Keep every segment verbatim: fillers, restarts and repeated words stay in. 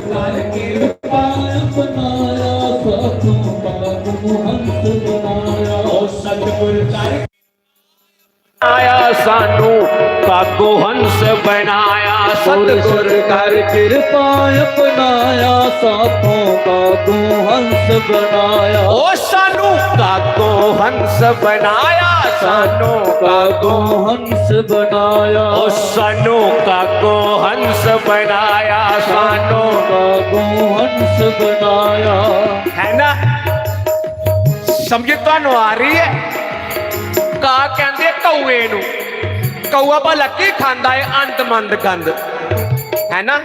कर किरपा अपनाया, साधु का तू हंस बनाया। ओ सतगुर कर आया सानू कागो हंस बनाया। सतगुर कर किरपा अपनाया, साधु का तू हंस बनाया। ओ सानू कागो हंस बनाया, सानू कागो हंस बनाया। ओ सानू कागो हंस बनाया, सानू कागो हंस बनाया। है ना? समझ तुहानू आ रही है? कां कहंदे कौए नू। कौआ भला की खांदा है? अंदमंद गंद, है ना?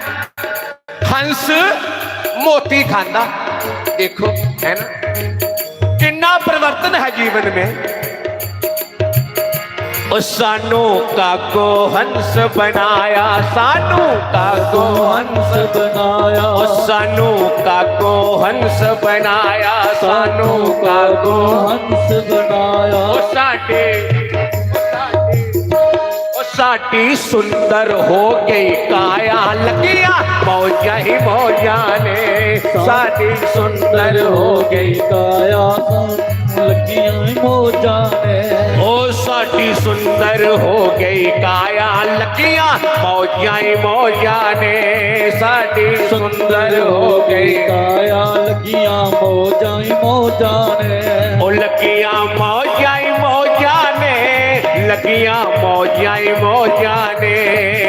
हंस मोती खांदा। देखो, है ना, कितना परिवर्तन है जीवन में। ओ सानू कागो हंस बनाया, सानू कागो हंस बनाया। ओ सानू कागो हंस बनाया, सानू कागो हंस बनाया। ओ साडे, ओ साडे, ओ साडी सुंदर हो गई काया, लगिया मौजां ही मौजां ने। साडी सुंदर हो गई काया, लगियां मौजां ने। ओ साडी सुंदर हो गई काया, लगियां मौजां ही मौजां ने। साडी सुंदर हो गई काया, लगियां मौजां ही मौजां ने। ओ लगियां मौजां ही मौजां ने, लगियां मौजां ही मौजां ने,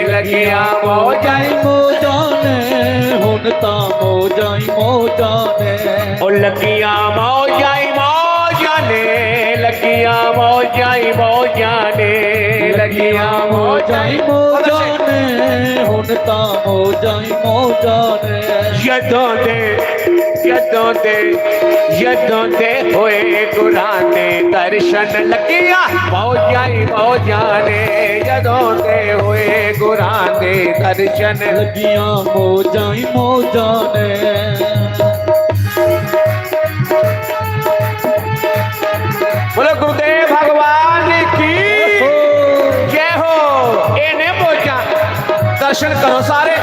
लगियां मौजां ही मौजां ने, हुण तां मौजां ही मौजां ने। ओ लगियां मौजां ही मौजां ने, लगियां मौजां ही मौजां ने, लगियां मौजां ही मौजां ने, हुण तां मौजां ही मौजां ने। जदों दे, जदों दे, जदों दे होए गुरां दे दर्शन, लगियां मौजां ही मौजां ने। जदों दे होए गुरां दे दर्शन, लगियां मौजां ही मौजां ने। बोलो गुरुदेव भगवान की जय हो। ये ने मौजां, दर्शन करो सारे।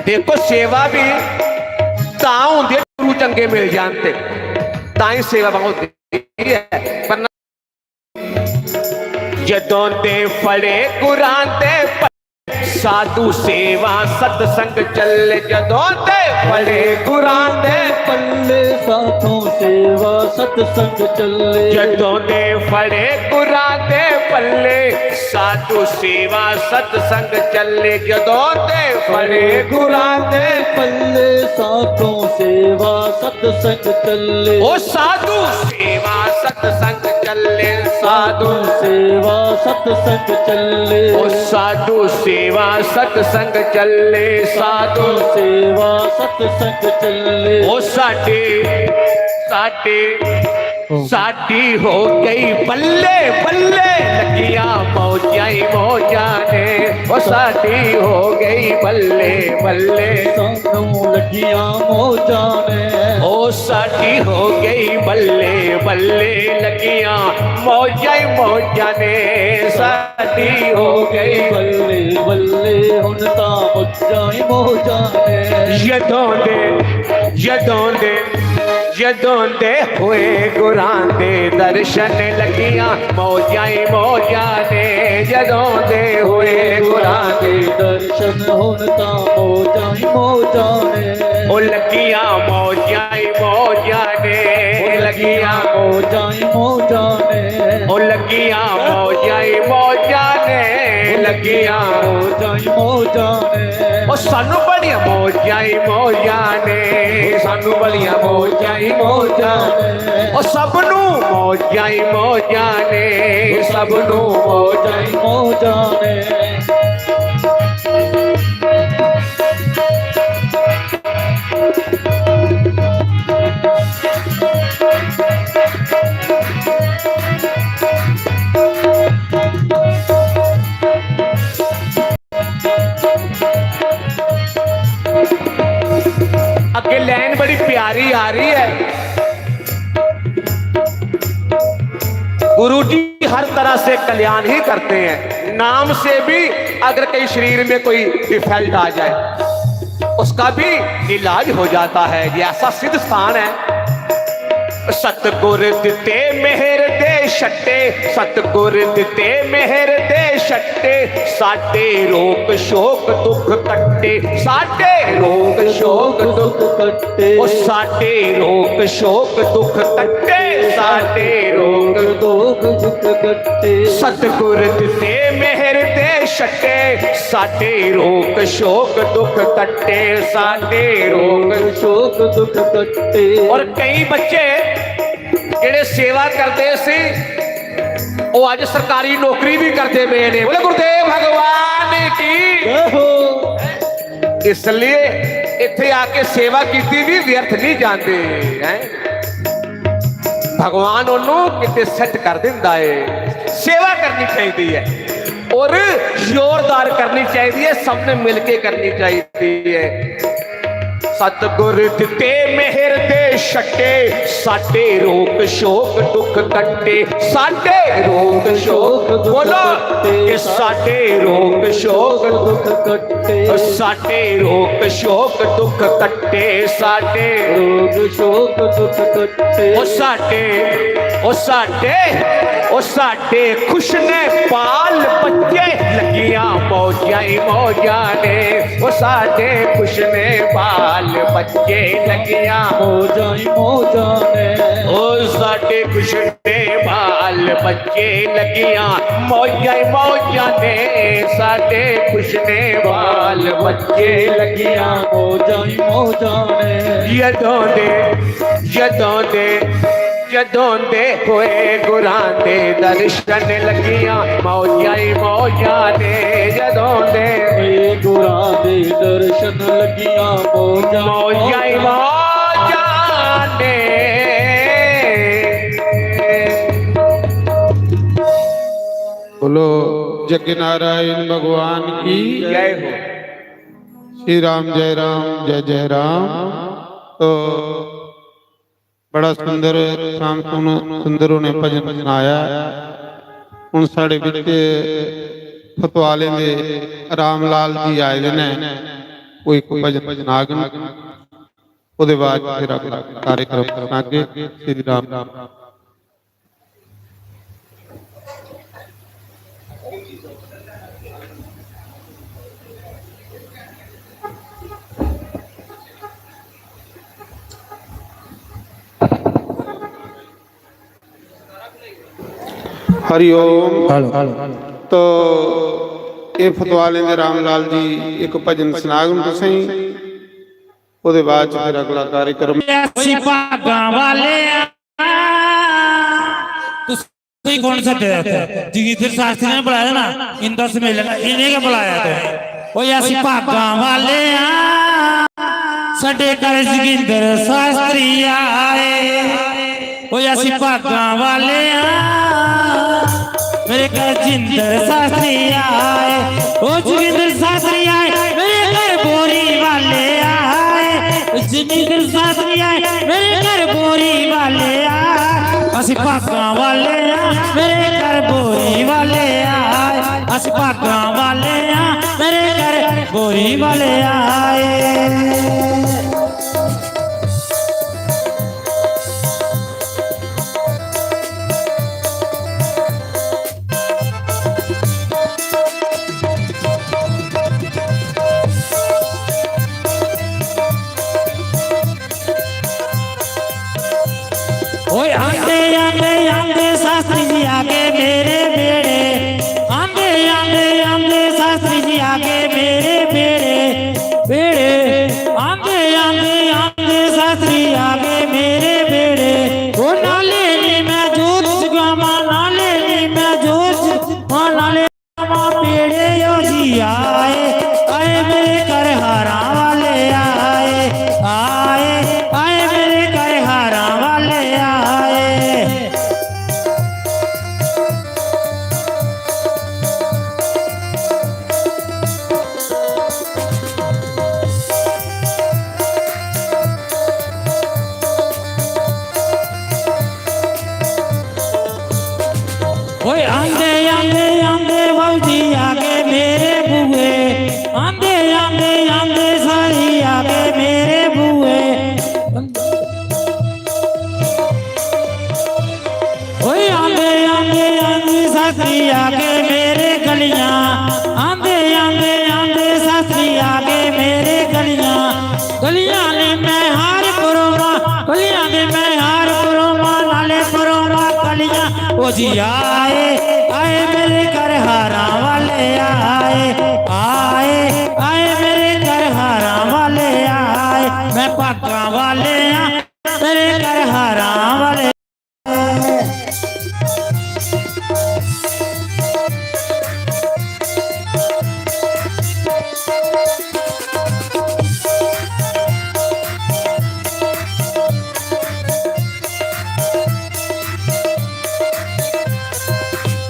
देखो, सेवा भी तां होंदी ऐ, गुरु चंगे मिल जान ते तां ही सेवा होंदी ऐ, पर जदों दे फड़े गुरां दे पल्ले, साधु सेवा सत्संग चले। जदों दे फड़े गुरां दे पल्ले, साधु सेवा सत्संग चले। जदों दे फड़े गुरां दे पल्ले, साधु सेवा सत्संग चले। जदों दे फड़े गुरां दे पल्ले, साधु सेवा सत्संग चले। ओ साधु सेवा सत्संग चले, साधु सेवा सत्संग चले। ओ साधु सेवा सत्संग चले, साधु सेवा सत्संग चले। ओ साडे, साडे, साडी हो गई बल्ले बल्ले, लगियां मौजां ही मौजां ने। ओ साडी हो गई बल्ले बल्ले, सानू लगियां मौजां ने। ओ साडी हो गई बल्ले बल्ले, लगियां मौजां ही मौजां ने। साडी हो गई बल्ले बल्ले, हुण तां मौजां ही मौजां ने। जदों दे, जदों दे, जदों दे होए गुरां दे दर्शन, लगियां मौजां ही मौजां ने। जदों दे होए गुरां दे दर्शन, हुण तां मौजां ही मौजां ने। ओ लगियां मौजां ही मौजां ने, ओ लगियां मौजां ही मौजां ने। ओ लगियां मौजां ही मौजां ने, लगियां मौजां ही मौजां ने। ओ सानू बड़ियां मौजां ही मौजां ने, सानू बड़ियां मौजां ही मौजां ने। ओ सबनू मौजां ही मौजां ने, सबनू मौजां ही मौजां ने। अगे लाइन बड़ी प्यारी आ रही है। गुरु जी हर तरह से कल्याण ही करते हैं, नाम से भी अगर कहीं शरीर में कोई डिफेक्ट आ जाए, उसका भी इलाज हो जाता है। ये ऐसा सिद्ध स्थान है। सतगुर दिते मेहर दे छट्टे, सतगुर दिते मेहर दे छट्टे, साडे रोग शोक दुख कट्टे, साडे रोग शोक दुख कट्टे, ओ साडे रोग शोक दुख कट्टे, साडे रोग रोग दुख कट्टे। सतगुर दिते मेहर दे छट्टे, साडे रोग शोक दुख कट्टे, साडे रोग शोक दुख कट्टे। और कई बच्चे जेड़े सेवा करदे सी, ओ अज सरकारी नौकरी भी करदे पे ने। बोले गुरुदेव भगवान की। जय हो। इसलिए इत्थे आके सेवा कीती भी व्यर्थ नहीं जाते हैं। भगवान ओनू किते सेट कर दिंदा है। सेवा करनी चाहिए है और जोरदार करनी चाहिए है, सबने मिलके करनी चाहिए है। सतगुर दिते मेहर दे छट्टे, साडे रोग शोक दुख कट्टे, साडे रोग शोक दुख बोलो कट्टे, कि साडे रोग शोक दुख कट्टे, साडे रोग शोक दुख कट्टे, साडे रोग शोक दुख कट्टे। ओ साडे, ओ साडे, ओ साडे खुश ने बाल बच्चे, लगियां मौजां ही मौजां ने। ओ साडे खुश ने बाल बच्चे, लगियां मौजां ही मौजां ने। ओ साडे खुश ने बाल बच्चे, लगियां मौजां ही मौजां ने। साडे खुश ने बाल बच्चे, लगियां मौजां ही मौजां ने। जदों दे, जदों दे, जदों दे होए गुरां दे दर्शन, लगियां मौजां ही मौजां ने। जदों दे होए गुरां दे दर्शन, लगियां मौजां ही मौजां ही मौजां ने। बोलो जग नारायण भगवान की जय हो। श्री राम जय राम, जय जय राम। तो बड़ा सुंदर, श्याम सुन-, सुंदर उन्हें भजन सुनाया। हुन साढ़े बिच फतवालें दे राम लाल जी आए दे ने, वो एक भजन सुनागन। ओदे बाद फिर अगला कार्यक्रम सुनागे। श्री राम। हरि ओम। Hello, hello. तो ये फतवाले दे रामलाल जी एक भजन सुनागन तुसें, ओदे बाद च फिर अगला कार्यक्रम। असी भागां वाले आ। तुसें कौन सद्दे दा इत्थै? जगींदर शास्त्री ने बुलाया ना, इंदा सम्मेलन, इ'नें गै बुलाया तुसें। ओए असी भागां वाले आं, साडे घर जगींदर शास्त्री आए। ओए असी भागां वाले आं, मेरे घर जिंदर शास्त्री आए। ओ जगींदर शास्त्री आए, मेरे घर बोरी वाले आए। ओ जगींदर शास्त्री आए, मेरे घर बोरी वाले आए। असी भागां वाले आं, मेरे घर बोरी वाले आए। असी भागां वाले आं, मेरे घर बोरी वाले आए। ओए आंदे, आंदे, आंदे शास्त्री जी आके मेरे बेड़े। आंदे, आंदे, आंदे शास्त्री जी आके मेरे बेड़े। बेड़े। आंदे, आंदे, आंदे शास्त्री आके मेरे बेड़े। ओ नाले नी मैं जोत जगावां, नाले नी मैं जोत जगावां, नाले मां पेड़े यो जी आए, आए मेरे घर हारां वाले आए, आए, आए मेरे घर हारां वाले आए। जी आए, आए मेरे घर हारां वाले आए, आए, आए मेरे घर हारां वाले आए, मैं भागां वाले आ, मेरे घर हारां वाले।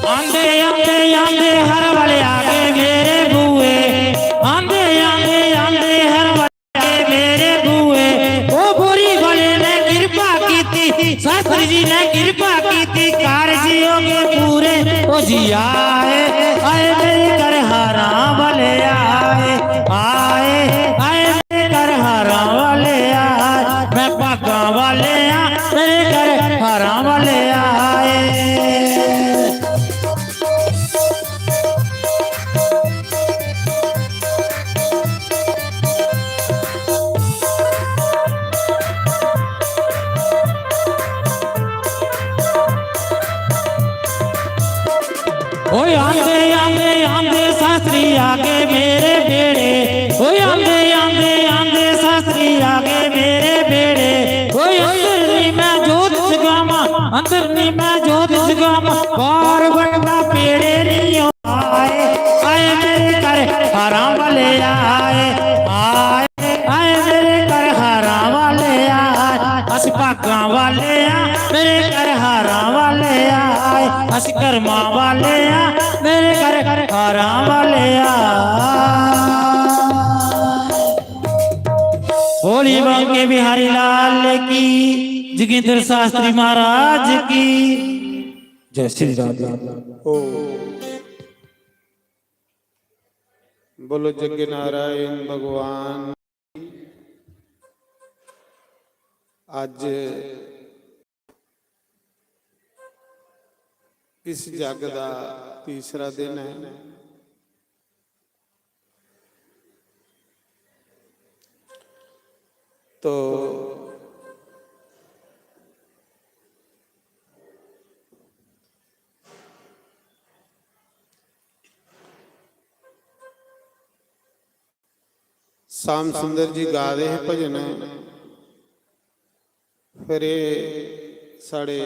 आंदे आंदे आंदे हर वाले आ गए मेरे बूए, आंदे आंदे आंदे हर वाले आ गए मेरे बूए। ओ बोरी वाले ने कृपा की थी, शास्त्री जी ने कृपा की थी, कारज हो गए पूरे। ओ जी आए, आए मेरे घर हारां वाले आए, आए, आए मेरे घर हारां वाले आए, मैं भागां वाले आ, मेरे घर हारां वाले आए। ओए आंदे आंदे आंदे शास्त्री आगे मेरे बेड़े, ओए आंदे आंदे आंदे शास्त्री आगे मेरे बेड़े। ओए अंदर नी मैं जोत जगावां, अंदर नी मैं जोत जगावां, बाहर बनना पेड़े नी हो। आए, आए मेरे घर हारां वाले आए, आए, आए मेरे घर हारां वाले आए, अस भागां वाले आ, मेरे घर हारां वाले आए, अस कर्मां वाले आ, मेरे घर हारां वाले आए। बोली बांके बिहारी लाल की, जोगिंदर शास्त्री महाराज की जय। श्री राधे। ओ बोलो जग नारायण भगवान। अज इस जग दा तीसरा दिन है। तो श्याम सुंदर जी गा दे हे भजन, फिर एह् साढ़े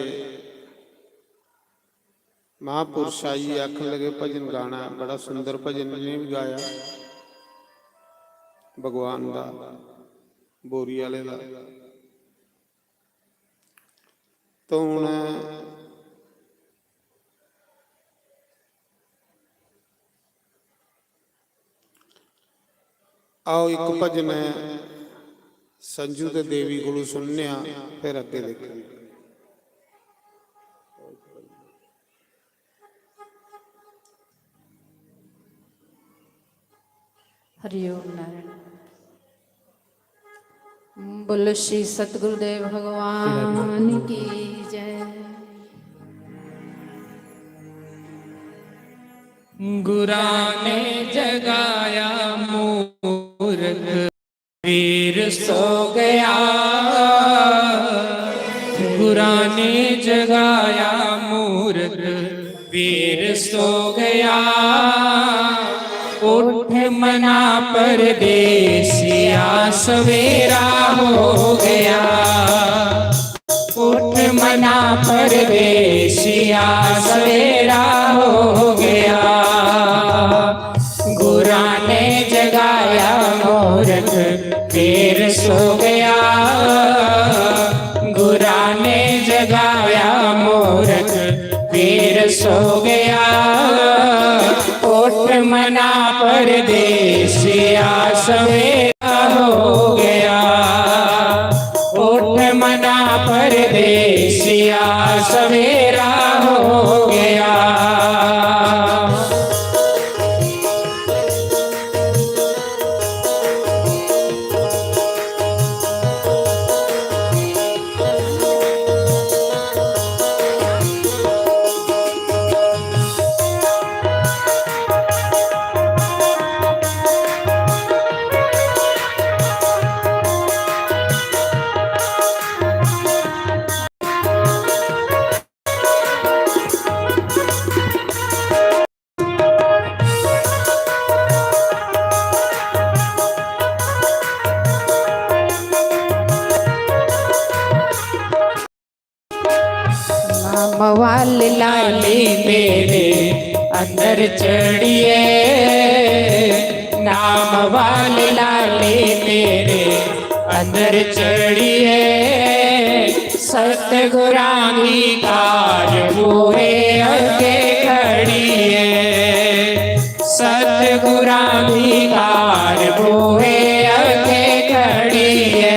महापुरुष आई गे, आखन लगे, "भजन गाना, बड़ा सुंदर भजन इ'नें बी गाया भगवान दा, बोरी आह्ले दा।" तो हून आओ, इक भजन ऐ, संजू ते देवी कोलू सुनने आं, फिर अग्गें दिक्खने आं। हरिओम नारायण। बोलो श्री सतगुरुदेव भगवान की जय। गुरां ने जगाया मूरख, पीर सो गया। गुरां ने जगाया मूरख, पीर सो गया। उठ मना परदेसिया, सवेरा हो गया। उठ मना परदेसिया, सवेरा हो गया। गुरां ने जगाया मूरख, पीर सो गया। गुरां ने जगाया मूरख, पीर सो गया। उठ मना परदेसिया, सवेरा हो गया। उठ मना परदेसिया, सवेरा हो गया। वाली लाली मेरे अंदर चढ़िए, नाम वाली लाली मेरे अंदर चढ़िए, सतगुरां दी कार बूहे अगे खड़िए, सतगुरां दी कार बूहे अगे खड़िए।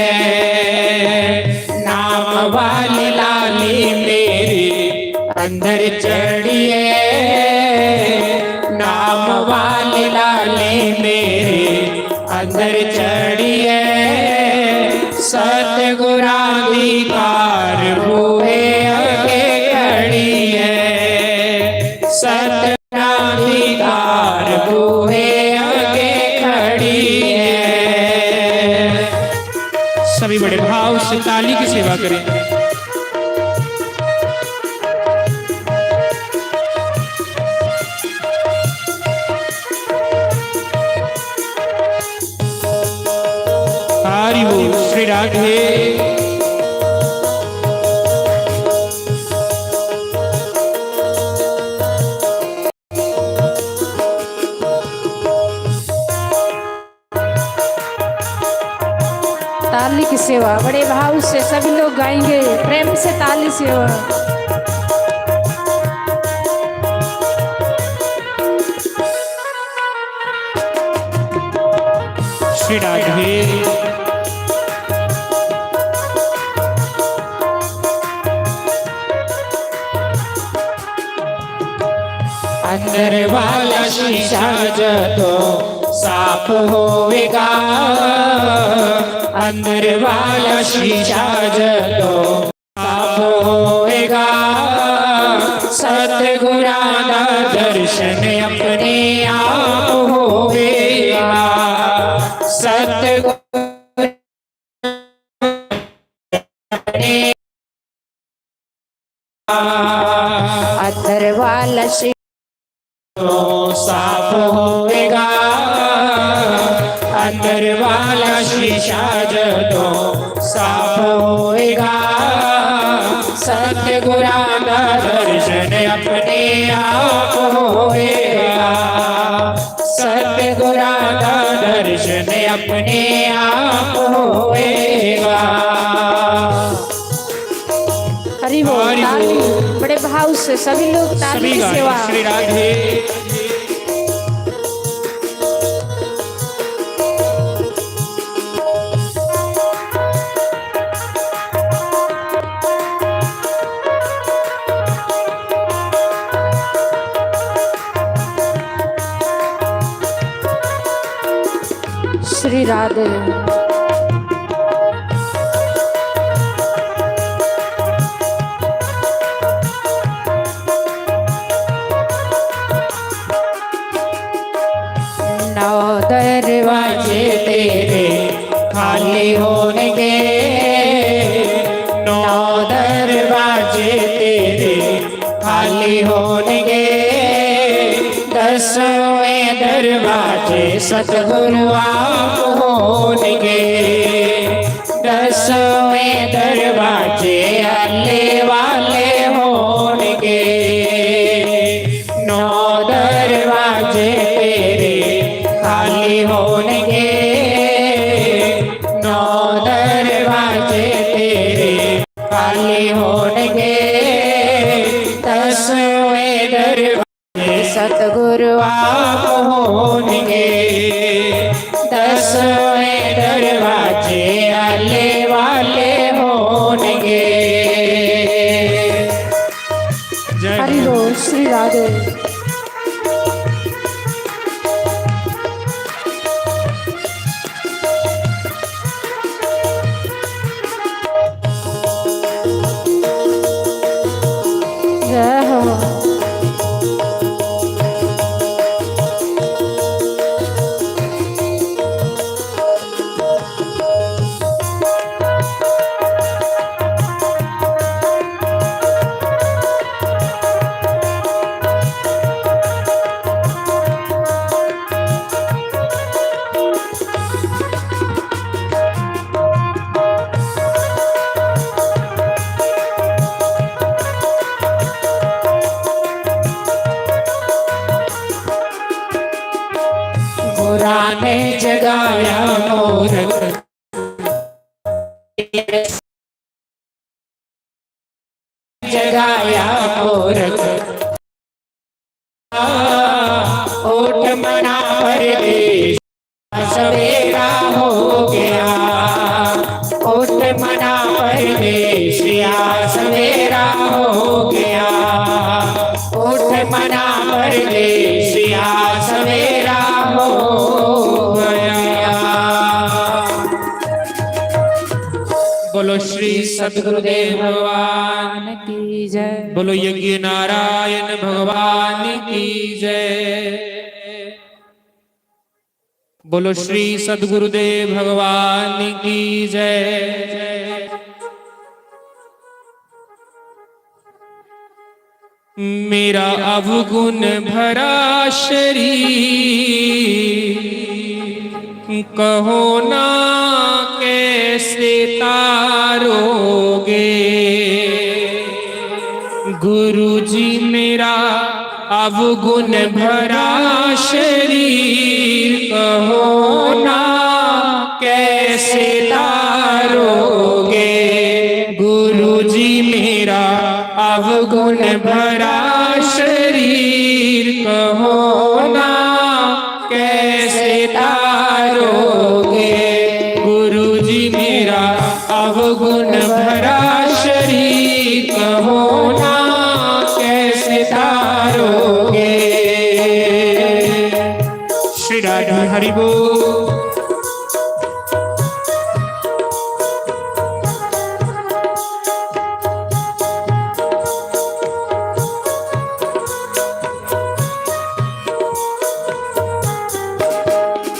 नाम वाली लाली मेरी अंदर चढ़िए, नाम वाली लाली मेरी अंदर चढ़िए, सतगुरां दी कार बूहे अगे खड़िए, सतगुरां दी कार बूहे अगे खड़िए। सभी बड़े भाव से ताली की सेवा करें। हरि बोल श्री राधे। ताली की सेवा, बड़े भाव से सभी लोग गाएंगे, प्रेम से ताली सेवा। श्री राधे। अंदर वाला शीशा जदों साफ होवेगा, अंदर वाला शीशा जदों साफ होवेगा, सतगुरां दा दर्शन अपने आप होवेगा। सतगुरां अंदर वाला शीशा जदों साफ होवेगा, अंदर वाला शीशा जदों साफ होवेगा, सतगुरां दा दर्शन अपने आप होवेगा, सतगुरां दा दर्शन अपने आप होवेगा। हरि बोल, हरि बोल। ताली, बड़े भाव से सभी लोग ताली सभी की गाएं, सेवा। श्री राधे। श्री राधे। नौ दरवाजे तेरे खाली होणगे, नौ दरवाजे तेरे खाली होणगे, दसवें दरवाजे सतगुरु आप होणगे, दसवें दरवाजे आले वाले होणगे। नौ दरवाजे तेरे खाली होणगे, नौ दरवाजे तेरे खाली होणगे, दसवें दरवाजे सतगुरु आप होणगे, दसवें दरवाजे आले वाले होणगे। जय हरि बोल श्री राधे। जय हो। मोर जगाया मोर। उठ मना परदेस, सवेरा हो गया। उठ मना परदेसिया, सवेरा हो गया। उठ मना परदेसिया, सवेरा हो गया। बोलो श्री सतगुरुदेव भगवान की जय। बोलो यज्ञ नारायण भगवान की जय। बोलो श्री सतगुरुदेव भगवान की जय। मेरा अवगुण भरा शरीर, कहो ना कैसे तारोगे। गुरु जी मेरा अवगुण भरा शरीर, कहो ना कैसे तारोगे। गुरु जी मेरा अवगुण भरा शरीर, कहो ना कैसे तारोगे। गुरु जी मेरा अवगुण भरा शरीर, कहो ना कैसे तारोगे। श्री राधे हरि बोल।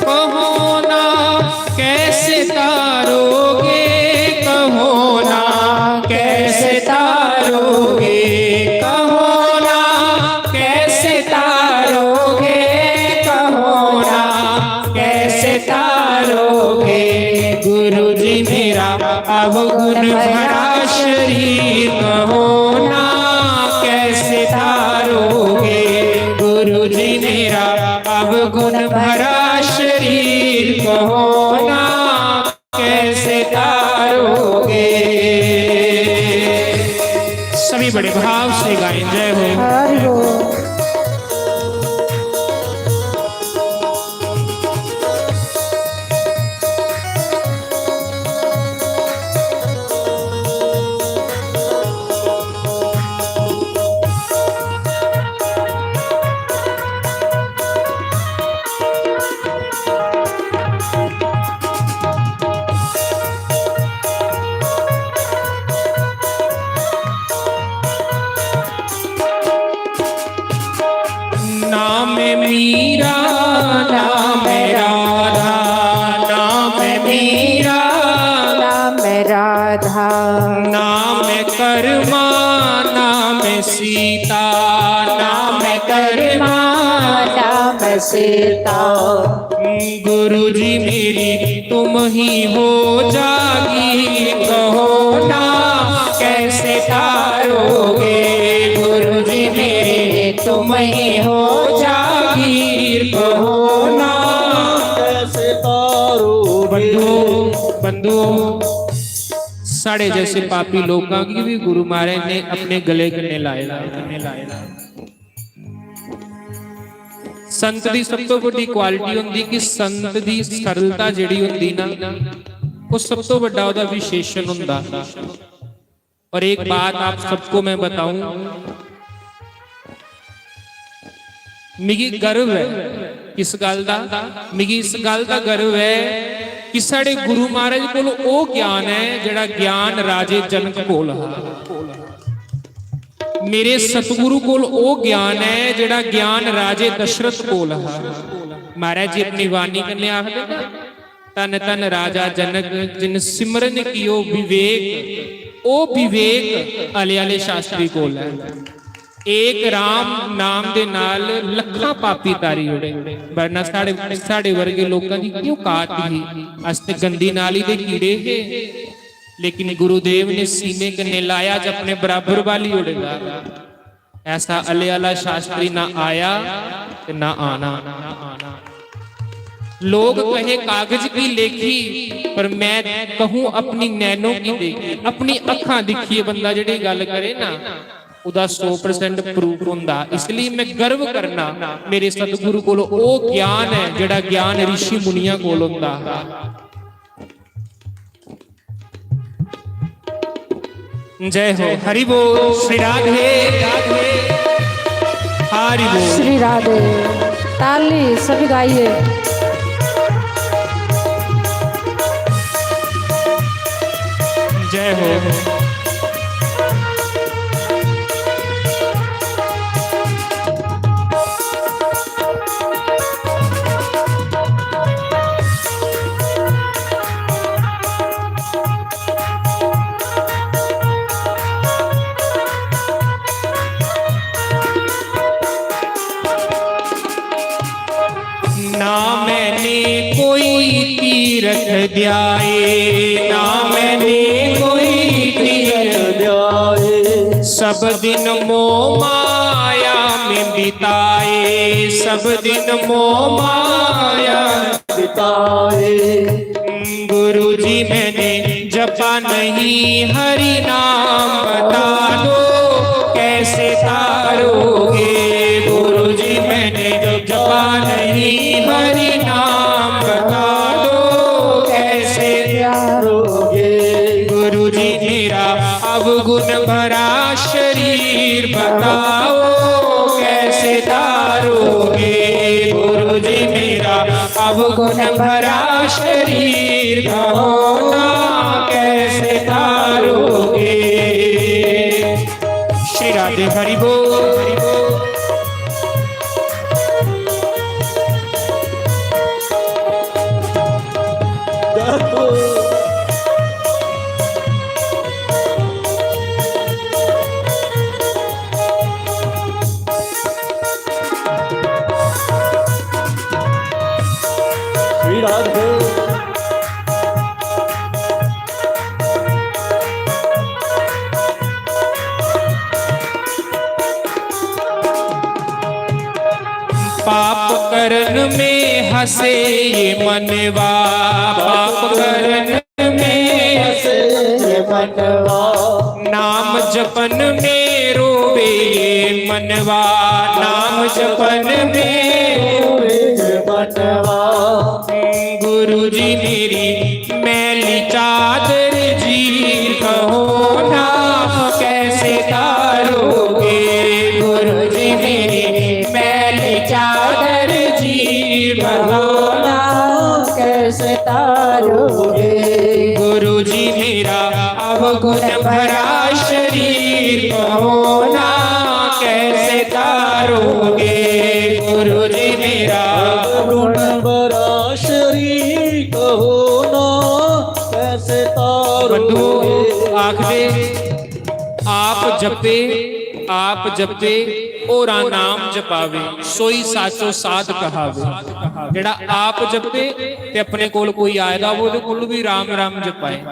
कहो ना कैसे तारोगे, कहो ना कैसे तारोगे, कहो ना कैसे तारोगे, कहो ना कैसे तारोगे। गुरु जी मेरा अवगुण भरा शरीर, कहो ना कैसे तारोगे। गुरु जी मेरा अवगुण भरा शरीर, कहो ना कैसे तारोगे। सभी बड़े भाव से गाएं, जय हो। हरि बोल। नाम मीरा, नाम राधा, नाम मीरा, नाम राधा, नाम कर्मा, नाम सीता, नाम कर्मा, नाम सीता। गुरु जी मेरी तुम ही हो जागीर, कहो ना कैसे तारोगे। गुरु जी मेरे तुम ही हो जागीर, कहो ना कैसे तारोगे। बंधुओं, बंधुओं, साढ़े जैसे पापी लोकां गी भी गुरु महाराज ने अपने गले कन्नै लाए दा, कन्नै लाए दा। संत दी सब तो बड़ी क्वालिटी होंदी कि संत दी सरलता जेड़ी होंदी ना, वो सब तो बड़ा ओदा विशेषण होंदा। और एक बात आप सबको मैं बताऊं, मिगी गर्व है इस गल दा, मिगी इस गल दा गर्व है कि साढ़े गुरु महाराज कोल ओ ज्ञान है जेड़ा ज्ञान राजे जनक कोल हा। मेरे सतगुरु कोल ओ ज्ञान है जेड़ा ज्ञान राजे दशरथ कोल हा। महाराज जी अपनी वाणी कन्नै आखदे ना, "धन धन राजा जनक जिन सिमरन कियो विवेक।" ओ विवेक आले आले शास्त्री कोल है। एक राम नाम दे नाल लखां पापी तारी ओड़े, वरना साढ़े, साढ़े वर्गे लोकां दी क्यों कात ही? अस ते गंदी नाली दे कीड़े हे, लेकिन गुरुदेव ने सीने कन्नै लाया च अपने बराबर बाली ओड़े दा। ऐसा अले आला शास्त्री ना आया ते ना आना। लोग कहे कागज की लेखी, पर मैं कहूं अपनी नैनों की देखी। अपनी अखां दिखिए बंदा जेड़ी गल करे ना, उदा सौ परसेंट प्रूफ हुंदा। इसलिए मैं गर्व करना मेरे सतगुरु कोल, ओ ज्ञान है जेड़ा ज्ञान ऋषि मुनियां कोल हुंदा। जय हो, हरि बोल, श्री राधे, हरि बोल। श्री राधे। ताली सभी गाइए। जय हो। ना मैंने कोई तीरथ ध्याए, ना मैंने कोई तीरथ ध्याए। सब दिन मोह माया में बिताए, सब दिन मोह माया बिताए। गुरु जी मैंने जपा नहीं हरि नाम, बता दो कैसे तारोगे। गुरु जी मैंने जपा नहीं हरि नाम, बता दो कैसे तारोगे। गुरु जी मेरा अवगुण भरा शरीर, बताओ कैसे तारोगे। गुरु जी मेरा अवगुण भरा शरीर, कहो ना कैसे तारोगे। श्री राधे हरि बोल। श्री राधे। पाप करन में हंसे ये मनवा, पाप करन में हंसे ये मनवा। नाम जपन में रोवे ये मनवा, नाम जपन में रोवे ये मनवा। गुरु जी मेरी मैली चादर जी, कहो ना कैसे तारोगे। गुरु जी मेरी मैली चादर जी, कहो ना कैसे तारोगे। गुरु जी मेरा अवगुण भरा शरीर, कहो ना कैसे तारोगे। गुरु जी मेरा अवगुण भरा शरीर, कहो ना कैसे बंधु तारोगे। आखदे, आप जपे, आप जपे, होरां नाम जपावे, सोई साचो साध कहावे। जेड़ा आप जपे ते अपने कोल कोई आएगा, वो ओदे कोल भी राम राम जपाए।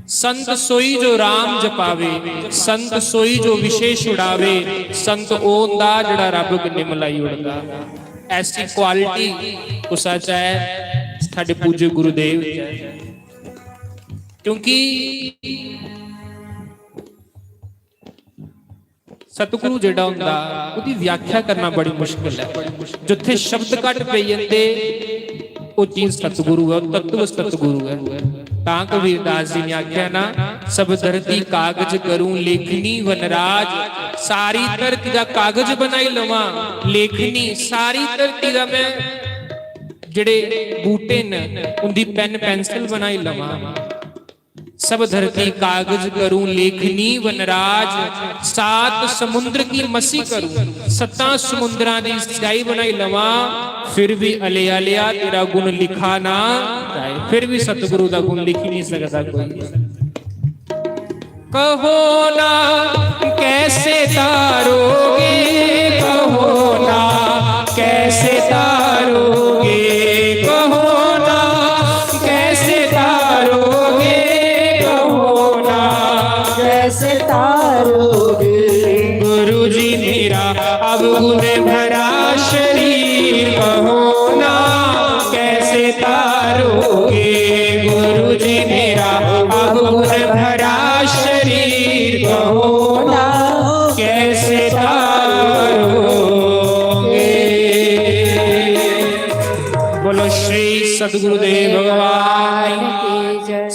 संत सोई जो राम जपावे, संत सोई जो विषय छुड़ावे, संत ओ हुंदा जेड़ा रब कन्नै मलाई उड़दा। ऐसी क्वालिटी कुसा च ऐ, साढ़े पूज्य गुरुदेव च ऐ। क्योंकि सतगुरु जेड़ा हुंदा, ओदी व्याख्या करना बड़ी मुश्किल ऐ। जित्थे शब्द घट पेई जंदे, ओ चीज सतगुरु ऐ, ओ तत्व सतगुरु ऐ। तां कबीरदास जी ने आख्या ना, "सब धरती कागज करूं लेखनी वनराज।" सारी धरती दा कागज बनाई लवां, लेखनी, सारी धरती दा मैं जेड़े बूटे न, उंदी पेन पेंसिल बनाई लवां। सब धरती कागज करूं लेखनी वनराज, सात समुद्र की मसी करूं, सत्तां समुद्रां दी स्याही बनाई लवां, फिर भी अले अलिया तेरा गुण लिखा ना जाए। फिर भी सतगुरु दा गुण लिखी नहीं सकदा कोई। कहो ना कैसे तारोगे, कहो ना कैसे तारोगे, कहो ना कैसे तारोगे, कहो ना कैसे तारोगे। गुरु जी मेरा अवगुण भरा शरीर, कहो ना कैसे मेरा अवगुण भरा शरीर कहो ना, कैसे तारोगे। बोलो श्री सदगुरुदेव भगवान की,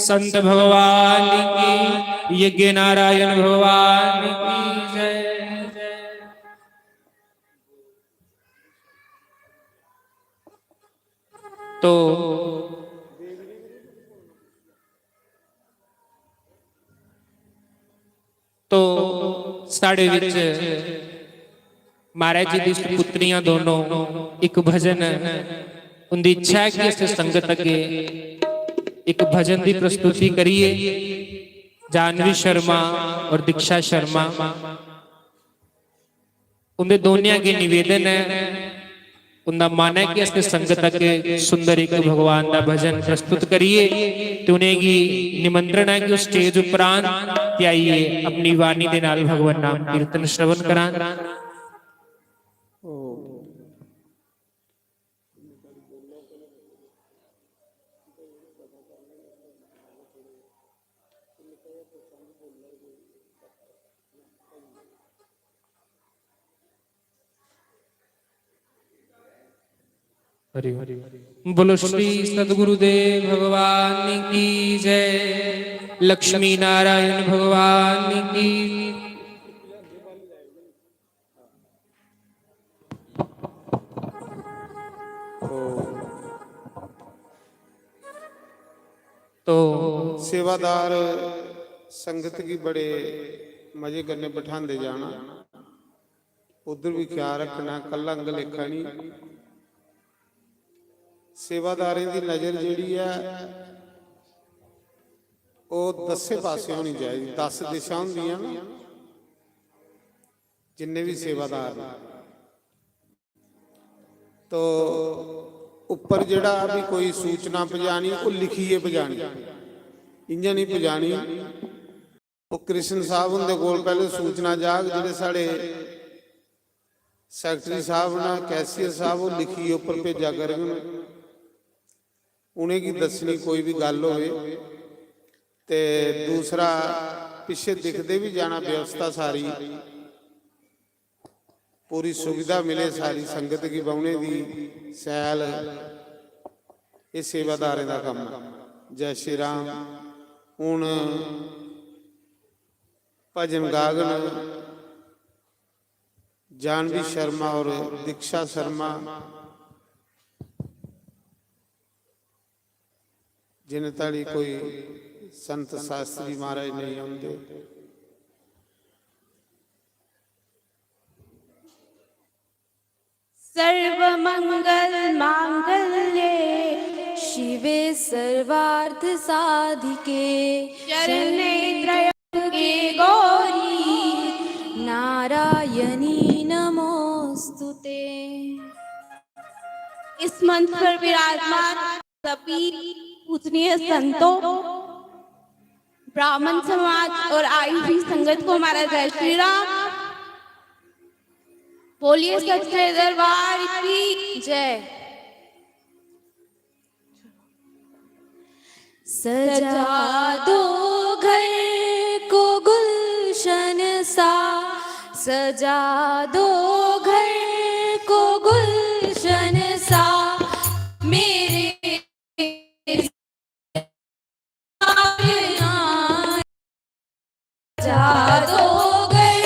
संत भगवान की, यज्ञ नारायण भगवान की जय। तो तो साढ़े विच महाराज जी दी सुपुत्रियां दोनों एक भजन, उंदी इच्छा है कि अस संगत अगे एक भजन दी प्रस्तुति करिए। जानवी शर्मा और दीक्षा शर्मा, उंदे दोनियां अगे निवेदन है, उंदा मन है कि अस संगत अगे सुंदर एक भगवान दा भजन प्रस्तुत करिए ते उनेंगी निमंत्रण है कि उस स्टेज उपरांत ते आइए अपनी वाणी दे नाल भगवान नाम कीर्तन श्रवण करान। हरि हरि। बोलो श्री सदगुरुदेव भगवान की जय, लक्ष्मी नारायण भगवान की। तो सेवादार संगत गी बड़े मजे कन्नै बठांदे जाना, उद्धर भी ख्याल रखना, कल्ला अंग लेखा नहीं। सेवादारें दी नजर जेह्ड़ी ऐ, ओह् दस्से पासे होनी चाहिदी। दस दिशां होंदियां ना, जिन्ने भी सेवादार न, तो उप्पर जेह्ड़ा भी कोई सूचना पजानी, ओह् लिखियै पजानी, इ'यां नहीं पजानी। ओह् कृष्ण साहब हुंदे कोल पैह्ले सूचना जाग, जेह्ड़े साढ़े सैकटरी साहब न, कैशियर साहब, ओह् लिखियै उप्पर भेजा करङन। उ'नेंगी दस्सनी कोई बी गल्ल होवे। ते दूसरा, पिच्छे दिखदे बी जाना, व्यवस्था सारी पूरी सुविधा मिले सारी संगत गी बौह्ने दी, सैल, एह् सेवादारें दा कम्म ऐ। जय श्री राम। हून भजन गागन जानवी शर्मा और दीक्षा शर्मा, जिन्ने ताड़ी कोई संत शास्त्री महाराज नहीं औंदे। सर्वमंगल मांगल्ये शिवे सर्वार्थ साधिके, शरणे त्र्यंबके गौरी नारायणी नमोस्तुते। इस मंच पर विराजमान सभी पूजनीय संतों, ब्राह्मण समाज और आई हुई संगत को हमारा जय श्री राम। बोलिए सच्चे दरबार की जय। सजा दो घर को गुलशन सा, सजा दो घर को गुलशन सा, मेरे सजा दो घर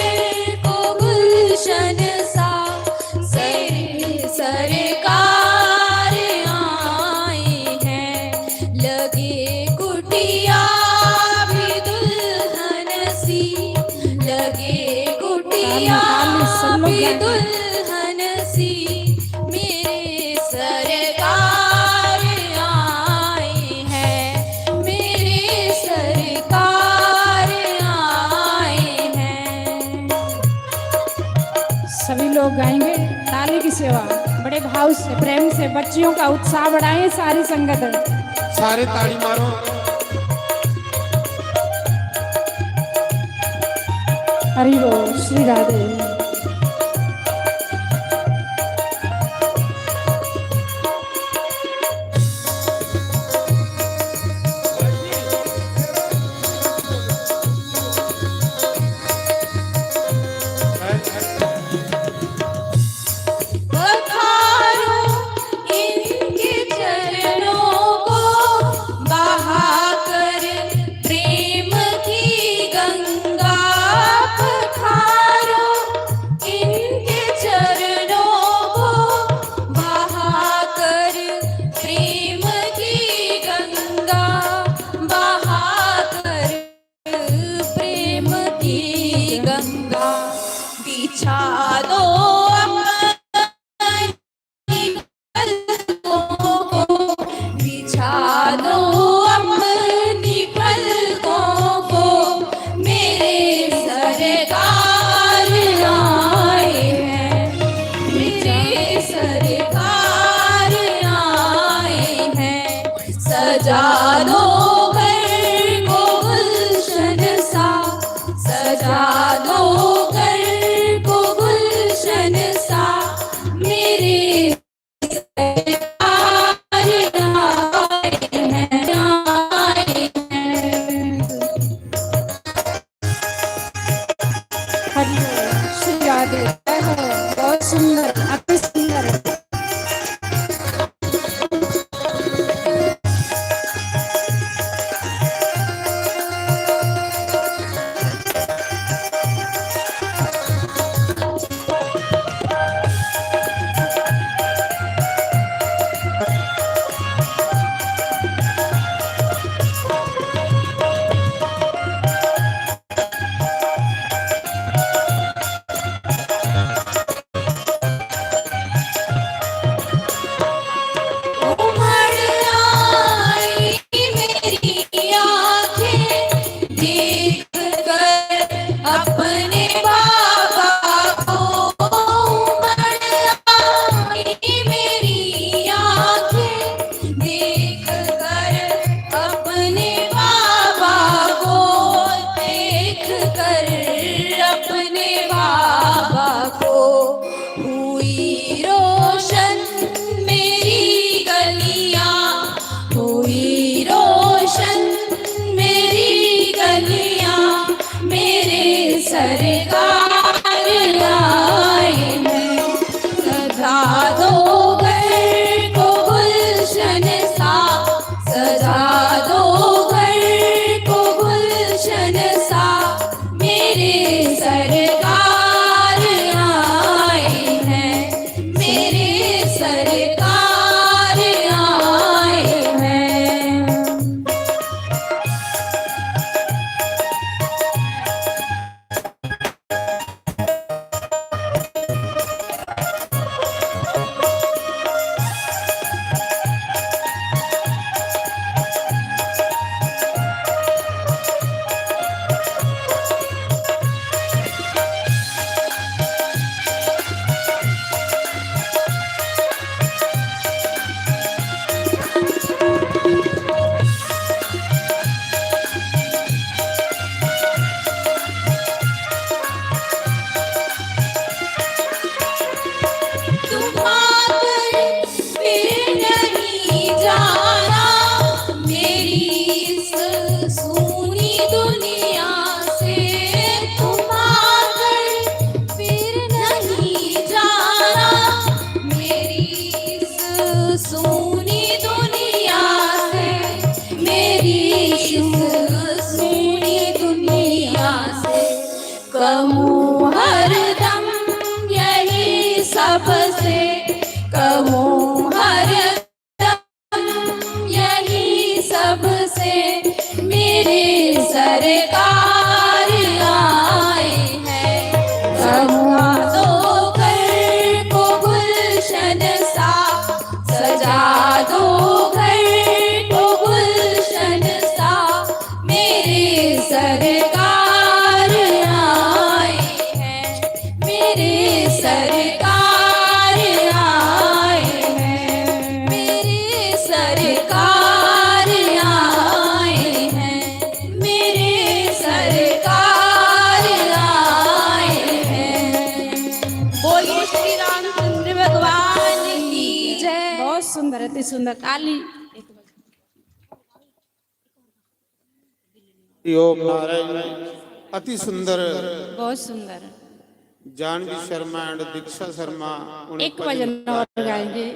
को गुलशन सा, मेरे सरकार आई हैं। लगे कुटिया भी दुल्हन सी, लगे कुटिया भी दुल्हन सी, मेरे सरकार आई हैं, मेरे सरकार आई हैं। सभी लोग गाएंगे ताली की सेवा, बड़े भाव से, प्रेम से बच्चियों का उत्साह बढ़ाएं सारी संगत। सारे ताली मारो। हरि बोल, श्री राधे। दो घर को गुलशन सा, सजा दो घर को गुलशन सा, मेरे सरकार आए हैं, आए हैं। हरि ओम, श्री राधे। जय हो। बहुत सुंदर, अति सुंदर। उमड़ आई मेरी आंखें देख कर अपने बाबा को, उमड़ आई मेरी आंखें देख कर अपने बाबा को, देख कर अपने बाबा को, हुई रोशन मेरी गलियां, हुई रोशन मेरी गलियां, मेरे सरकार आए हैं। सजा दो घर को गुलशन सा, सजा दो घर को गुलशन सा, मेरे सरकार आए हैं, मेरे सरकार आए हैं। तुम आकर फिर नहीं जाना मेरी इस सूनी दुनिया से, तुम आकर फिर नहीं जाना मेरी इस सूनी दुनिया से, मेरी इस सूनी दुनिया से। कहूँ हरदम यही सबसे, कहूँ हरदम यही सबसे, मेरे सरकार आए हैं। कहूँ दो घर को गुलशन सा, सजा दो घर को गुलशन सा, मेरे सरकार आए हैं, मेरे सरकार आए हैं, मेरे सरकार आए हैं, मेरे सरकार आए हैं। बोलिए श्री रामचंद्र भगवान की जय। बहुत सुंदर, अति सुंदर। ताली। यो नारायण अति सुंदर। बहुत सुंदर। जानवी शर्मा and दीक्षा शर्मा, उन्हें एक भजन भजन और गाया। गाएंगे,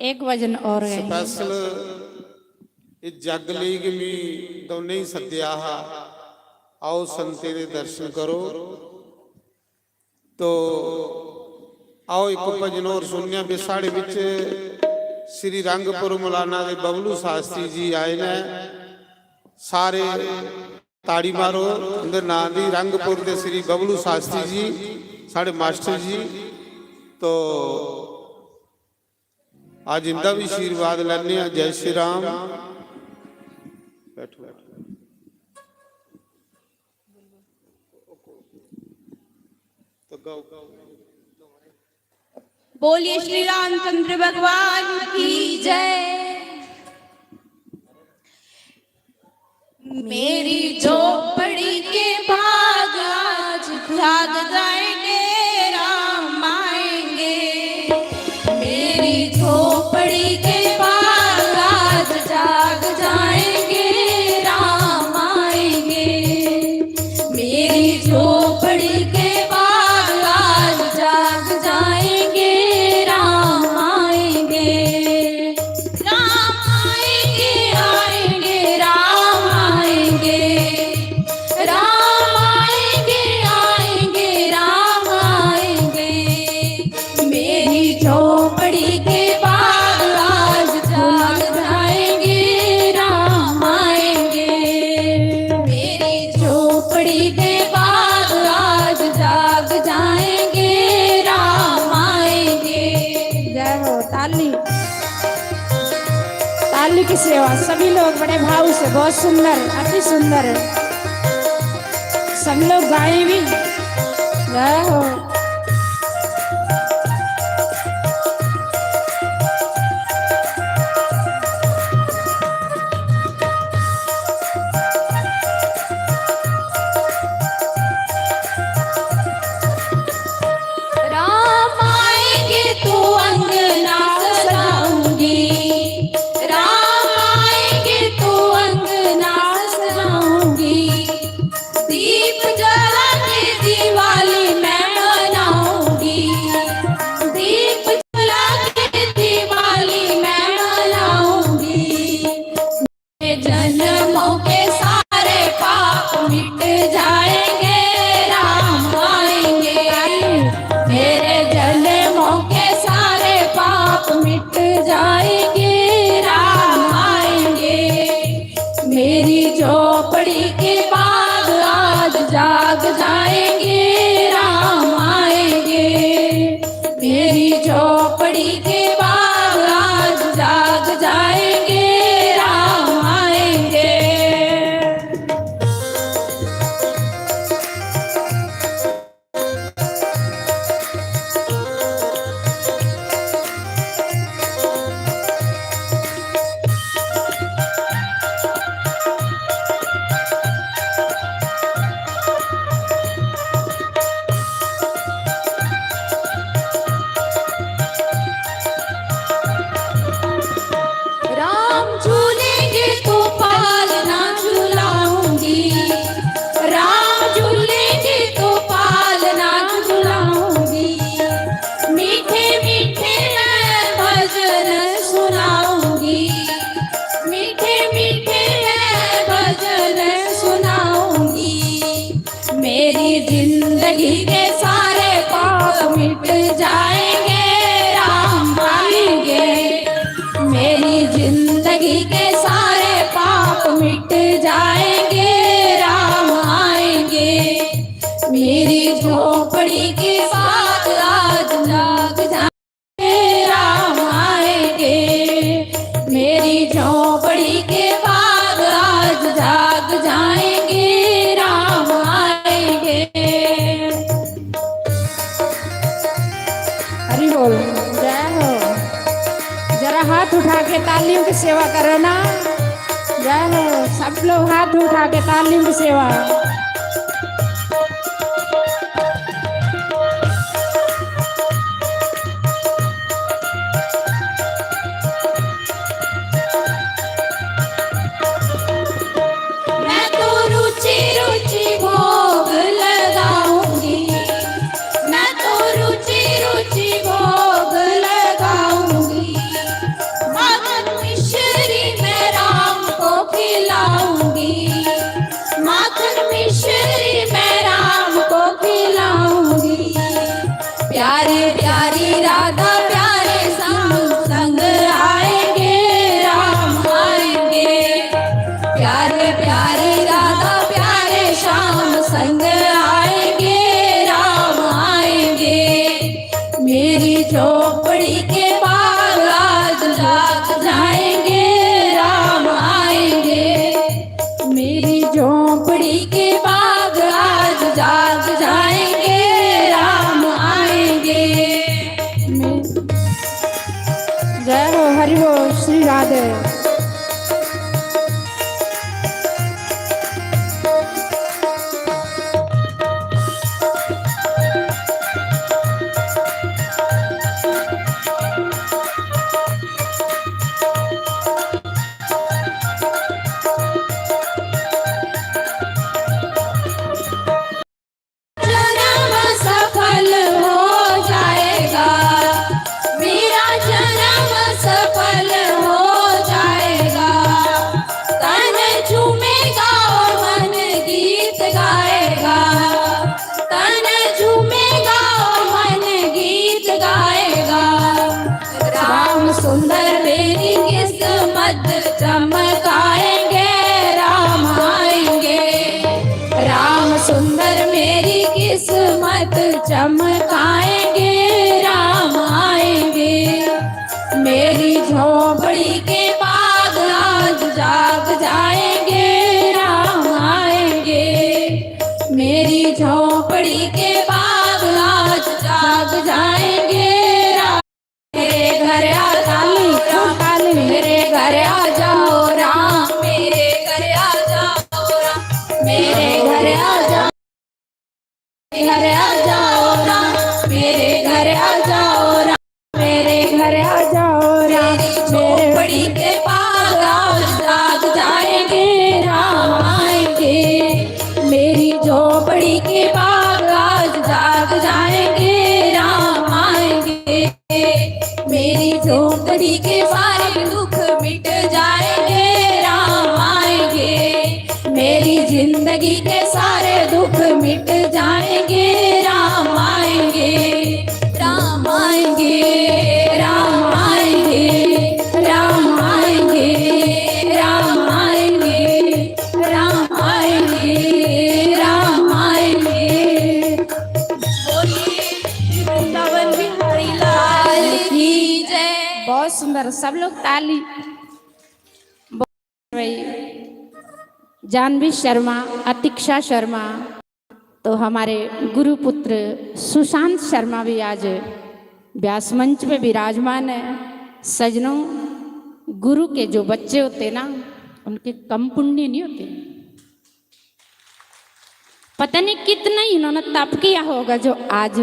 एक भजन और गाएंगे। Special इस जग लेई गै मी दौनें ही सद्देआ हा, आओ संतें दे दर्शन करो। तो आओ इक भजन होर सुनने आं। भी साढ़े बिच श्री रंगपुर मौलाना दे बबलू शास्त्री जी आए ने। सारे ताड़ी मारो उंदे नां दी। रंगपुर दे श्री बबलू शास्त्री जी, साढ़े मास्टर जी। तो अज इंदा भी आशीर्वाद लैने आं। जय श्री राम। बैठो। तो गाओ। बोलिए श्री रामचंद्र भगवान की जय। मेरी झोपड़ी के बाग आज जाग जाएंगे, राम आएंगे। मेरी झोपड़ी के बाग आज जाग जाएंगे, राम आएंगे। मेरी झोपड़ी के बाग आज जाग जाएंगे, राम आएंगे। राम आएंगे, आएंगे, राम आएंगे। राम आएंगे, आएंगे, राम आएंगे। मेरी झोपड़ी के बाग आज जाग जाएंगे, राम आएंगे। मेरी झोपड़ी के बाग आज जाग जाएंगे, राम आएंगे। जय हो। ताली, ताली की सेवा, सभी लोग बड़े भाव से, बहुत सुंदर, अति सुंदर। सब लोग गाएं भी। जय हो। राम आएंगे तो अंगना सजाऊंगी, राम आएंगे तो अंगना सजाऊंगी। दीप जला के दिवाली मैं मनाऊंगी, दीप जला के दिवाली मैं मनाऊंगी। जन्मों के सारे पाप मिट जाएंगे, राम आएंगे। मेरे जन्मों के सारे पाप मिट जाएंगे, राम आएंगे। मेरी झोपड़ी के बाग आज जाग जाएंगे, राम आएंगे। मेरी झोपड़ी के बाग आज जाग जाएंगे, राम आएंगे। राम झूलेंगे तो पालना झुलाऊंगी, राम झूलेंगे तो पालना झुलाऊंगी। मीठे मीठे मैं भजन सुनाऊंगी, मीठे मीठे मैं भजन सुनाऊंगी। मेरी जिंदगी के सारे पाप मिट जाएंगे, राम आएंगे। मेरी जिंदगी के सारे पाप मिट जाएंगे, राम आएंगे। मेरी झोपड़ी के बाग आज जाग जाएंगे, राम आएंगे। मेरी झोपड़ी के बाग आज जाग जाएंगे, राम आएंगे। हरि बोल। जय हो। जरा हाथ उठा के तालियों की सेवा करो ना। जय हो। सब लोग हाथ उठा के तालियों की सेवा। मैं तो रुचि रुचि भोग लगाऊंगी, मैं तो रुचि रुचि भोग लगाऊंगी। माखन मिश्री मैं राम को खिलाऊंगी, माखन मिश्री मैं राम को खिलाऊंगी। प्यारी प्यारी राधा प्यारे श्याम संग आएंगे, राम आएंगे। प्यारी प्यारी राधा प्यारे श्याम संग आएंगे, राम आएंगे। मेरी झोपड़ी के बाग आज जाग जाएंगे, राम आएंगे। मेरी झोपड़ी के बाग आज जाग जाएंगे, राम आएंगे। मैं-, जय हो, हरि बोल, श्री राधे। के सारे दुख मिट जाएंगे। राम आएंगे, राम आएंगे, राम आएंगे, राम आएंगे, राम आएंगे, राम आएंगे, राम आएंगे। बोलिए श्री वृंदावन बिहारी लाल की जय। बहुत सुंदर, सब लोग ताली। भाई, जाह्नवी शर्मा, अतिक्षा शर्मा, तो हमारे गुरुपुत्र सुशांत शर्मा भी आज व्यास मंच पे विराजमान है। सजनों, गुरु के जो बच्चे होते ना, उनके कम पुण्य नहीं होते। पता नहीं कितना इन्होंने तप किया होगा, जो आज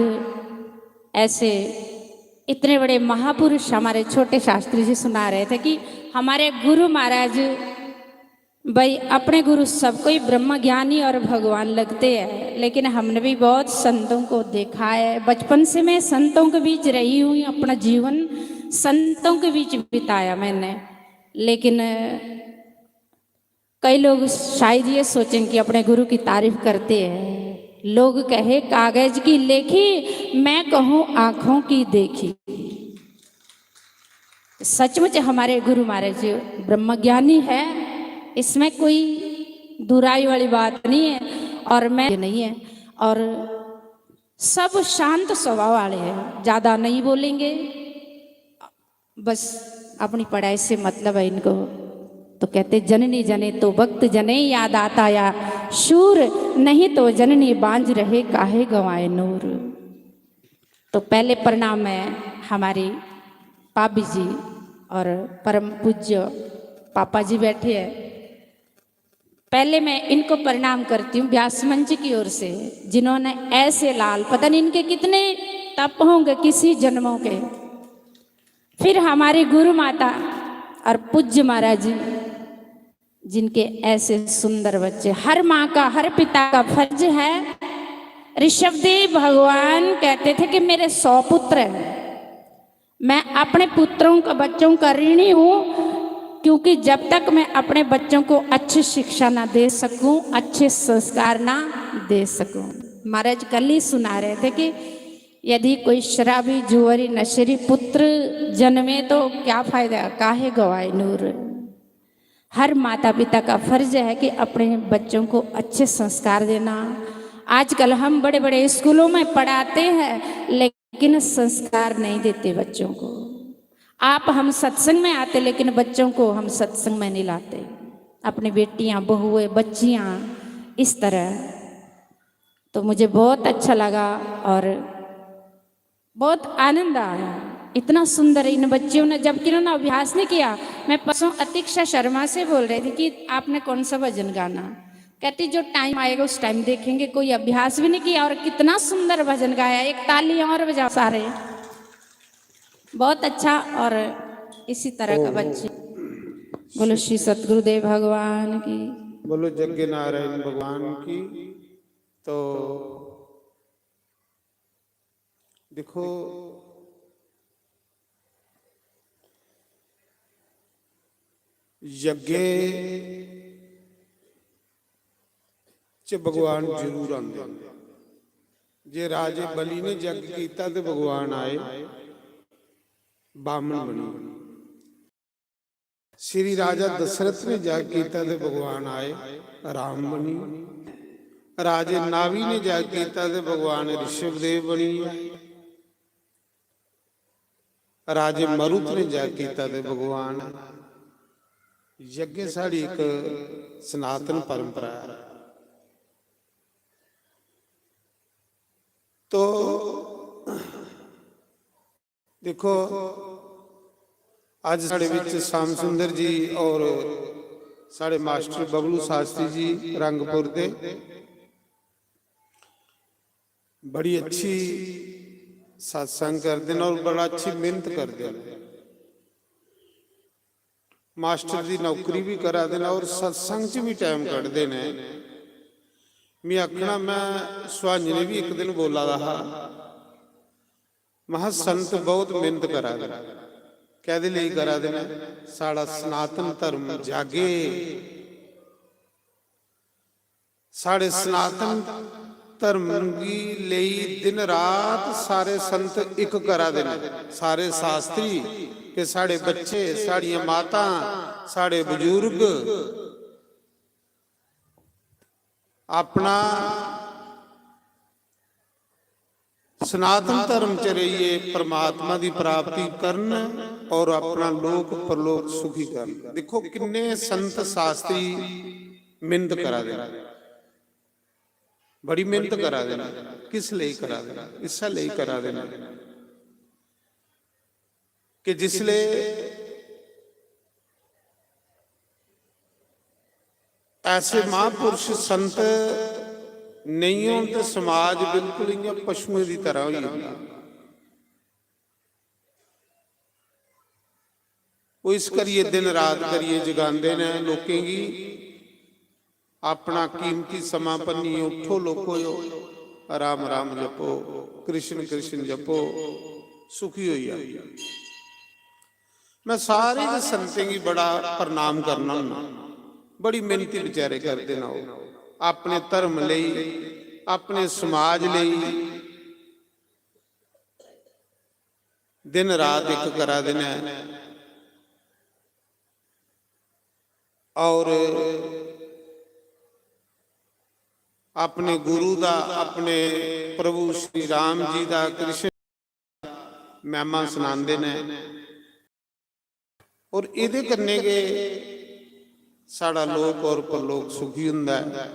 ऐसे इतने बड़े महापुरुष हमारे छोटे शास्त्री जी सुना रहे थे कि हमारे गुरु महाराज, भाई, अपने गुरु सबको ही ब्रह्म ज्ञानी और भगवान लगते हैं, लेकिन हमने भी बहुत संतों को देखा है। बचपन से मैं संतों के बीच रही हुई, अपना जीवन संतों के बीच बिताया मैंने। लेकिन कई लोग शायद ये सोचें कि अपने गुरु की तारीफ करते हैं। लोग कहे कागज की लेखी, मैं कहूँ आंखों की देखी। सचमुच हमारे गुरु महाराज जी ब्रह्मज्ञानी है, इसमें कोई दुराई वाली बात नहीं है। और मैं नहीं है, और सब शांत स्वभाव वाले हैं, ज्यादा नहीं बोलेंगे, बस अपनी पढ़ाई से मतलब है इनको। तो कहते, जननी जने तो भक्त जने, याद आता या शूर, नहीं तो जननी बांझ रहे, काहे गंवाए नूर। तो पहले प्रणाम है हमारी भाभी जी और परम पूज्य पापा जी बैठे हैं। पहले मैं इनको प्रणाम करती हूँ व्यास मंच की ओर से, जिन्होंने ऐसे लाल, पता नहीं इनके कितने तप होंगे किसी जन्मों के। फिर हमारी गुरु माता और पूज्य महाराज जी, जिनके ऐसे सुंदर बच्चे, हर माँ का, हर पिता का फर्ज है। ऋषभदेव भगवान कहते थे कि मेरे सौ पुत्र हैं, मैं अपने पुत्रों का, बच्चों का ऋणी हूँ, क्योंकि जब तक मैं अपने बच्चों को अच्छी शिक्षा ना दे सकूं, अच्छे संस्कार ना दे सकूं। महाराज कल ही सुना रहे थे कि यदि कोई शराबी, जुआरी, नशेरी पुत्र जन्मे तो क्या फायदा, काहे गंवाए नूर। हर माता पिता का फर्ज है कि अपने बच्चों को अच्छे संस्कार देना। आजकल हम बड़े बड़े स्कूलों में पढ़ाते हैं, लेकिन संस्कार नहीं देते बच्चों को। आप, हम सत्संग में आते, लेकिन बच्चों को हम सत्संग में नहीं लाते। अपनी बेटियां, बहुएं, बच्चियां इस तरह। तो मुझे बहुत अच्छा लगा और बहुत आनंद आया। इतना सुंदर इन बच्चियों ने, जबकि इन्होंने अभ्यास नहीं किया। मैं परसों अतिक्षा शर्मा से बोल रही थी कि आपने कौन सा भजन गाना, कहती जो टाइम आएगा उस टाइम देखेंगे। कोई अभ्यास भी नहीं किया और कितना सुंदर भजन गाया। एक ताली और बजाओ सारे, बहुत अच्छा। और इसी तरह का बच्चे। बोलो श्री सतगुरुदेव भगवान की। बोलो जग्गे नारायण भगवान की। तो देखो, यज्ञ च भगवान जरूर आंदे न। जे राजे बलि ने यज्ञ कीता ते भगवान आए, बामन बनी। श्री राजा दशरथ ने जग कीता ते भगवान आए, राम बनी। राजे नाभि ने जग कीता ते भगवान ऋषभदेव बनी। राजे मरुत ने जग कीता ते भगवान। यज्ञ साढ़ी इक सनातन परंपरा है। तो देखो, अज साढ़े विच श्याम सुंदर जी और साढ़े मास्टर बबलू शास्त्री जी रंगपुर दे बड़ी अच्छी सत्संग करदे न और बड़ा अच्छी मेहनत करदे न। मास्टर दी नौकरी भी करा दे न और सत्संग च भी टाइम कड्ढदे न। मैं आखना, मैं सुहानी ने भी इक दिन बोला दा हा, महा संत बहुत मेहनत करा दे न। कैदे लेई करा दे न? साढ़ा सनातन धर्म जागे, साढ़े सनातन धर्म गी लेई दिन रात सारे संत इक करा दे न, सारे शास्त्री, कि साढ़े बच्चे, साढ़ियां मातां, साढ़े बुजुर्ग अपना सनातन धर्म च रेहियै परमात्मा दी प्राप्ति करन और अपना लोक परलोक सुखी करन। दिक्खो, किन्ने संत शास्त्री मेहनत करा दे न, बड़ी मेहनत करा दे न। किस लेई करा दे न? इस्सै लेई करा दे न कि जिसले ऐसे महापुरुष संत नेईं होन ते समाज बिल्कुल इ'यां पशुएं दी तरह होई जंदा। ओह् इस करियै दिन रात करियै जगांदे न लोकें गी, अपना कीमती समां भन्नियै उठो लोको, राम राम जपो, कृष्ण कृष्ण जपो, सुखी होई जाओ। मैं सारे गै संतें गी बड़ा प्रणाम करना होन्ना। बड़ी मेहनती बेचारे करदे न ओह्, अपने धर्म लेई, अपने समाज लेई दिन रात इक करा दे न। और अपने गुरु दा, अपने प्रभु श्री राम जी दा, कृष्ण महिमा सनांदे न। और एह्दे कन्नै गै साढ़ा लोक और परलोक सुखी हुंदा ऐ।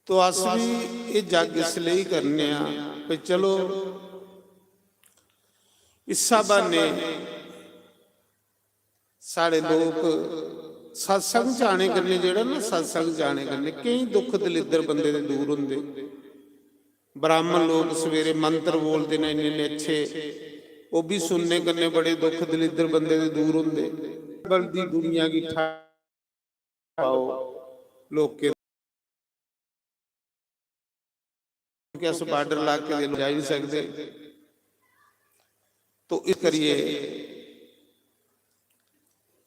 तो अस भी एह् जग इस लेई करने आं कि चलो, इस्सा ब्हाने साढ़े लोक सत्संग च आने कन्नै, जेह्ड़ा ना, सत्संग च आने कन्नै केईं दुख दलिद्दर बंदे दे दूर होंदे। ब्राह्मण लोक सवेरे मंत्र बोलदे न इन्ने इन्ने अच्छे, ओह् भी सुनने कन्नै बड़े दुख दलिद्दर बंदे दे दूर होंदे। बलदी दुनिया गी ठा पाओ लोकें, कि अस बार्डर इलाके दे लोक जाई नहीं सकदे। तो इस करियै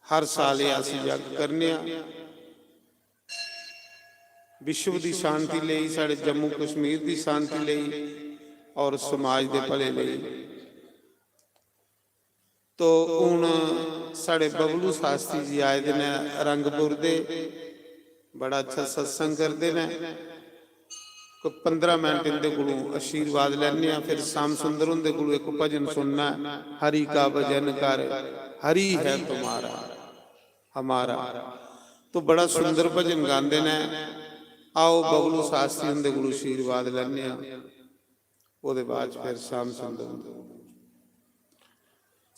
हर साल एह् अस जग करने आं। विश्व दी शांति लेई, साढ़े जम्मू कश्मीर दी शांति लेई और समाज दे भले लेई। तो हून साढ़े बबलू शास्त्री जी आए दे न रंगपुर दे, बड़ा अच्छा सत्संग करदे न। कोई पंदरां मिनट इंदे कोलों आशीर्वाद लैने आं, फिर श्याम सुंदर हुंदे कोलों इक भजन सुनना ऐ, हरि का भजन कर, हरि है तुम्हारा हमारा। तो बड़ा सुंदर भजन गांदे न। आओ बबलू शास्त्री हुंदे कोलों आशीर्वाद लैने आं। ओह्दे बाद च फिर श्याम सुंदर हुंदे।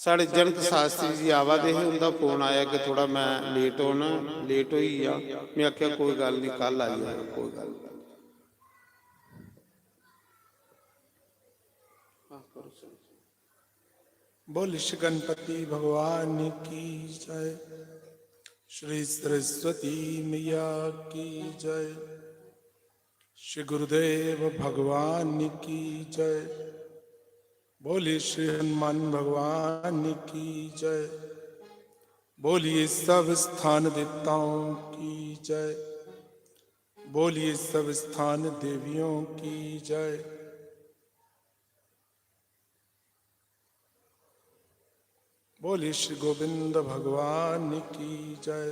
साढ़े जनक शास्त्री जी आवा दे हे, उंदा फोन आया कि थोड़ा मैं लेट होना, लेट होई गेआ। मैं आखेआ, "कोई गल्ल नहीं, कल आई जाएगा, कोई गल्ल नहीं।" बोल श्री गणपति भगवान की जय, श्री सरस्वती मैया की जय, श्री गुरुदेव भगवान की जय, बोलिए श्री हनुमान भगवान की जय, बोलिए सब स्थान देवताओं की जय, बोलिए सब स्थान देवियों की जय। बोलिए श्री गोविंद भगवान की जय।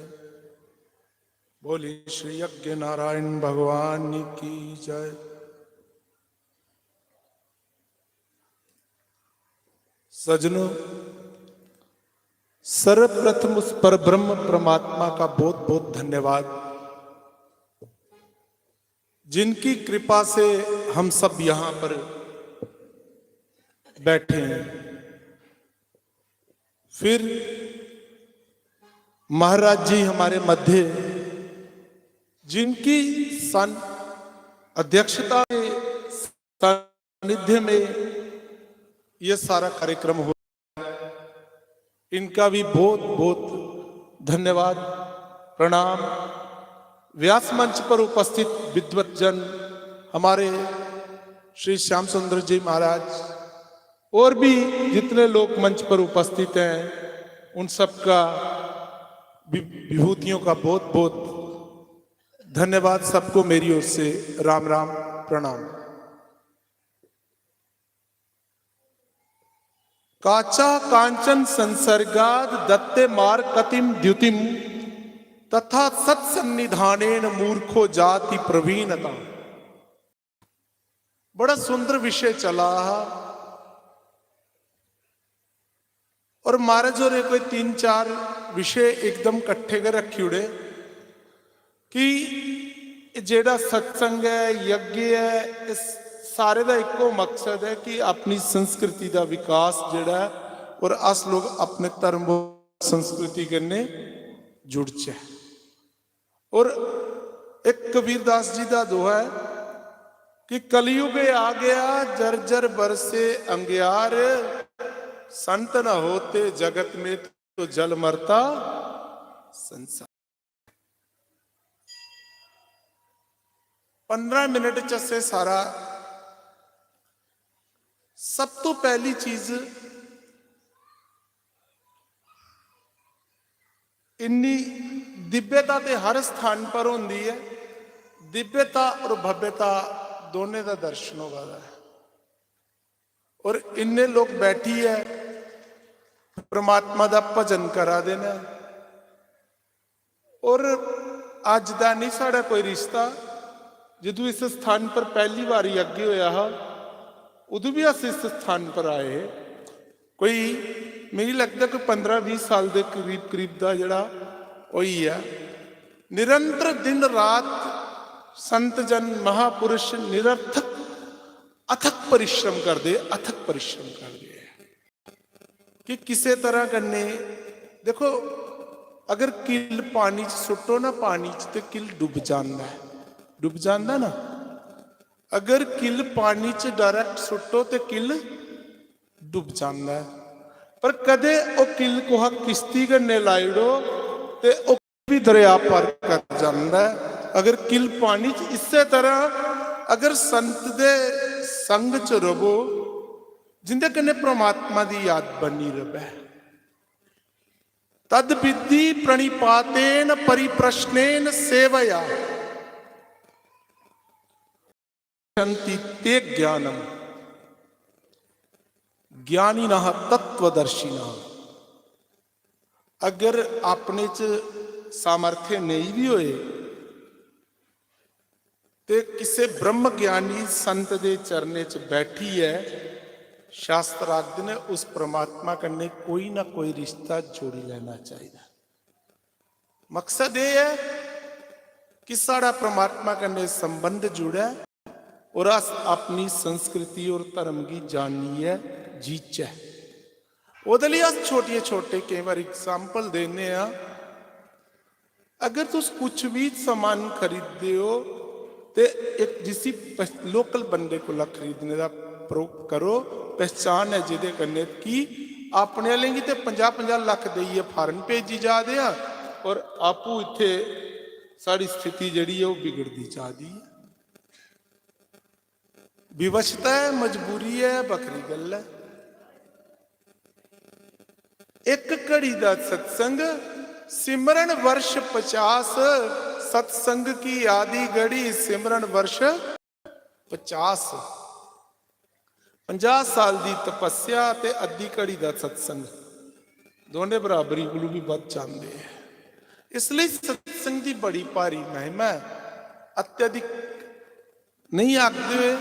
बोलिए श्री यज्ञ नारायण भगवान की जय। सजनों, सर्वप्रथम उस पर ब्रह्म परमात्मा का बहुत बहुत धन्यवाद, जिनकी कृपा से हम सब यहाँ पर बैठे हैं। फिर महाराज जी हमारे मध्य, जिनकी सन-, अध्यक्षता में, सानिध्य में ये सारा कार्यक्रम हो, इनका भी बहुत बहुत धन्यवाद, प्रणाम। व्यास मंच पर उपस्थित विद्वत जन, हमारे श्री श्याम सुंदर जी महाराज, और भी जितने लोग मंच पर उपस्थित हैं, उन सबका वि-, विभूतियों का बहुत बहुत धन्यवाद सबको मेरी ओर से, राम राम, प्रणाम। काचा कांचन संसर्गाद दत्ते मार कतिम द्युतिम तथा सत्सन्निधानेन मूर्खो जाति प्रवीणता। बड़ा सुंदर विषय चला हा। और महाराज होरें कोई तीन चार विषय एकदम कट्ठे गै रखी ओड़े कि एह् जेह्ड़ा सत्संग ऐ, यज्ञ ऐ, इस सारे दा इक्को मकसद ऐ कि अपनी संस्कृति दा विकास जेह्ड़ा ऐ और अस लोग अपने धर्म संस्कृति कन्नै जुड़चै। और एक कबीरदास जी दा दोहा ऐ कि कलयुग आ गया, जर जर बरसे अंगियार, संत न होते जगत में तो जल मरता संसार। पंद्रह मिनट च असें सारा, सब तो पहली चीज, इन्नी दिव्यता ते हर स्थान पर होंदी ऐ, दिव्यता और भव्यता दोनें दा दर्शन होआ दा ऐ। और इन्ने लोग बैठियै परमात्मा दा भजन करा दे न। और अज्ज दा नहीं साढ़ा कोई रिश्ता, जदू इस स्थान पर पहली बारी यज्ञ होया हा, उदू भी अस इस स्थान पर आए हे। कोई, मिगी लगदा कोई पंद्रह बीह साल दे करीब, करीब दा जेह्ड़ा होई गेआ। निरंतर दिन रात संत जन महापुरुष निरर्थक अथक परिश्रम करदे, अथक परिश्रम करदे ऐ कि किसे तरह कन्नै, देखो, अगर किल पानी च सुट्टो ना, पानी च, ते किल डुब जांदा ऐ, डुब जांदा ना। अगर किल पानी च डायरेक्ट सुट्टो ते किल डुब जांदा ऐ, पर कदे ओह् किल कुहा किश्ती कन्नै लाई ओड़ो ते ओह् भी दरेआ पार कर जांदा ऐ। अगर किल पानी च, इस्सै तरह अगर संत दे संग च रवो, जिंदे कन्नै परमात्मा दी याद बनी रवै, तद विद्धि प्रणिपातेन परिप्रश्नेन सेवया। गच्छन्ति ते ज्ञानम ज्ञानिनः तत्वदर्शिनः। अगर अपने च सामर्थ्य नेईं भी होए ते किसे ब्रह्म ज्ञानी संत दे चरणें च बैठियै, शास्त्र आखदे ने, उस परमात्मा कन्नै कोई ना कोई रिश्ता जोड़ी लैना चाहिदा। मकसद एह् ऐ कि साढ़ा परमात्मा कन्नै संबंध जुड़ै और अस अपनी संस्कृति और धर्म गी जानियै जीचै। ओह्दे लेई अस छोटे छोटे केईं बार एग्जाम्पल दिन्ने आं। अगर तुस कुछ भी समान खरीददे ओ ते इक जिसी पह-, लोकल बंदे कोला खरीदने दा प्रो-, करो, पहचान ऐ जेह्दे कन्नै कि अपने आह्लें गी ते पंजाह् पंजाह् लक्ख देइयै फारन भेजी जा दे आं और आपूं इत्थै साढ़ी स्थिति जेह्ड़ी ऐ ओह् बिगड़दी जा दी ऐ। विवशता ऐ, मजबूरी ऐ, बक्खरी गल्ल ऐ। इक घड़ी दा सत्संग, सिमरन वर्ष पचास, सत्संग की आदि घड़ी सिमरन वर्ष पचास। पंजाह साल दी तपस्या ते अद्धी घड़ी दा सत्संग, दोनें बराबरी कोलू भी बध जांदे ऐ। इसलिए सत्संग दी बड़ी भारी महिमा ऐ। अत्यधिक नहीं आखदे होए,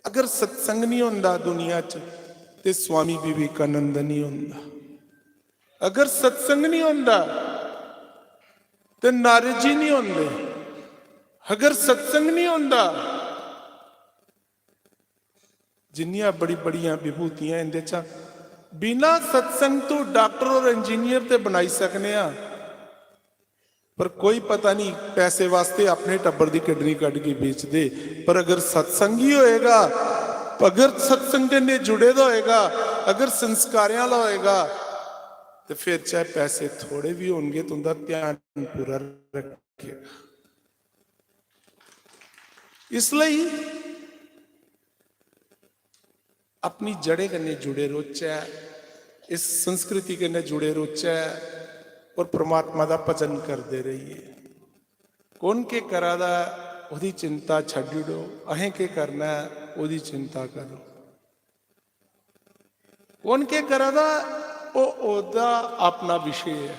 अगर सत्संग नहीं होंदा दुनिया च, ते स्वामी विवेकानंद नहीं होंदा। अगर सत्संग नहीं होंदा, ते नारद जी नहीं होंदे। अगर सत्संग नहीं होंदा, जिन्नियां बड़ी बड़ियां विभूतियां इंदे चा, बिना सत्संग तो डॉक्टर और इंजीनियर ते बनाई सकने आं, पर कोई पता नहीं, पैसे वास्ते अपने टब्बर दी किडनी कड्ढ के बेचदे, पर अगर सत्संगी होएगा, अगर सत्संग कन्नै जुड़े दा होएगा, अगर संस्कारें आह्ला होएगा, ते फिर चाहे पैसे थोड़े भी होणगे, तुं'दा ध्यान पूरा रखेगा। इसलिए अपनी जड़ें कन्नै जुड़े रौह्चै, इस संस्कृति कन्नै जुड़े रौह्चै और परमात्मा दा भजन करदे रहिए। कु'न केह् करा दा ऐ, ओह्दी चिंता छड्डी ओड़ो। असें केह् करना ऐ, ओह्दी चिंता करो। कु'न केह् करा दा, ओह् ओह्दा अपना विशे ऐ।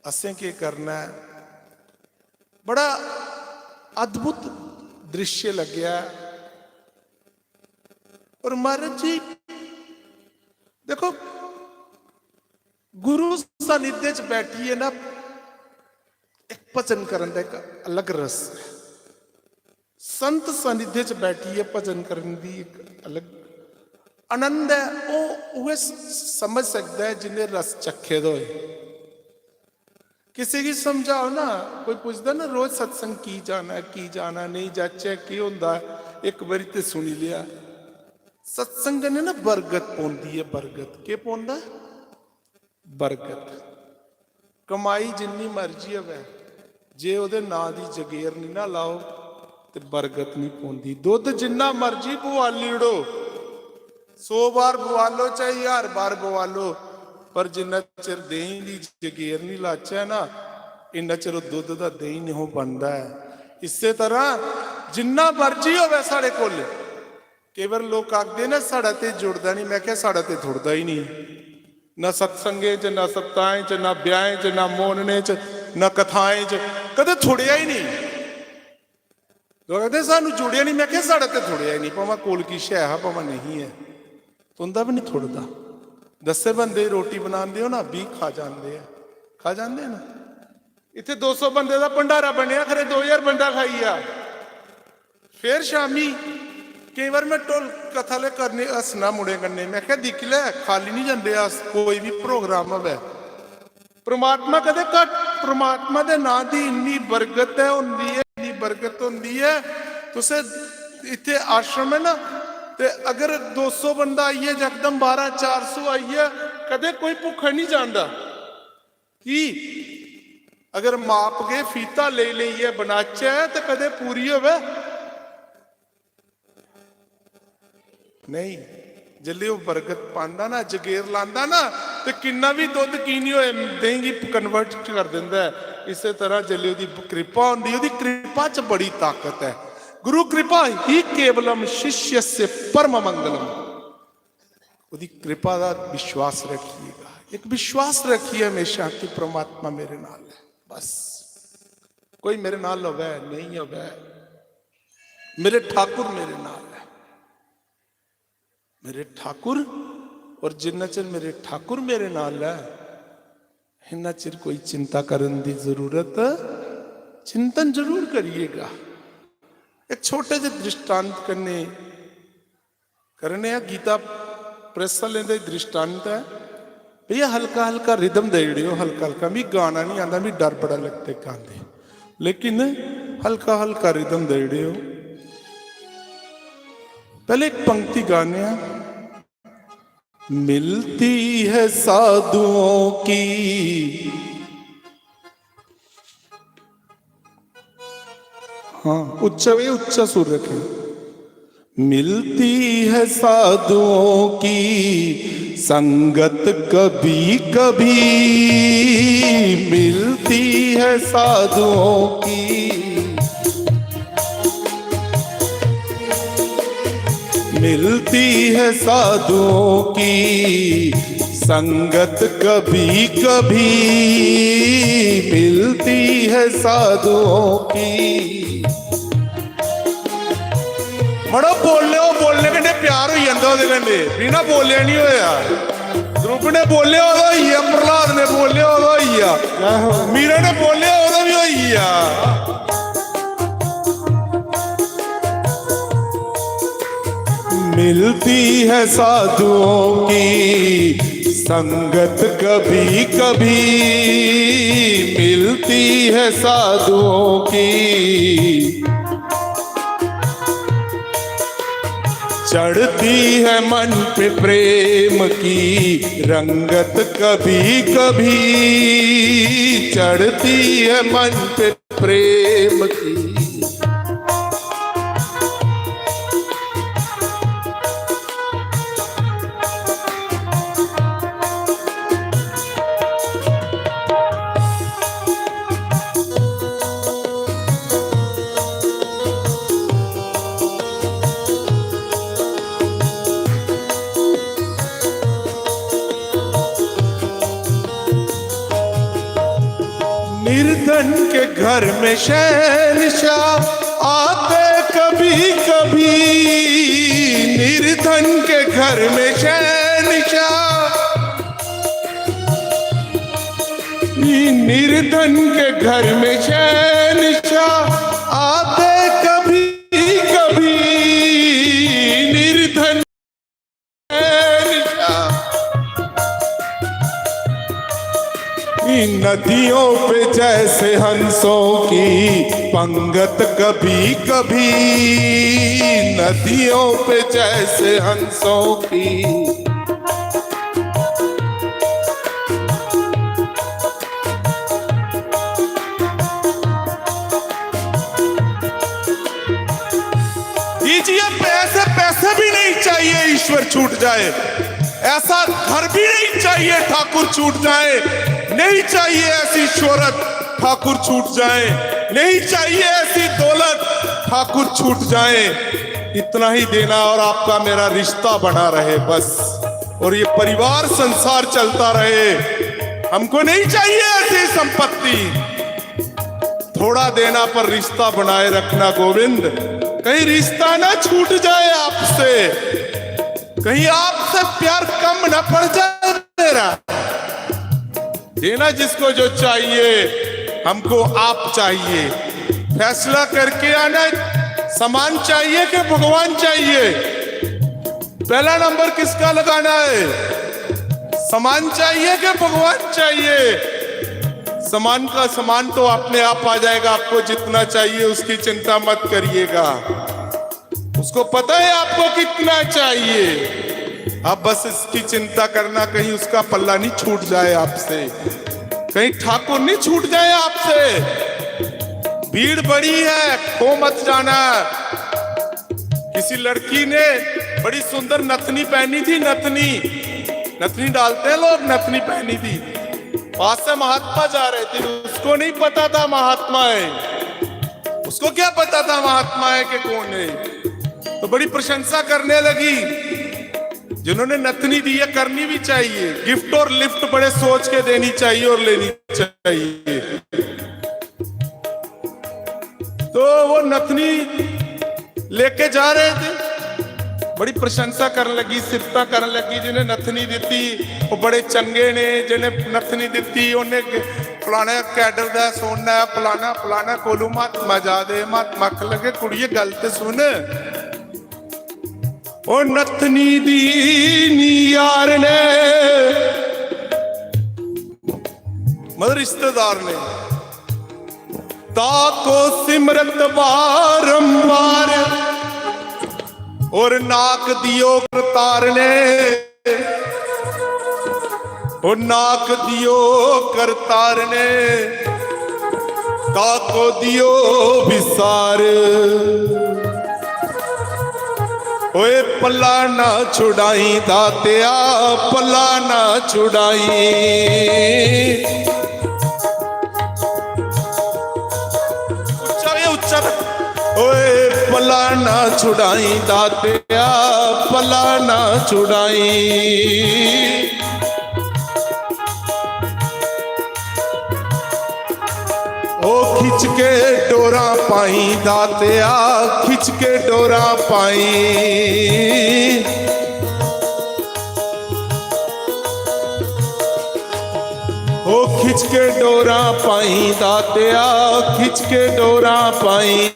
असें केह् करना ऐ? बड़ा अद्भुत दृश्य लग्गेआ। और महाराज जी, देखो, गुरु सानिध्य च बैठियै ना, इक भजन करन दा इक अलग रस ऐ। संत सानिध्य च बैठियै भजन करन दी इक अलग आनंद ऐ। ओह् उ'ऐ स-, समझ सकदा ऐ जिन्ने रस चक्खे दे होए। किसे गी समझाओ ना, कोई पुछदा ना, "रोज सत्संग की जाना ऐ, की जाना, नेईं जाचै, केह् होंदा ऐ?" इक बारी ते सुनी लेआ। सत्संग कन्नै ना बरगत पौंदी ऐ, बरगत। केह् पौंदा? बरगत। कमाई जिन्नी मर्जी होवै, जे ओह्दे नांऽ दी जगेर निं ना लाओ, ते बरगत निं पौंदी। दुद्ध जिन्ना मर्जी बुआली ओड़ो, सौ बार बुआलो, चाहे ज्हार बार बुआलो, पर जिन्ना चिर देहीं दी जगेर निं लाचै ना, इन्ना चिर ओह् दुद्ध दा देहीं निं बनदा ऐ। इस्सै तरह जिन्ना मर्जी होवै साढ़े कोल, केई बार लोक आखदे ना, "साढ़ा ते जुड़दा निं।" में आखेआ, "साढ़ा ते थुड़दा ही निं। ना सत्संगें च, ना सप्ताहें च, ना ब्याहें च, ना मोनने च, ना कथाएं च, कदें थुड़ेआ ही निं।" लोक आखदे, "सानूं जुड़ेआ निं।" में आखेआ, "साढ़ा ते थुड़ेआ ही निं, भामें कोल किश ऐ हा, भामें नेईं ऐ, तुं'दा बी निं थुड़दा।" दस्सें बंदे दी रोटी बनांदे ओ ना, बीह् खा जांदे ऐ, खा जांदे ना। इत्थै दो सौ बंदे दा भंडारा बनेआ, खरे दो ज्हार बंदा खाई गेआ। फिर शामी केई बार में ढोल कथा आह्ले करने, हस्सना मुड़ें कन्नै, में आखेआ, "दिक्खी लै, खाल्ली निं जंदे अस, कोई बी प्रोग्राम होवै।" परमात्मा कदें घट्ट, परमात्मा दे नांऽ दी इन्नी बरकत ऐ, होंदी ऐ, इन्नी बरकत होंदी ऐ। तुसें इत्थै आश्रम ऐ ना, ते अगर दो सौ बंदा आइयै यकदम बारां चार सौ आइयै, कदें कोई भुक्खा निं जांदा। की? अगर माप गै फीता लेई लेइयै बनाचै ते कदें पूरी होवै? नेईं। जिसलै ओह् बरगत पांदा ना, जगेर लांदा ना, ते किन्ना बी दुद्ध की निं होए, देहीं गी convert कर दिंदा ऐ। इस्सै तरह जिसलै ओह्दी कृपा होंदी, ओह्दी कृपा च बड़ी ताकत ऐ। गुरु कृपा ही केवलम शिष्यस्य परम मंगलम। ओह्दी कृपा दा विश्वास रखिएगा, इक विश्वास रखिए हमेशा कि परमात्मा मेरे नाल ऐ। बस, कोई मेरे नाल होवै, नेईं होवै, मेरे ठाकुर मेरे नाल ऐ। मेरे ठाकुर, और जिन्ना चिर मेरे ठाकुर मेरे नाल ऐ, इन्ना चिर कोई चिंता करन दी जरूरत, चिंतन जरूर करिएगा। एक छोटे जे दृष्टांत कन्नै करने आं। गीता प्रेस आह्लें दा दृष्टांत ऐ। भैया, हल्का हल्का रिदम देई ओड़ेओ, हल्का हल्का। मी गाना निं आंदा, मी डर बड़ा लगदा गांदे, लेकिन हल्का हल्का रिदम देई ओड़ेओ। पैह्ले इक पंक्ति गाने आं। मिलती है साधुओं की, हाँ, उच्चा, ये उच्चा सुर रखें। मिलती है साधुओं की संगत कभी कभी, मिलती है साधुओं की। मिलती है साधुओं की संगत कभी कभी, मिलती है साधुओं की। मड़ो, बोलो, बोलने कन्नै प्यार होई जंदा ओह्दे कन्नै, बिना बोले निं होया। ध्रुव ने बोले, ओह्दा होई गेआ, प्रहलाद ने बोले, ओह्दा होई गेआ, जय हो। मीरा ने बोले, ओह्दा बी होई गेआ। मिलती है साधुओं की संगत कभी कभी, मिलती है साधुओं की। चढ़ती है मन पे प्रेम की रंगत कभी कभी, चढ़ती है मन पे प्रेम की। निर्धन के घर में शहंशाह आते कभी कभी, निर्धन के घर में शहंशाह, निर्धन के घर में शहंशाह आते कभी कभी, निर्धन शहंशाह। नदियों पे जैसे हंसों की पंगत कभी कभी, नदियों पे जैसे हंसों की। दीजिए पैसे, पैसे भी नहीं चाहिए ईश्वर छूट जाए, ऐसा घर भी नहीं चाहिए ठाकुर छूट जाए, नहीं चाहिए ऐसी शोहरत ठाकुर छूट जाए, नहीं चाहिए ऐसी दौलत ठाकुर छूट जाए। इतना ही देना और आपका मेरा रिश्ता बना रहे बस, और ये परिवार संसार चलता रहे। हमको नहीं चाहिए ऐसी संपत्ति। थोड़ा देना पर रिश्ता बनाए रखना गोविंद, कहीं रिश्ता ना छूट जाए आपसे, कहीं आपसे प्यार कम ना पड़ जाए मेरा। देना जिसको जो चाहिए, हमको आप चाहिए। फैसला करके आना, सामान चाहिए कि भगवान चाहिए? पहला नंबर किसका लगाना है? सामान चाहिए कि भगवान चाहिए? सामान का, सामान तो अपने आप आ जाएगा, आपको जितना चाहिए उसकी चिंता मत करिएगा। उसको पता है आपको कितना चाहिए। अब बस इसकी चिंता करना, कहीं उसका पल्ला नहीं छूट जाए आपसे, कहीं ठाकुर नहीं छूट जाए आपसे। भीड़ बड़ी है, खो मत जाना। किसी लड़की ने बड़ी सुंदर नथनी पहनी थी, नथनी, नथनी डालते हैं लोग, नथनी पहनी थी। पास से महात्मा जा रहे थे, उसको नहीं पता था महात्मा है, उसको क्या पता था महात्मा है कि कौन है। तो बड़ी प्रशंसा करने लगी। जिन्होंने नथनी दी है, करनी भी चाहिए। गिफ्ट और लिफ्ट बड़े सोच के देनी चाहिए और लेनी चाहिए। तो वो नथनी लेके जा रहे थे, बड़ी प्रशंसा करन लगी, सिफतां करन लगी, जिन्हें नथनी दित्ती, वो बड़े चंगे ने, जिन्हें नथनी दित्ती, उन्हें फलाने कैडर दा सोना है, फलाना, फलाना। कोलू महात्मा जा दे, महात्मा आखन लगे, "कुड़िए, गल ते सुन।" ओ नथनी दी नी यार ने, मतलब रिश्तेदार ने, ताको सिमरत बारंबार, और नाक दियो करतार ने, ओ नाक दियो करतार ने, ताको दियो विसार। ओए पल्ला ना छुड़ाई दातिया, पल्ला ना छुड़ाई। उच्चा रे, उच्चा रे। ओए पल्ला ना छुड़ाई दातिया, पल्ला ना छुड़ाई। ओ खिच के डोरा पाई दातिया, खिच के डोरा पाई। ओ खिच के डोरा पाई दातिया, खिच के डोरा पाई।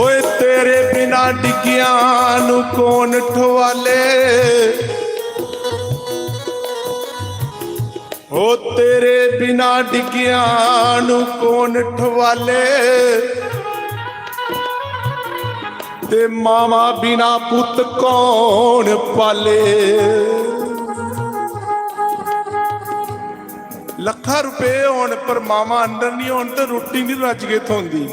ओए तेरे बिना डिगियां नू कौन ठवाले, ओ तेरे बिना डिगियां नू कौन ठवाले, ते मावा बिना पुत कौन पाले। लखा रुपये होन पर मावा अंदर नहीं होन तो रोटी नहीं रज के थोंदी।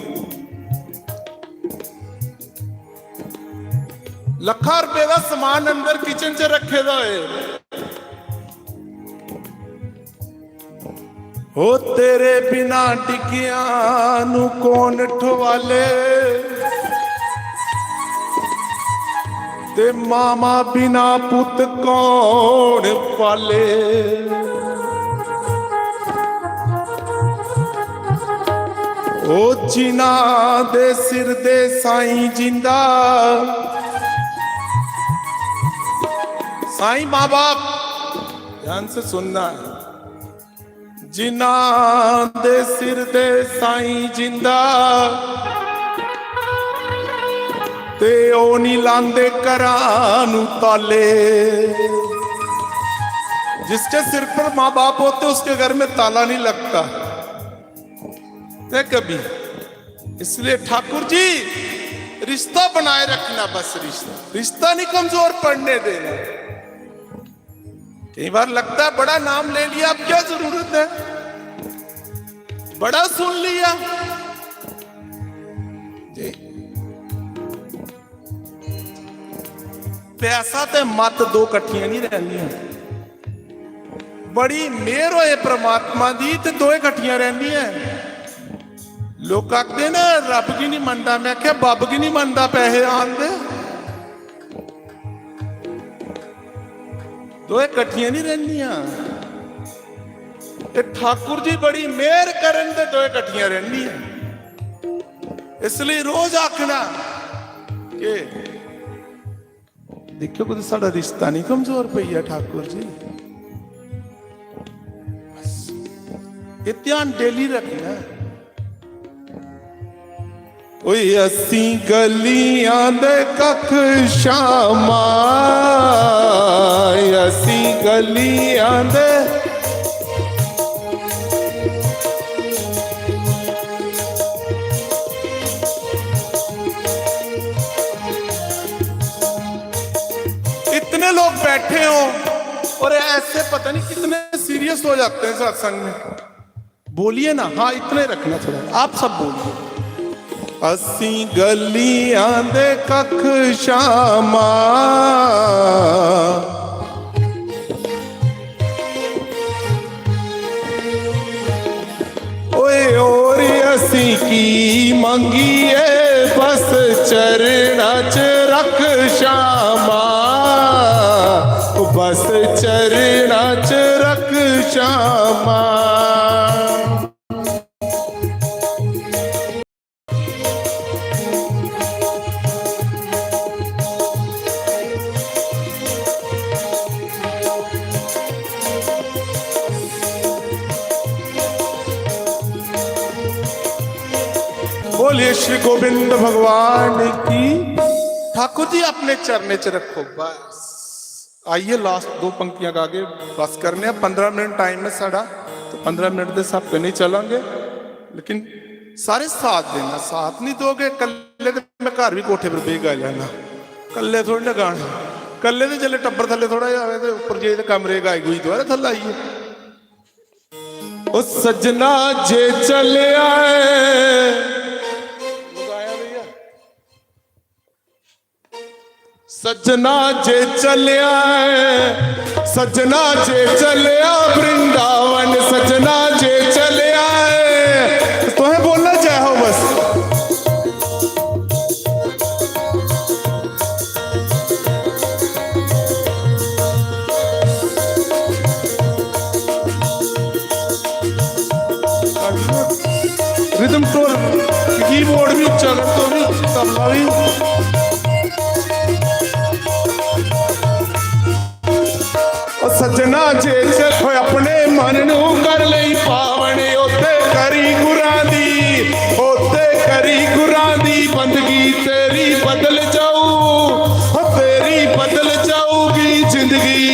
लखा रुपये का सामान अंदर किचन च रखे दा है। ओ तेरे बिना डिगियां नू कौन ठवाले, ते मामा बिना पुत कौन पाले? ओ जिना दे सिर दे साईं जिंदा। साईं माँ बाप, ध्यान से सुनना है। जिन्हां दे सिर दे साईं जिंदा, ते ओह् निं लांदे घरां नू ताले। जिसके सिर पर माँ बाप होते, उसके घर में ताला नहीं लगता। ते कभी, इसलिए ठाकुर जी, रिश्ता बनाए रखना, बस रिश्ता, रिश्ता नहीं कमजोर पड़ने देना। कई बार लगता है, बड़ा नाम ले लिया, अब क्या जरूरत है, बड़ा सुन लिया जी। पैसा ते मत दो कट्ठियां नहीं रहंदियां। बड़ी मेहर होए परमात्मा दी ते दोए कट्ठियां रहंदियां। लोक आखदे ना, "रब की नहीं मनदा।" मैं आखेआ, "बब की नहीं मनदा, पैसे आन दे।" दोए कट्ठियां नहीं रहंदियां। ते ठाकुर जी बड़ी मेहर करन ते दोए कट्ठियां रहंदियां। इसलिए रोज आखना कि देखियो, कुतै साढ़ा रिश्ता नहीं कमजोर पई गेआ, ठाकुर जी। बस, ये ध्यान डेली रखना। ओए असी गलियां दे कख शामा, असी गलियां दे। इतने लोग बैठे हो और ऐसे पता नहीं कितने सीरियस हो जाते हैं सत्संग में। बोलिए ना, हाँ, इतने रखना थोड़ा, आप सब बोलिए। असी गलियां दे कख शामा, ओए और असी की मंगिए, बस चरणा च रख शामा, बस चरणा च रख शामा। बोलिए श्री गोविंद भगवान की। ठाकुर जी अपने चरणे च रखो बस। आइए, लास्ट दो पंक्तियां गा के बस करने हैं। पंद्रह मिनट टाइम है साढ़ा, तो पंद्रह मिनट के हिसाब से नहीं चलेंगे, लेकिन सारे साथ देना। साथ नहीं दोगे, कल्ले ते मैं घर भी कोठे पर बेही गाई लैना, कल्ले थोड़ी ना गाना। कल्ले ते जिसले टब्बर थल्ले थोड़ा जिहा होवे ते उप्पर जाइयै ते कमरे गाई गुई दोबारा थल्ले आइए। ओ सज्जना जे चलेआ ऐ, सज्जना जे चलेआ ऐ, सज्जना जे चलेआ वृंदावन, सज्जना जे चलेआ ऐ। तुसें बोलना जय हो बस। रिदम टोल, कीबोर्ड भी उच्चा कर दो, भी तबला भी। ओ सज्जना, जे च अपने मन नू कर लेई पावन, ओते करी गुरां दी, ओते करी गुरां दी बंदगी, तेरी बदल जाऊ, ओ तेरी बदल जाऊगी जिंदगी।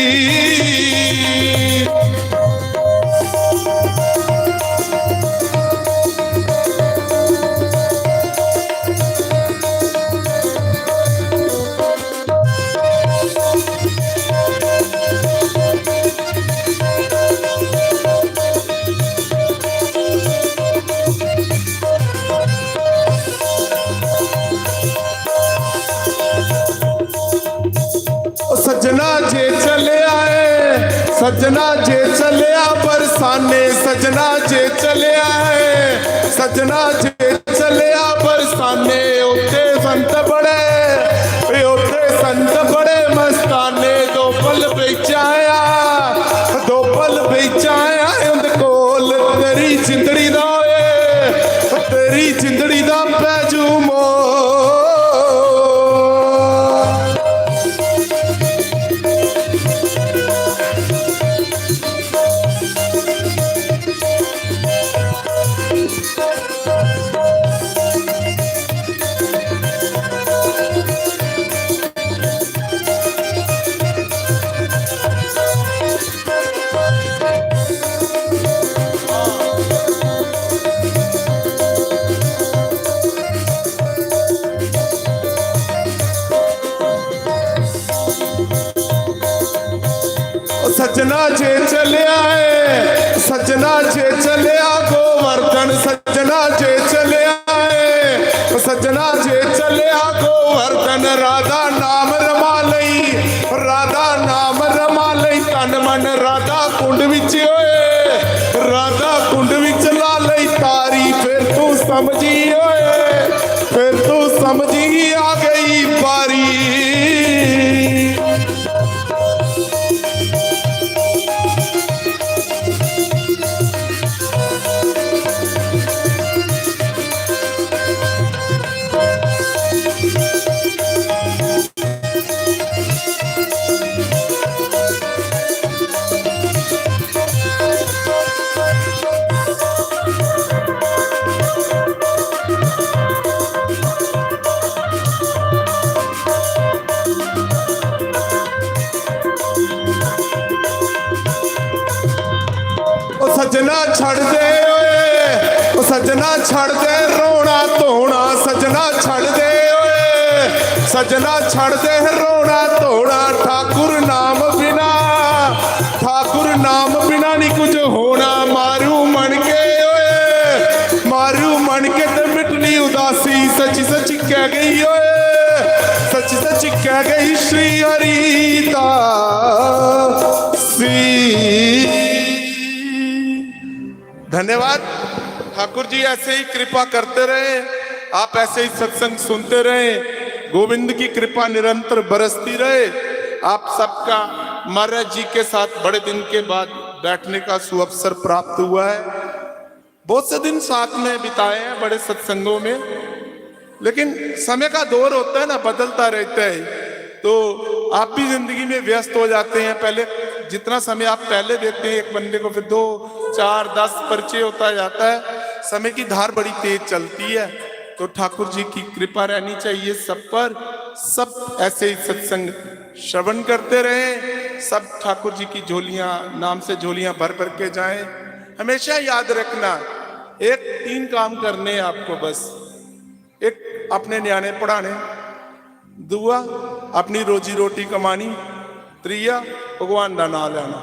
ओ सज्जना जे चलेआ ऐ, सज्जना जे चलेआ बरसाने, सज्जना जे चलेआ ऐ, सज्जना जे चलेआ बरसाने, ओते संत बड़े, ओते संत बड़े मस्ताने, दो पल बिच आया, दो पल बिच आया उंदे कोल। तेरी जिंदड़ी दा ओए, तेरी जिंदड़ी दा बैजू मोल। ओ सज्जना जे चलेआ ऐ, सज्जना जे चलेआ गोवर्धन, सज्जना जे चलेआ ऐ, ओ सज्जना जे चलेआ गोवर्धन, राधा नाम रमा लई, राधा नाम रमा लई, तन मन राधा कुंड विच ओए, राधा कुंड विच ला लई तारी, फिर तू समझी ओए, फिर तू समझी आ गई बारी। ओ सज्जना छड़ दे ओए, ओ सज्जना छड़ दे रोना धोना, सज्जना छड़ दे ओए, सज्जना छड़ दे रोना धोना। ठाकुर नाम बिना, ठाकुर नाम बिना नी कुछ होना। मारू मन के ओए, मारू मन के ते मिटनी उदासी। सच सच कह गई ओए, सच सच कह गई श्री हरि दासी। धन्यवाद। ठाकुर जी ऐसे ही कृपा करते रहे, आप ऐसे ही सत्संग सुनते रहें। गोविंद की कृपा निरंतर बरसती रहे। आप सबका महाराज जी के साथ बड़े दिन के बाद बैठने का सुअवसर प्राप्त हुआ है। बहुत से दिन साथ में बिताए हैं बड़े सत्संगों में, लेकिन समय का दौर होता है ना, बदलता रहता है, तो आप भी जिंदगी में व्यस्त हो जाते हैं। पहले जितना समय आप पहले देते हैं एक बंदे को, फिर दो, चार, दस परिचय होता जाता है। समय की धार बड़ी तेज चलती है, तो ठाकुर जी की कृपा रहनी चाहिए सब पर। सब ऐसे ही सत्संग श्रवण करते रहें, सब ठाकुर जी की झोलियां, नाम से झोलियां भर भर के जाएं। हमेशा याद रखना, एक तीन काम करने हैं आपको बस। एक, अपने न्याणे पढ़ाने, दूआ, अपनी रोजी रोटी कमानी, त्रीया, भगवान दा नाम लेना।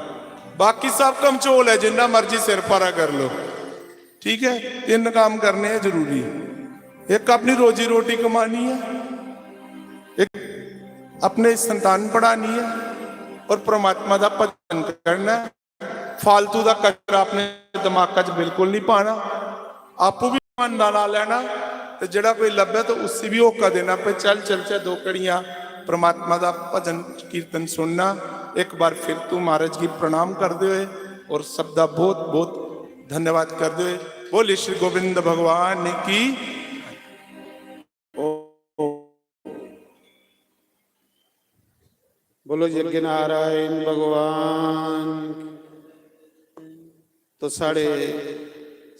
बाकी सब कमचोल है, जिन्ना मर्जी सिर भारा कर लो, ठीक है? तीन काम करने हैं जरूरी। एक अपनी रोजी रोटी कमानी है, एक अपने संतान पढ़ानी है और परमात्मा का भजन करना है। फालतू का कचरा अपने दिमाग च बिल्कुल नहीं पाना। आपू भी मन दा ला लेना, ते जेड़ा कोई लब्भे तो उसी भी होका देना, पे चल चलचे दो घड़ियां परमात्मा का भजन कीर्तन सुनना। एक बार फिर तू महाराज की प्रणाम करते हुए और सबका बहुत बहुत धन्यवाद करते हुए बोलिए श्री गोविंद भगवान की। ओ, बोलो यज्ञ नारायण भगवान। तो साढ़े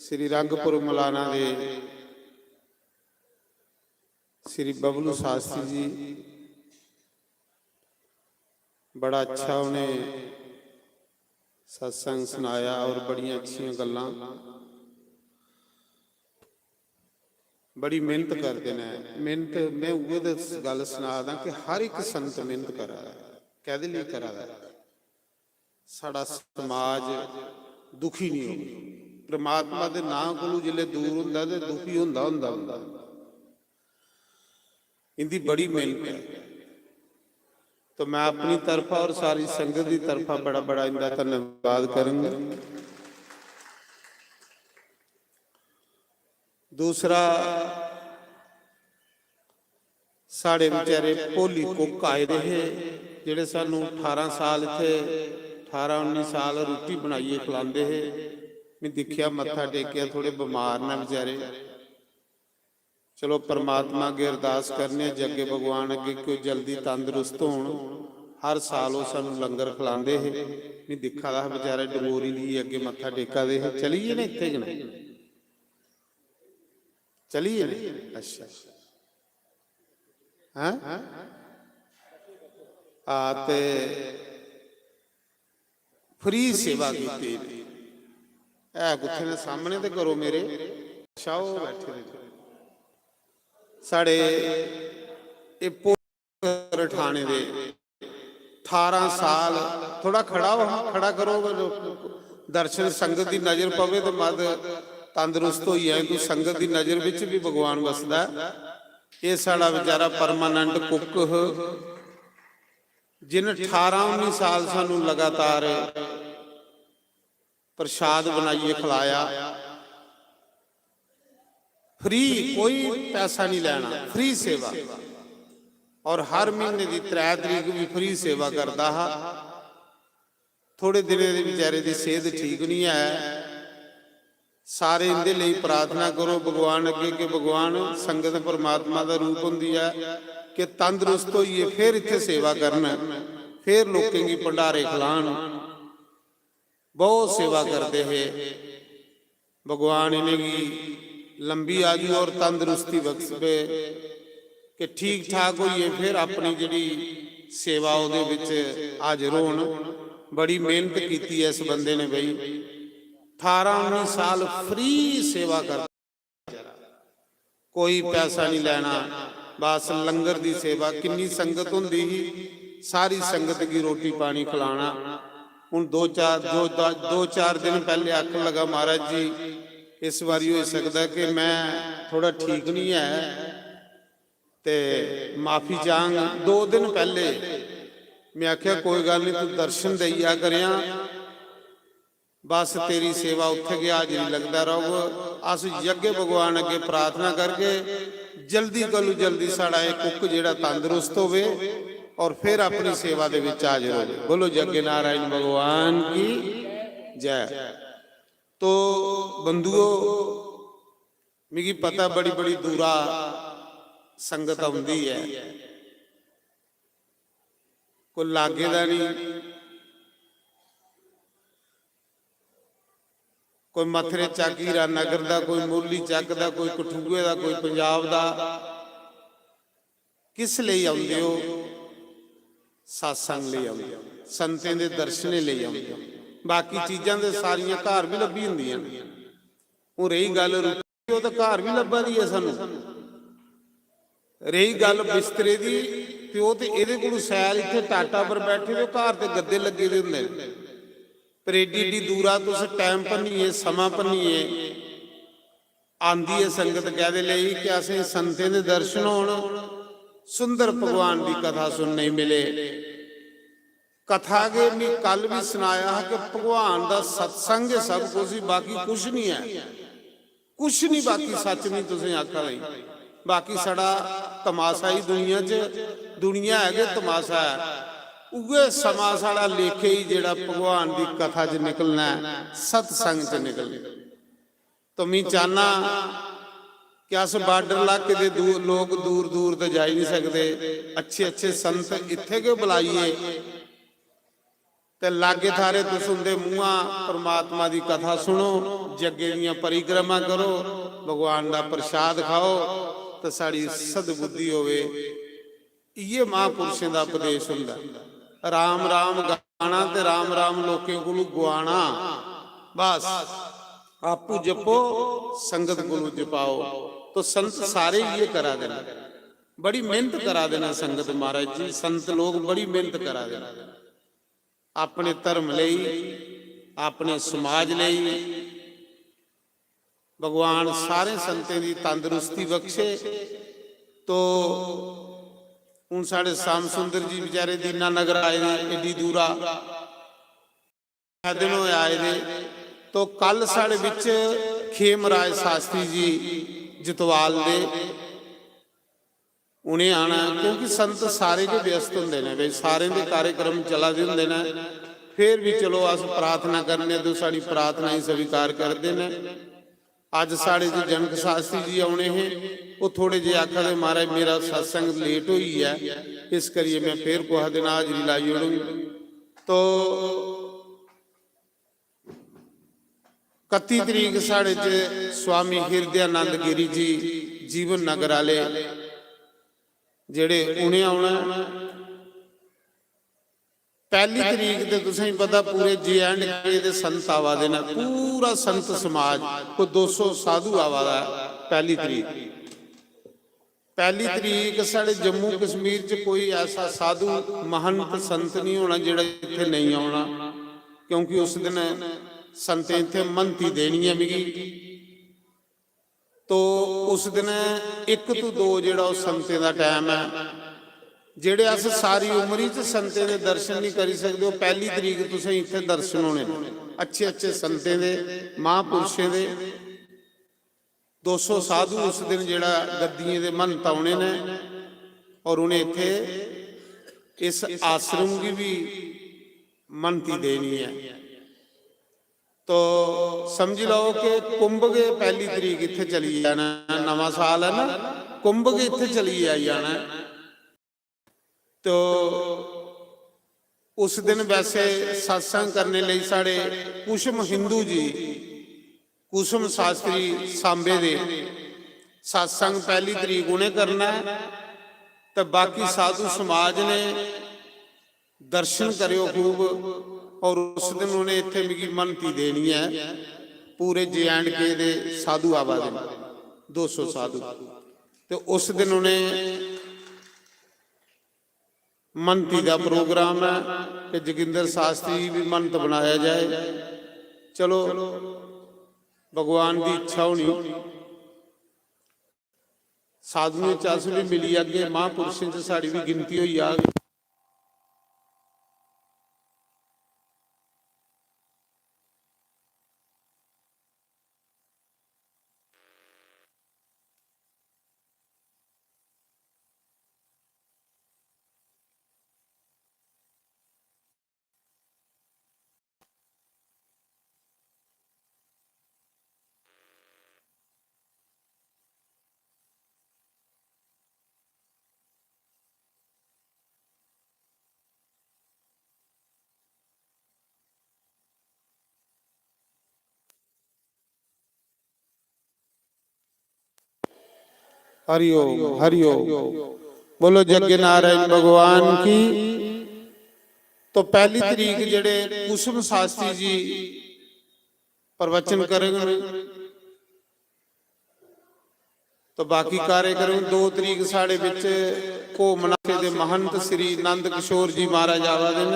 श्री रंगपुर मलाना दे श्री बबलू शास्त्री जी, बड़ा अच्छा उन्हें सत्संग सुनाया और बड़ियां अच्छियां गल्लां। बड़ी मेहनत करदे न। मेहनत, में उ'ऐ ते गल्ल सना दा कि हर इक संत मेहनत करा दा ऐ। कैह्दे लेई करा दा ऐ? साढ़ा समाज दुखी निं होग। परमात्मा दे नांऽ कोलू जिसलै दूर होंदा ते दुखी होंदा, होंदा, होंदा। इंदी बड़ी मेहनत है। तो मैं अपनी तरफा और सारी संगत की तरफा बड़ा, बड़ा इंदा धन्यवाद करूंगा। दूसरा, साढ़े बेचारे भोली कुक आए दे हे, जेह्ड़े सानू ठारां साल इत्थै, ठारां उन्नी साल रुट्टी बनाइयै खलांदे हे। में दिक्खेआ, मत्था टेकेआ, थोड़े बमार न बेचारे। चलो, परमात्मा अग्गें अरदास करने आं, जग्गे भगवान अग्गें कि ओह् जल्दी तंदरुस्त होन। हर साल ओह् सानू लंगर खलांदे हे। में दिक्खा दा हा, बेचारे डंगोरी लेइयै अग्गें मत्था टेका दे हे। चली गे ना इत्थै गै न? चली गे ना? अच्छा। हैं? हां, ते फ्री सेवा कीती। है कुत्थै ने? सामने ते करो मेरे। अच्छा, ओह् बैठे दे। साढ़े एह् पो- ठाणे दे ठारां साल, थोड़ा खड़ा हो, खड़ा करो, दर्शन, संगत दी नजर पवे ते मत तंदरुस्त होई जाए। तू संगत दी नजर विच भी भगवान वसदा ऐ। एह् साढ़ा बेचारा परमानेंट कुक ह, जिन ठारां उन्नी साल सानू लगातार प्रसाद बनाइयै खलाया। फ्री, कोई पैसा नहीं लेना, फ्री सेवा। और हर महीने दी त्रै तरीक भी फ्री सेवा करदा हा। थोड़े दिनें दे बेचारे दी सेहत ठीक नहीं है। सारे इंदे लेई प्रार्थना करो भगवान अग्गे कि भगवान, संगत परमात्मा दा रूप होंदी है कि तंदरुस्त होइयै फिर इत्थै सेवा करन, फिर लोकें गी भंडारे खलान। बहुत सेवा करदे हे। भगवान इ'नेंगी लंबी आयु और तंदरुस्ती बख्शे कि ठीक ठाक होइयै फिर अपनी जेह्ड़ी सेवा ओह्दे बिच हाजर होन। बड़ी मेहनत कीती ऐ इस बंदे ने बई, ठारां उन्नी साल फ्री सेवा कर, कोई पैसा नहीं लेना, बस लंगर दी सेवा। किन्नी संगत होंदी ही, सारी संगत गी रोटी पानी खिलाना। हुन दो चार, दो, दो चार दिन पहले आखन लगा, "महाराज जी, इस बारी होई सकदा कि मैं थोड़ा ठीक नहीं है ते माफी चाहंग।" दो दिन पहले मैं आख्या, "कोई गल्ल नहीं, तू दर्शन देई आ करेआं।" बस तेरी सेवा उत्थे गै हाजरी लगदा रौह्ग। अस यज्ञ भगवान अग्गे प्रार्थना करगे, जल्दी कोलू जल्दी साढ़ा एह् कुक जेह्ड़ा तंदरुस्त होवे और फिर अपनी सेवा दे विच हाजर होवे। बोलो यज्ञ नारायण भगवान की जय। तो बंधुओ, मिगी पता बड़ी बड़ी दूरा संगत औंदी ऐ, कोई लागे दा नहीं, कोई मथरे चक, हीरा नगर दा, कोई मुरली चक दा, कोई कठुए दा, कोई पंजाब दा, किस लेई औंदे ओ? सत्संग लेई औंदे ओ, संतें दे दर्शनें लेई औंदे ओ। बाकी चीजां ते सारियां घर भी लब्भी जंदियां न। हून रेही गल्ल रुट्टी, ओह् ते घर भी लब्भा दी ऐ सानू। रेही गल्ल बिस्तरे दी, ते ओह् ते एह्दे कोलू सैल इत्थै टाटा पर बैठे दे, घर ते गद्दे लग्गे दे होंदे न। पर एड्डी एड्डी दूरा तुस टैम भन्नियै, समां भन्नियै आंदी ऐ संगत कैह्दे लेई? कि असें संतें दे दर्शन होन, सुंदर भगवान दी कथा सुनने गी मिले। कथा गै मी कल भी सनाया हा कि भगवान दा सत्संग गै सब कुछ ही, बाकी कुछ नहीं है। कुछ नहीं बाकी, सच नहीं तुसें आखा दी। बाकी साढ़ा तमाशा ही दुनिया च, दुनिया है गै तमाशा है। उ'ऐ समां साढ़ा लेखे ही जेह्ड़ा भगवान दी कथा च निकलना है, सत्संग च निकलना। तो मैं चाहना कि अस बॉर्डर इलाके दे दू-, लोग दूर दूर ते जाई नहीं सकदे। अच्छे अच्छे संत इत्थे गै बुलाइए ते लागे थारे तुस उंदे मुंहा परमात्मा दी कथा सुनो, जग्गे दियां परिक्रमा करो, भगवान दा प्रसाद खाओ, ते साढ़ी सद्बुद्धि होवे। इये महापुरुषें दा उपदेश हुंदा। राम राम गाना ते राम राम लोकें कोलू गुआना। बस, आपू जपो, संगत कोलू जपाओ। तो संत सारे इये करा दे न, बड़ी मेहनत करा दे न संगत। महाराज जी, संत लोग बड़ी मेहनत करा दे न। अपने धर्म लेई, अपने समाज लेई। भगवान सारे संतें दी तंदरुस्ती बख्शे। तो हुन साढ़े श्याम सुंदर जी बेचारे दीना नगर आए दे, एड्डी दूरा दिन होए आए दे। तो कल साढ़े बिच खेम राय शास्त्री जी जतवाल दे, उ'नें आना, क्योंकि संत सारे गै व्यस्त होंदे न, भाई, सारें दे कार्यक्रम चला दे होंदे न। फिर भी चलो, अस प्रार्थना करने ते साढ़ी प्रार्थना गी स्वीकार करदे न। अज्ज साढ़े च जनक शास्त्री जी औने हे, ओह् थोड़े जे आखा दे, "महाराज, मेरा सत्संग लेट होई ऐ, इस करियै मैं फिर कुसै दिन हाजरी लाई ओड़ङ।" तो कत्ती तरीक साढ़े च स्वामी हृदयानंद गिरी जी, जीवन नगर आह्ले, जेह्ड़े, उ'नें औना ऐ। पैह्ली तरीक ते तुसें गी पता, पूरे जे एंड के दे संत आवा दे न, पूरा संत समाज, कोई दो सौ साधु आवा दा ऐ पैह्ली तरीक। पैह्ली तरीक साढ़े जम्मू कश्मीर च कोई ऐसा साधु, महंत, संत नहीं होना जेह्ड़ा इत्थै नेईं औना, क्योंकि उस दिन संतें इत्थै महंती देनी ऐ मिगी। तो उस दिन इक तू दो जेह्ड़ा ओह् संतें दा टैम ऐ, जेह्ड़े अस सारी उम्र च संतें दे दर्शन नहीं करी सकदे, ओह् पैह्ली तरीक तुसें इत्थै दर्शन होने न अच्छे अच्छे संतें दे, महापुरुषें दे। दो सौ साधु उस दिन जेह्ड़ा गद्दियें दे महंत औने न और उ'नें इत्थै इस आश्रम गी भी महंती देनी ऐ। तो समझी लैओ कि कुंभ गै पैह्ली तरीक इत्थै चली जाना, नमां साल ऐ ना, कुंभ गै इत्थै चली आई जाना ऐ। तो उस दिन वैसे सत्संग करने लेई साढ़े कुसुम हिंदू जी, कुसुम शास्त्री सांबे दे, सत्संग पैह्ली तरीक उ'नें करना ऐ ते बाकी साधु समाज ने दर्शन करेओ खूब। और उस दिन उ'नें इत्थै मिगी महंती देनी ऐ, पूरे जे एंड के दे साधु आवा दे न, दो सौ साधु। ते उस दिन उ'नें महंती दा प्रोग्राम ऐ कि जोगिंदर शास्त्री गी भी महंत बनाया जाए। चलो, भगवान दी इच्छा होनी, साधुएं च अस भी मिली जागे, महापुरुषें च साढ़ी भी गिनती होई जाग। हरिओम, हरिओम। बोलो जग्गे नारायण भगवान की। तो पैह्ली तरीक जेह्ड़े कुसुम शास्त्री जी प्रवचन करङन, तो बाकी कार्यक्रम दो तरीक साढ़े बिच घोमनाथे दे महंत श्री नंद किशोर जी महाराज आवा दे न।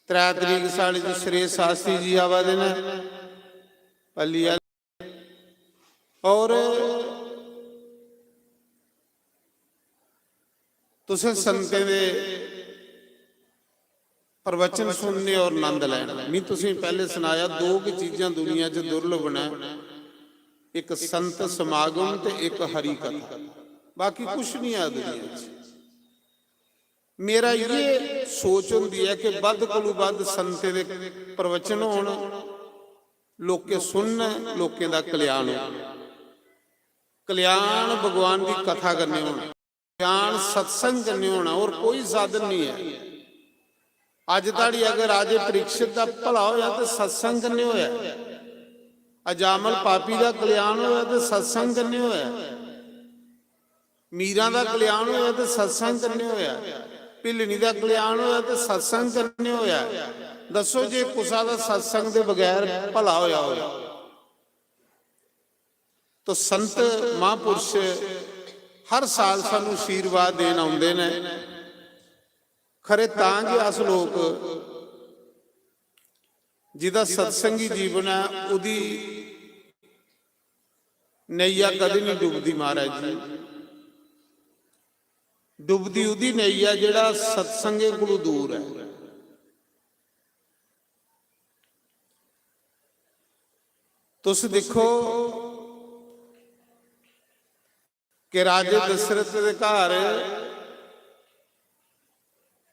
त्रै तरीक साढ़े च सुरेश शास्त्री जी आवा दे न, पल्ली आह्ले। और तुसें संतें दे प्रवचन सुनने और नंद लैना। मैं तुसें पैह्ले सनाया, दो गै चीजां दुनिया च दुर्लभ न, इक संत समागम ते इक हरि कथा, बाकी कुछ नहीं है दुनिया च। मेरा ये सोच होंदी ऐ कि बद्ध कोलू बद्ध संतें दे प्रवचन होन, लोकें सुनन, लोकें दा कल्याण हो। कल्याण भगवान दी कथा कन्नै होना, कल्याण सत्संग कन्नै होना, और कोई साधन नहीं है। अज धड़ी अगर राजे परीक्षित दा भला होया ते सत्संग कन्नै होया, अजामल पापी दा कल्याण होया ते सत्संग कन्नै होया। मीरां दा कल्याण होया ते सत्संग कन्नै होया, भिल्लनी दा कल्याण होया ते सत्संग कन्नै होया। दस्सो जे कुसा दा सत्संग दे बगैर भला होया होया। तो संत महापुरुष हर साल सानू आशीर्वाद देन औंदे ने। खरे तां जे अस लोक जिदा सत्संगी जीवन ऐ, उदी नैया कदी नहीं डुबदी महाराज जी। डुबदी उदी नैया जेड़ा सत्संगे कोलू दूर ऐ। तुस दिक्खो, कि राजे दशरथ दे घर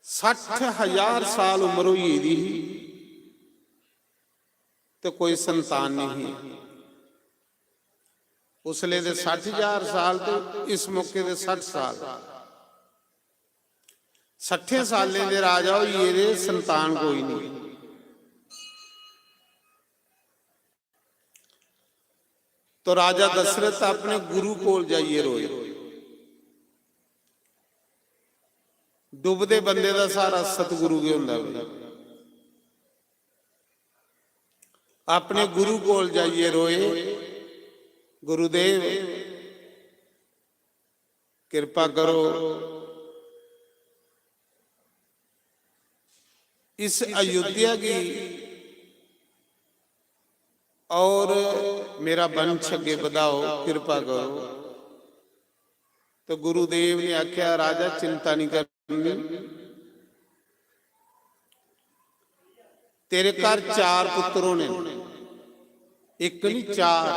सट्ठ हजार साल उम्र होई गेदी ही ते कोई संतान नहीं ही। उसले दे सट्ठ हजार साल ते इस मौके दे सट्ठ साल। सट्ठे सालें दे राजा होई गेदे, संतान कोई नहीं। तो राजा दशरथ अपने गुरु कोल जाइए रोए। डुबदे बंदे दा सहारा सतगुरु गै होंदा भाई। अपने गुरु कोल जाइए रोए, "गुरुदेव, किरपा करो, इस अयोध्या गी और मेरा वंश अग्गे बधाओ, किरपा करो।" तो गुरुदेव ने आख्या, "राजा, चिंता नहीं करनी, तेरे घर चार पुत्र होने न, एक नहीं, चार।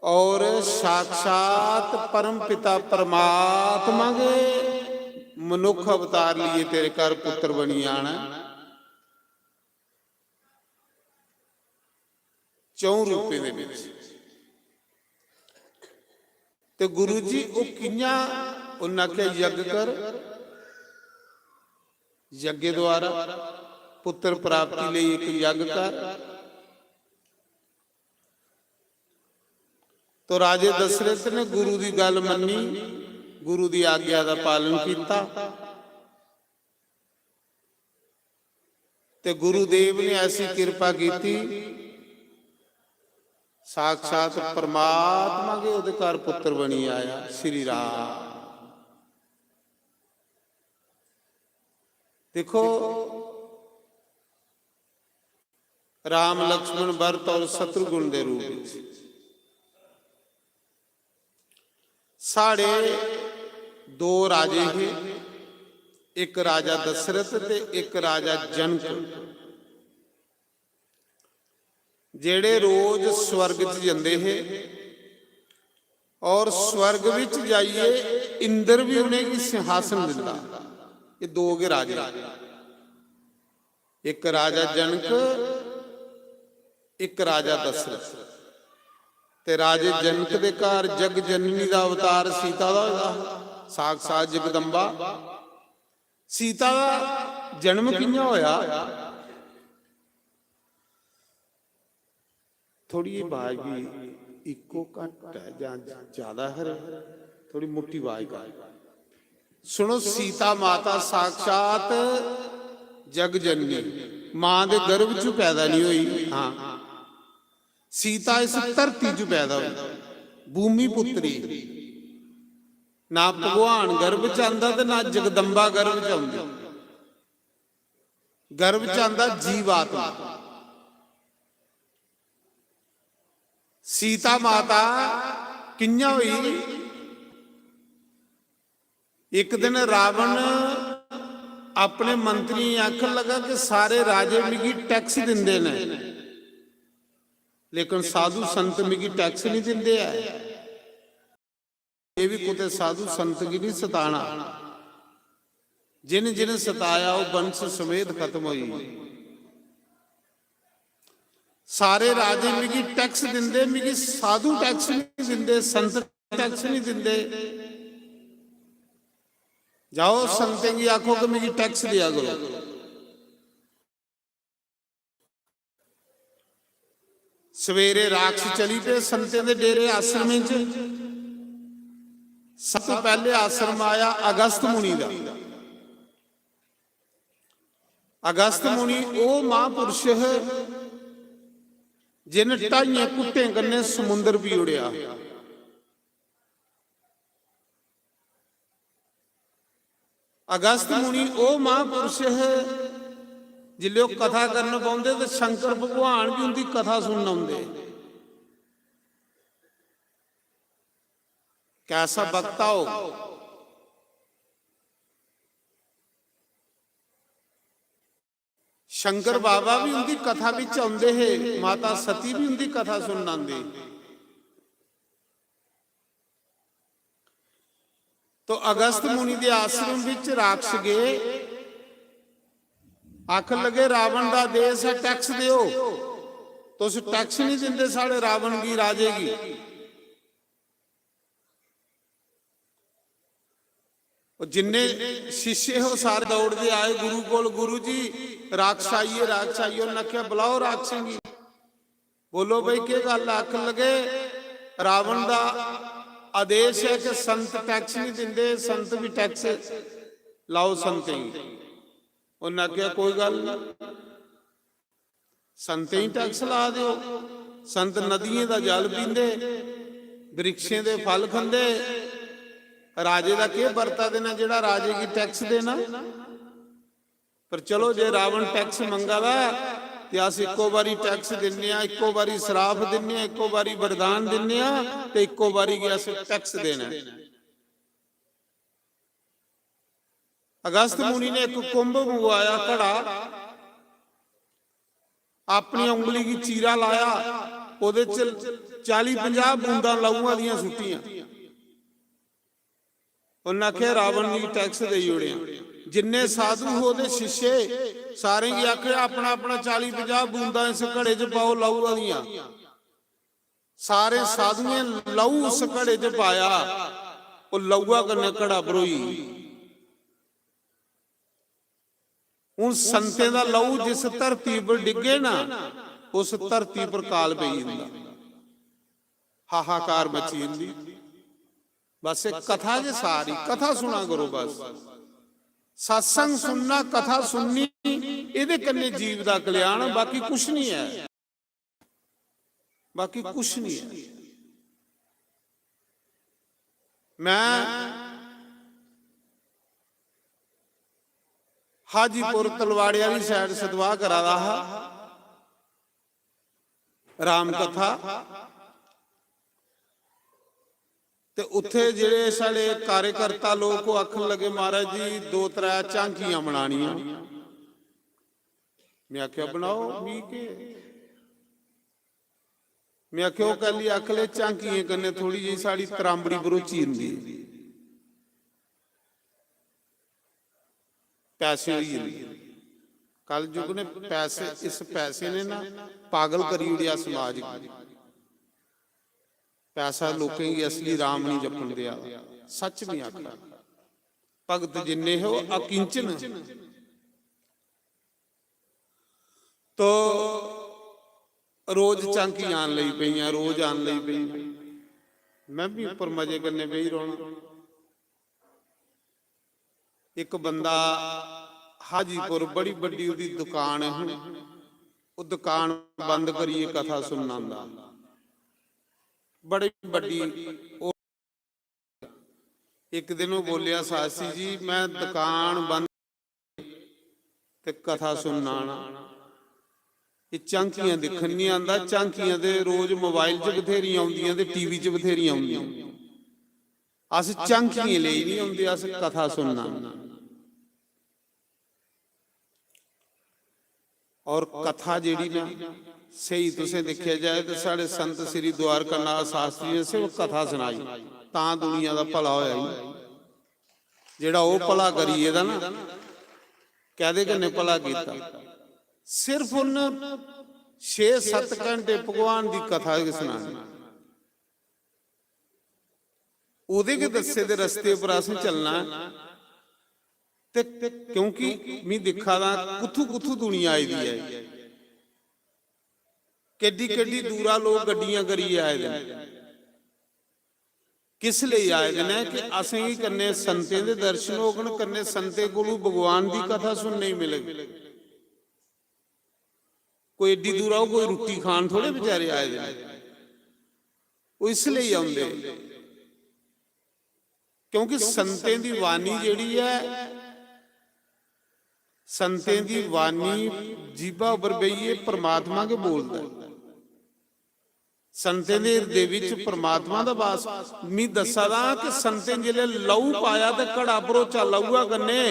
और साक्षात परम पिता परमात्मा के मनुख अवतार लिए तेरे घर पुत्र बनी आना है, चौं रूपें दे विच।" ते गुरु जी, ओह कियां? उन्हें आख्या, "यज्ञ कर, यज्ञ द्वारा पुत्र प्राप्ति लेई एक यज्ञ कर।" तो राजे दशरथ ने गुरु दी गल मन्नी, गुरु दी आज्ञा दा पालन किया। ते गुरुदेव ने ऐसी किरपा की, साक्षात परमात्मा के ओहदे घर पुत्र बनी आया श्री राम। देखो, राम, लक्ष्मण, भरत और शत्रुघ्न दे रूप विच साढ़े दो राजे हे, एक राजा दशरथ ते एक राजा जनक, जेड़े रोज स्वर्ग च जंदे हे और स्वर्ग विच जाइए इंद्र भी उनेंगी सिंहासन दिंदा। ये दो गै राजे, एक राजा जनक, एक राजा दशरथ। ते राजे जनक दे घर जग जननी दा अवतार सीता दा होया, साक्षात जगदम्बा। सीता दा जन्म कियां होया? थोड़ी आवाज भी इको घट है या ज्यादा है, थोड़ी मोटी आवाज कर। सुनो, सीता माता साक्षात जग जननी, मां दे गर्भ च पैदा नहीं हुई। हाँ, सीता इस धरती च पैदा हुई, भूमि पुत्री। ना भगवान गर्भ च आंदा ते ना जगदम्बा गर्भ च आंदी। गर्भ च आंदा जीवात्मा। सीता माता कियां हुई? एक दिन रावण अपने मंत्रियें गी आखन लगा कि सारे राजे मिगी टैक्स दिंदे न, लेकिन साधु संत मिगी टैक्स नहीं दिंदे ऐ। ये भी कुतै साधु संत गी नहीं सताना। जिन जिन सताया, ओह वंश समेत खत्म होई। सारे राजे मिगी टैक्स दिंदे, मिगी साधु टैक्स नहीं दिंदे, संत टैक्स नहीं दिंदे। जाओ, संतें गी आखो कि मिगी टैक्स दिया करो। सवेरे राक्ष चली पे संतें दे डेरे आश्रमें च। सब तो पहले आश्रम आया अगस्त मुनि दा। अगस्त मुनि ओह महापुरुष है जिन ढाइयें घुट्टें कन्नै समुंदर पी ओड़ेआ। अगस्त मुनि ओह महापुरुष है, जिसलै ओह कथा करन बौंहदे ते शंकर भगवान भी उंदी कथा सुनन औंदे। कैसा वक्ता हो। शंकर बाबा भी उंदी कथा बिच औंदे हे, माता सती भी उंदी कथा सुनन आंदी। तो अगस्त मुनि दे आश्रम विच राक्षस गए, आखन लगे, "रावण दा देश ऐ, टैक्स देओ। तुस टैक्स नहीं दिंदे साढ़े रावण गी, राजे गी।" और जिन्ने शिष्य हो, सारे दौड़दे आए गुरु कोल, "गुरु जी, राक्षस आई गे, राक्षस आई गे।" उन्हें आख्या, "बुलाओ राक्षसें गी।" बोलो भाई, केह् गल्ल ऐ? आखन लगे, "रावण दा आदेश ऐ कि संत टैक्स नहीं दिंदे, संत भी टैक्स लाओ संतें गी।" उन्हें आखेआ, "कोई गल्ल नहीं, संतें गी टैक्स ला देओ, संत नदियें दा जल पींदे, वृक्षें दे फल खंदे, राजे दा केह् बरता देना जेह्ड़ा राजे गी टैक्स देना?" पर चलो, जे रावण टैक्स मंगा दा ऐ, ते अस इक्को बारी टैक्स दिन्ने आं, इक्को बारी सराप दिन्ने आं, इक्को बारी वरदान दिन्ने आं, ते इक्को बारी गै अस टैक्स देना ऐ। अगस्त मुनि ने इक कुंभ मंगवाया, घड़ा, अपनी उंगली गी चीरा लाया, ओह्दे च चाली पंजाह बूंदां लहूआं दियां सुट्टियां। उन्नै आखेआ, "रावण गी टैक्स देई ओड़ेआ।" जिन्ने साधु हे ओह्दे शिष्य, सारें गी आखेआ, "अपना अपना चाली पंजाह बूंदां इस घड़े च पाओ लहू आह्लियां।" सारे साधुएं लहू उस घड़े च पाया, ओह् लहूआ कन्नै घड़ा भरोई। हून संतें दा लहू जिस धरती पर डिग्गे ना, उस धरती पर काल पेई जंदा, हाहाकार मची जंदी। बस इक कथा गै सारी, कथा सुना करो बस। सत्संग सुनना, कथा सुननी, एह्दे कन्नै जीव दा कल्याण, बाकी कुछ नहीं ऐ, बाकी कुछ नहीं ऐ। मैं हाजीपुर तलवाड़े आह्ली side सतवाह् करा दा हा, राम कथा। ते उत्थे जेह्ड़े साढ़े कार्यकर्ता लोक, ओह् आखन लगे, "महाराज जी, दो त्रै झांकियां बनानियां।" मैं आखेआ, "बनाओ, मी केह्?" मैं आखेआ, "ओह् कैल्ली आखले, झांकियें कन्नै थोड़ी जेही साढ़ी त्रांबड़ी भरोची जंदी ऐ, पैसे होई जंदे।" कल युग ने पैसे, इस पैसे ने ना पागल करी ओड़ेआ समाज गी। पैसा लोकें गी असली राम नहीं जपन देआ। सच नहीं आखा। भगत जिन्ने हे, ओह् अकिंचन। तो रोज झांकी आन लगी पेइयां, रोज आन लगी पेइयां। मैं भी उप्पर मजे कन्नै बेही रौह्ना। इक बंदा हाजीपुर, बड़ी बड्डी ओह्दी दुकान ही, ओह् दुकान बंद करियै कथा सुनना आंदा। बड़ी बड्डी ओह्, इक दिन ओह् बोलेआ, "शास्त्री जी, मैं दुकान बंद ते कथा सुनना आना। एह् झांकियां दिक्खन नहीं आंदा, झांकियां ते रोज mobile च बथेरियां औंदियां ते TV च बथेरियां औंदियां। अस झांकियें लेई नहीं औंदे, अस कथा सुनना आना।" और कथा जेह्ड़ी ना, स्हेई तुसें दिक्खेआ जाए ते साढ़े संत श्री द्वारकानाथ शास्त्री ने सिर्फ कथा सनाई, तां दुनिया दा भला होया जी। जेह्ड़ा ओह् भला करी गेदा ना, कैह्दे कन्नै भला कीता? सिर्फ उन्न छे सत्त घैंटे भगवान दी कथा गै सनानी, ओह्दे गै दस्से दे रस्ते उप्पर असें चलना ऐ। ते क्योंकि मी दिक्खा दा कुत्थू कुत्थू दुनिया आई दी ऐ, केड्डी केड्डी दूरा लोक गड्डियां करियै आए दे न। किस लेई आए दे न? कि असेंगी कन्नै संतें दे दर्शन होङन, कन्नै संतें कोलू भगवान दी कथा सुनने गी मिलग। कोई एड्डी दूरा ओह् कोई रुट्टी खान थोड़े बेचारे आए दे न, ओह् इस लेई औंदे। क्योंकि संतें दी वाणी जेह्ड़ी ऐ, संतें दी वाणी जीभा उप्पर बेहियै परमात्मा गै बोलदा ऐ। संतें दे हृदय विच परमात्मा दा वास। मी दस्सा दा कि संतें जिसलै लहू पाया ते घड़ा भरोचा लहूआ कन्नै,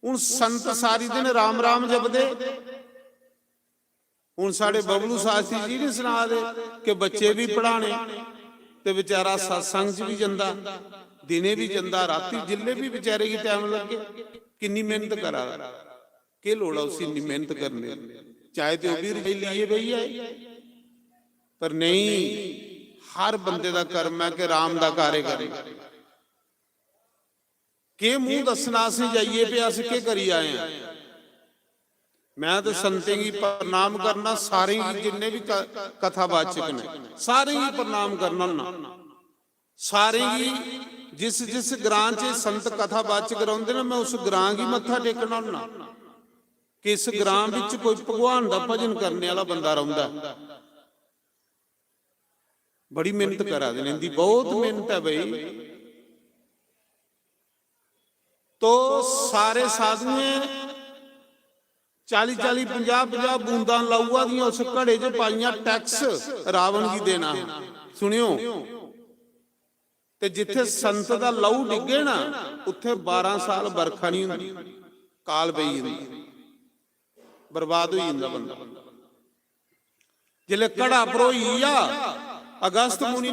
हून संत सारी दिन राम राम जपदे। हून साढ़े बबलू शास्त्री जी नहीं सना दे कि बच्चे भी पढ़ाने ते बेचारा सत्संग च भी जंदा। दिनें बी जंदा, रातीं, जिल्लै बी बेचारे गी टैम लग्गे। किन्नी मेहनत करा दा, केह् लोड़ ऐ उसी इन्नी मेहनत करने दी? चाहे ते ओह् बी रजाई लेइयै बेही जाए, पर नेईं, हर बंदे दा कर्म ऐ कि राम दा कार्य करना। केह् मूंह दस्सना असें जाइयै, पे अस केह् करी आए आं? मैं ते संतें गी प्रणाम करना, सारें गी, जिन्ने बी क-, कथावाचक ने, सारें गी प्रणाम करना होन्ना। सारें गी, जिस जिस ग्रां च संत कथावाचक रौंह्दे न, मैं उस ग्रां गी मत्था टेकना होन्ना कि इस ग्रां बिच कोई भगवान दा भजन करने आह्ला बंदा रौंह्दा ऐ। बड़ी मेहनत करा दे न, इंदी बहुत मेहनत ऐ भाई। तो सारे साधुएं चाली चाली, पंजाह पंजाह बूंदां लाऊआ दियां उस घड़े च पाइयां, टैक्स रावण गी देना हा। सुनियो, ते जित्थे संत दा लहू डिग्गे ना, उत्थे बारां साल बरखा नहीं हुंदी, काल पेई जंदा, बर्बाद होई जंदा बंदा। जिसले घड़ा भरोई गेआ, अगस्त मुनि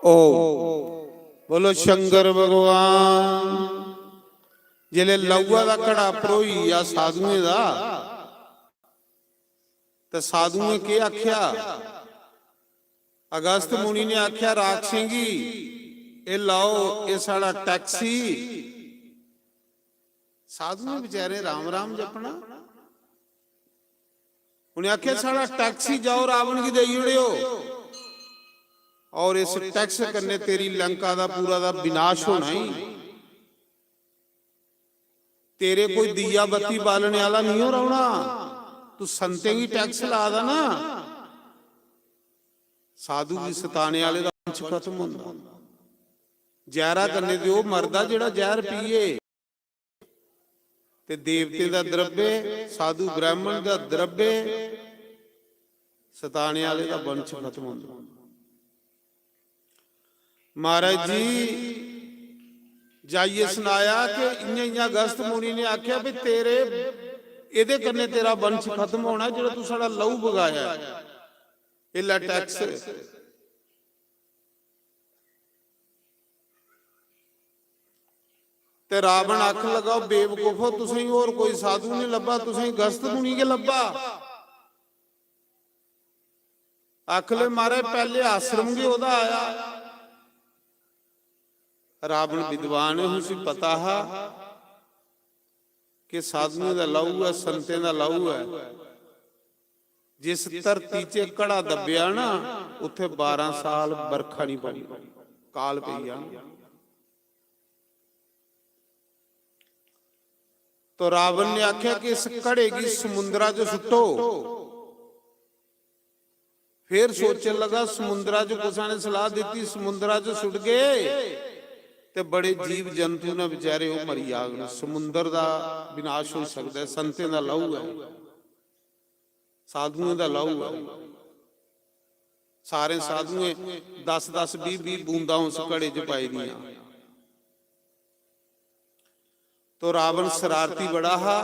ओ बोलो शंकर भगवान। जिसले लौआ दा घड़ा भरोई गेआ साधुएं दा, ते साधुएं केह् आखेआ? अगस्त मुनि ने आखेआ राक्षसें गी, "एह् लैओ, एह् साढ़ा टैक्स ही।" साधुएं बेचारें राम राम जपना। उ'नें आखेआ, "साढ़ा टैक्स ही, जाओ रावण गी देई ओड़ेओ, और इस टैक्स कन्नै तेरी लंका दा पूरा दा विनाश होना ही।" तेरे कोई दिया बत्ती बालने आह्ला नहीं हो रौह्ना, तू संतें गी टैक्स ला दा ना। साधु गी सताने आह्ले दा वंश खत्म होंदा। जैह्रा कन्नै ते ओह् मरदा जेह्ड़ा जैह्र पीए। ते देवतें दा द्रव्य, साधु ब्राह्मण दा द्रव्य सताने आह्ले दा वंश खत्म होंदा। महाराज जी जाइयै सनाया कि इ'यां इ'यां अगस्त मुनि ने आखेआ भी तेरे, एह्दे कन्नै तेरा वंश खत्म होना जेह्ड़ा तू साढ़ा लहू बगाया ऐ। एह् लै टैक्स। ते रावण आखन लगा, "ओ बेवकूफो, तुसेंगी होर कोई साधु नहीं लब्भा, तुसेंगी अगस्त मुनि गै लब्भा।" आखले, "महाराज, पैह्ले आश्रम गै ओह्दा आया।" रावण विद्वान है, उसी पता हा कि साधुएं दा लहू ऐ, संतें दा लहू ऐ। जिस धरती च घड़ा दब्बेआ ना, उत्थे बारां साल बरखा नहीं पौनी, काल पेई जाना। तो रावण ने आख्या कि इस घड़े गी समुंदरा च सुट्टो। फिर सोचन लगा, समुंदरा च कुसा ने सलाह दित्ती, समुंदरा च सुट्टगे ते बड़े जीव जंतु ने बेचारे, ओह् मरी जागन। समुंदर दा विनाश होई सकदा ऐ, संतें दा लहू ऐ, साधुएं दा लहू ऐ। सारे साधुएं दस दस, बीह बीह बूंदां उस घड़े च पाई दियां। तो रावण शरारती बड़ा हा।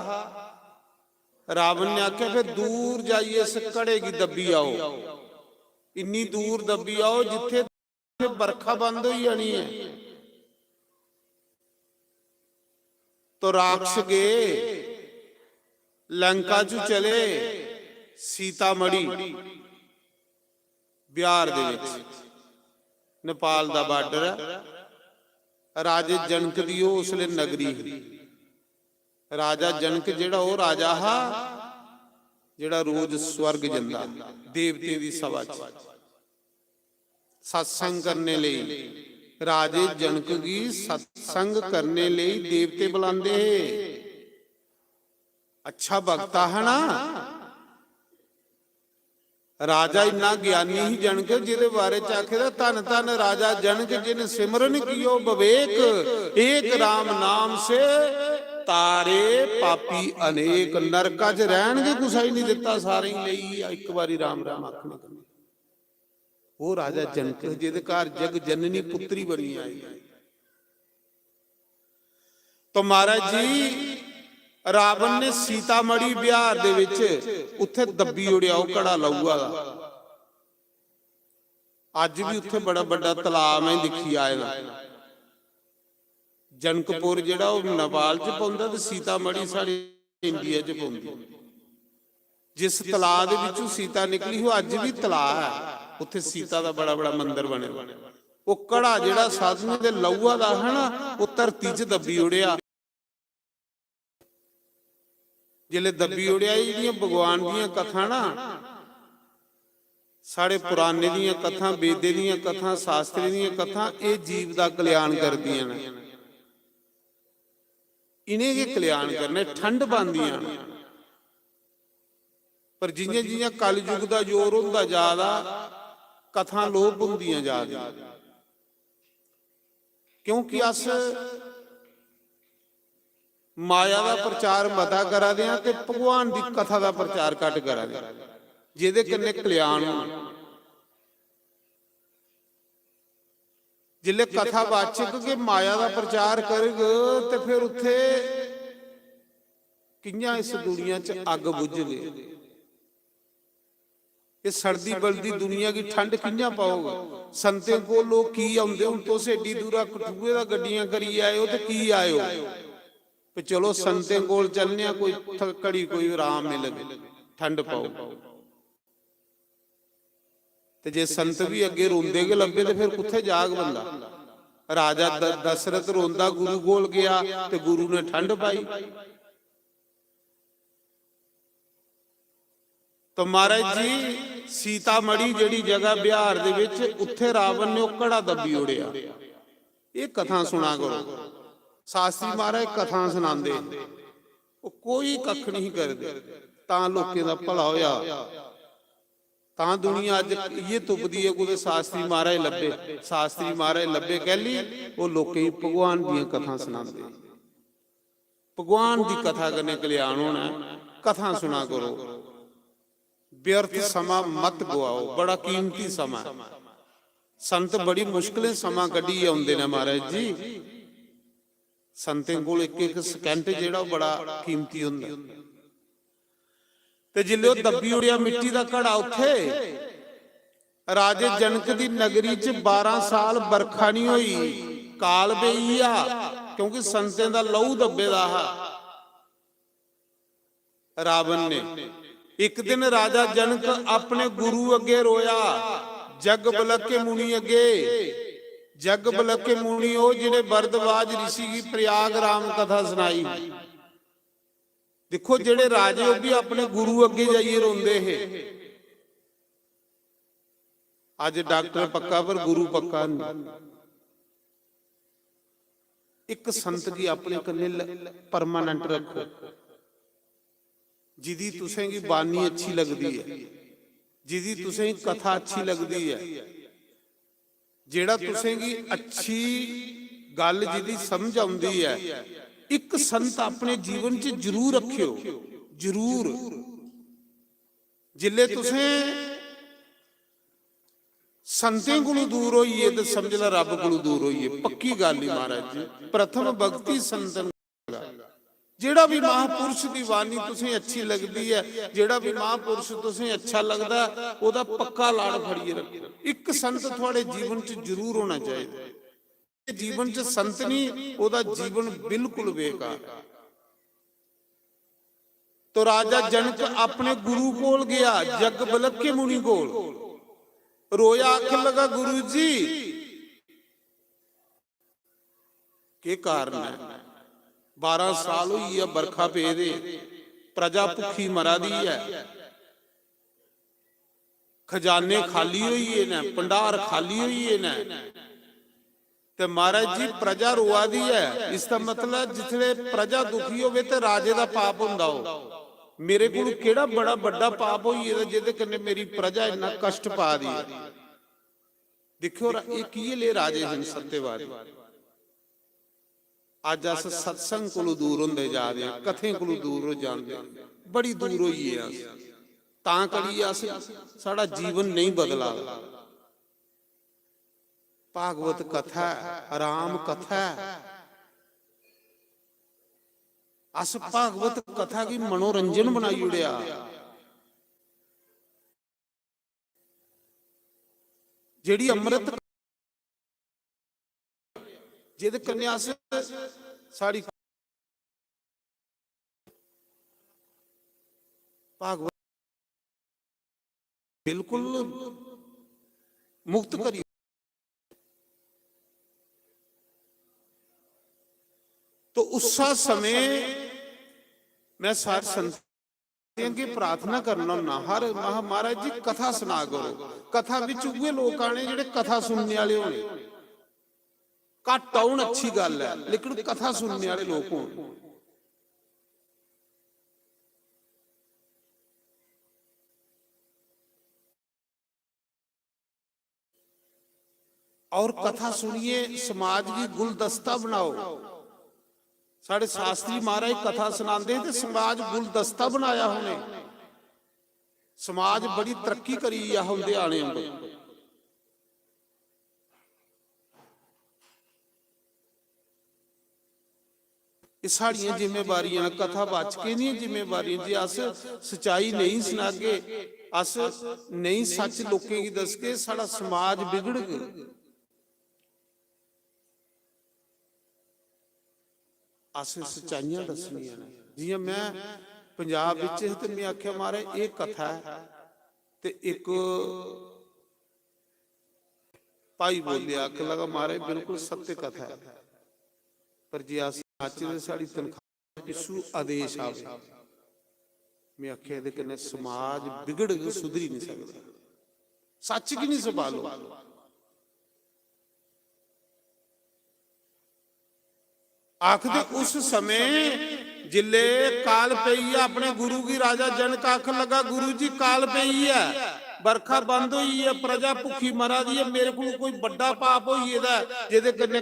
रावण ने आख्या, "फिर दूर जाइए इस घड़े गी दब्बी आओ, इन्नी दूर दब्बी आओ जित्थे बरखा बंद होई जानी है।" तो राक्षस गए, लंका चु चले, सीतामढ़ी, बिहार दे विच, नेपाल दा बॉर्डर है। राजे जनक दी ओह् उसले नगरी ही। राजा जनक जेह्ड़ा, ओह् राजा हा, जेह्ड़ा रोज स्वर्ग जंदा देवतें दी सभा च सत्संग करने लेई, राजे जनक गी सत्संग करने लेई देवते बुलांदे हे। अच्छा वक्ता हा ना राजा, इन्ना ज्ञानी ही जनक, जेह्दे बारे च आखे दा, "धन धन राजा जनक, जिन सिमरन कियो विवेक, एक राम नाम से तारे पापी अनेक।" नरका च रैह्न गै कुसै गी निं दित्ता, सारें गी लेई गेआ इक बारी राम राम आखने कन्नै। ओह् राजा जनक, जेह्दे घर जग जननी पुत्री बनी आई। तो महाराज जी, रावण ने सीतामढ़ी बिहार दे विच उत्थे दब्बी ओड़ेआ ओह् घड़ा लहूआ दा। अज्ज भी उत्थे बड़ा बड्डा तलाऽ में दिक्खी आए दा। जनकपुर जेह्ड़ा ओह् नेपाल च पौंदा ते सीतामढ़ी साढ़े इंडिया च पौंदी। जिस तलाऽ दे विचों सीता निकली ही, ओह् अज्ज भी तलाऽ ऐ, उत्थे सीता दा बड़ा बड़ा मंदर बने दा। ओह् घड़ा जेह्ड़ा साधुएं दे लहूआ दा हा ना, ओह् धरती च दब्बी ओड़ेआ। जिसलै दब्बी ओड़ेआ, एह् जेह्ड़ियां भगवान दियां कथां ना, साढ़े पुराणे दियां कथां, वेदें दियां कथां, शास्त्रें दियां कथां, एह् जीव दा कल्याण करदियां न। इ'नें गै कल्याण करने, ठंड पांदियां न। पर जि'यां जि'यां कलयुग दा जोर होंदा जा दा, कथां लोप होंदियां जा दियां। क्योंकि अस माया दा प्रचार मता करा दे आं ते भगवान दी कथा दा प्रचार घट्ट करा दे आं, जेह्दे कन्नै कल्याण होना। जिसलै कथावाचक गै माया दा प्रचार करग ते फिर उत्थे कि'यां इस दुनिया च अग्ग बुझग? एह् सड़दी बलदी दुनिया गी ठंड कि'यां पौग? संतें कोल लोक की औंदे? हून तुस एड्डी दूरा कठुए दा गड्डियां करियै आए ओ ते की आए ओ? ते चलो, संतें कोल चलने आं, कोई थ-, घड़ी कोई आराम मिलग, ठंड पौग। ते जे संत बी अग्गे रोंदे गै लब्भे ते फिर कुत्थै जाग बंदा? राजा द-, दशरथ रोंदा गुरु कोल गेआ ते गुरु ने ठंड पाई। तो महाराज जी, सीतामढ़ी जेह्ड़ी जगह बिहार दे विच, उत्थे रावण ने ओह् घड़ा दब्बी ओड़ेआ। एह् कथां सुना करो, शास्त्री महाराज कथां सनांदे, ओह् कोई कक्ख नहीं करदे, तां लोकें दा भला होया। तां दुनिया अज्ज इ'यै तुपदी ऐ, कुतै शास्त्री महाराज लब्भे, शास्त्री महाराज लब्भे कैली? ओह् लोकें गी भगवान दियां कथां सनांदे। भगवान दी कथा कन्नै कल्याण होना ऐ। कथां सुना करो, व्यर्थ समां मत गवाओ, बड़ा कीमती समां ऐ। संत बड़ी मुश्कलें समां कड्ढियै औंदे न महाराज जी। संतें कोल इक इक second जेह्ड़ा ओह् बड़ा कीमती होंदा। ते जिसलै ओह् दब्बी ओड़ेआ मिट्टी दा घड़ा उत्थे, राजे जनक दी नगरी च बारां साल बरखा निं होई, काल पेई गेआ, क्योंकि संतें दा लहू दब्बे दा हा। रावण ने, इक दिन राजा जनक अपने गुरु अग्गे रोया, जग बलके मुनि अग्गे। जग बलके मुनि ओह् जि'नें भरद्वाज ऋषि गी प्रयाग राम कथा सनाई। दिक्खो, जेह्ड़े राजे, ओह् बी अपने गुरु अग्गे जाइयै रोंदे हे। अज्ज डॉक्टर पक्का पर गुरु पक्का नहीं। इक संत गी अपने कन्नै ल-, permanent रक्खो, जिदी तुसें गी बानी अच्छी लगदी ऐ, जिदी तुसें गी कथा अच्छी लगदी ऐ, जेह्ड़ा तुसें गी अच्छी गल्ल जिदी समझ औंदी ऐ, इक संत अपने जीवन च जरूर रक्खेओ, जरूर। जिल्लै तुसें संतें कोलू दूर होइए ते समझ लै रब कोलू दूर होइए। पक्की गल्ल ही महाराज जी, प्रथम भक्ति संतन। जेह्ड़ा भी महापुरुष दी वाणी तुसें अच्छी लगदी ऐ, जेह्ड़ा भी महापुरुष तुसें अच्छा लगदा ऐ, ओह्दा पक्का लाड़ फड़ियै रक्खो। इक संत थुआढ़े जीवन च जरूर होना चाहिदा। जीवन च संत नहीं, ओह्दा जीवन बिल्कुल बेकार। तो राजा जनक अपने गुरु कोल गया, जग बलक्य मुनि कोल रोया, आखन लगा, "गुरु जी, केह् कारण ऐ? बारां साल होई गे बरखा पेदे, प्रजा भुक्खी मरा दी ऐ, खजाने खाली होई गे न, भंडार खाली होई गे न। ते महाराज जी, प्रजा रोआ दी ऐ, इसदा मतलब जिसले प्रजा दुखी होवे ते राजे दा पाप होंदा हो। मेरे कोल केड़ा बड़ा बड्डा पाप होई गेदा जेदे कन्नै मेरी प्रजा इन्ना कष्ट पा दी ऐ? दिक्खो रा-, एह् किये ले राजे हन सत्यवादी। अज्ज अस सत्संग कोलू दूर होंदे जा दे आं, कथें कोलू दूर हो जांदे, बड़ी दूर होई गे अस। तां करियै अस, साढ़ा जीवन नेईं बदला दा। भागवत कथा ऐ, राम कथा ऐ। अस भागवत कथा गी मनोरंजन बनाई ओड़ेआ। जेह्ड़ी अमृत, जेह्दे कन्नै अस, साढ़ी भागवत बिल्कुल मुक्त करी। तो उस्सा समें मैं सार संत अग्गें प्रार्थना करना होन्ना, हर महा-, "महाराज जी, कथा सना करो।" कथा बिच उ'ऐ लोक आने जेह्ड़े कथा सुनने आह्ले होने। घट्ट औन, अच्छी गल्ल ऐ, लेकिन कथा सुनने आह्ले लोक होन। और कथा सुनिए, समाज गी गुलदस्ता बनाओ। साढ़े शास्त्री महाराज कथा सनांदे ते समाज गुलदस्ता बनाया उ'नें। समाज बड़ी तरक्की करी गेआ उं'दे आने उं'दे। एह् साढ़ियां जिम्मेवारियां न, कथावाचकें दियां जिम्मेवारियां। जे अस सच्चाई नेईं सनागे, अस नेईं सच्च लोकें गी दसगे, साढ़ा समाज बिगड़ग। अस सच्चाइयां दस्सनियां न। जियां मैं पंजाब बिच हे ते मैं आखेआ, "महाराज, एह् कथा ऐ।" ते इक भाई बोलेआ, आखन लगा, "महाराज, बिल्कुल सत्य कथा ऐ, पर जे अस आचै ते साढ़ी तनखाह पिच्छू आदेश आवे।" मैं आखेआ, "एह्दे कन्नै समाज बिगड़ग, सुधरी निं सकदा। सच्च गी निं सपालो।" आखदे उस समें जिल्ले काल पेई ऐ, अपने गुरु गी राजा जनक आखन लगा, "गुरु जी, काल पेई ऐ, बरखा बंद होई ऐ, प्रजा भुक्खी मरा दी ऐ, मेरे कोल कोई बड्डा पाप होई गेदा ऐ, जेह्दे कन्नै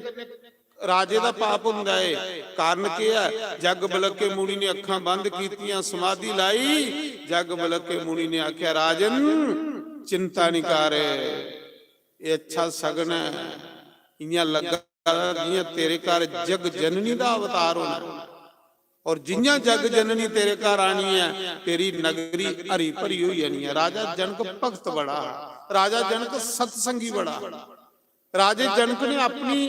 राजे दा पाप होंदा ऐ।" कारण केह् ऐ? जग बलके मुनि ने अक्खां बंद कीतियां, समाधि लाई। जग बलके मुनि ने आखेआ, "राजन, चिंता निं कर, एह् अच्छा सगन ऐ। इ'यां लग्गा दा जि'यां तेरे घर जग जननी दा अवतार होना ऐ। और जि'यां जग जननी तेरे घर आनी ऐ, तेरी नगरी हरी भरी होई जानी ऐ।" राजा जनक भगत बड़ा हा, राजा जनक सत्संगी बड़ा हा। राजे जनक ने अपनी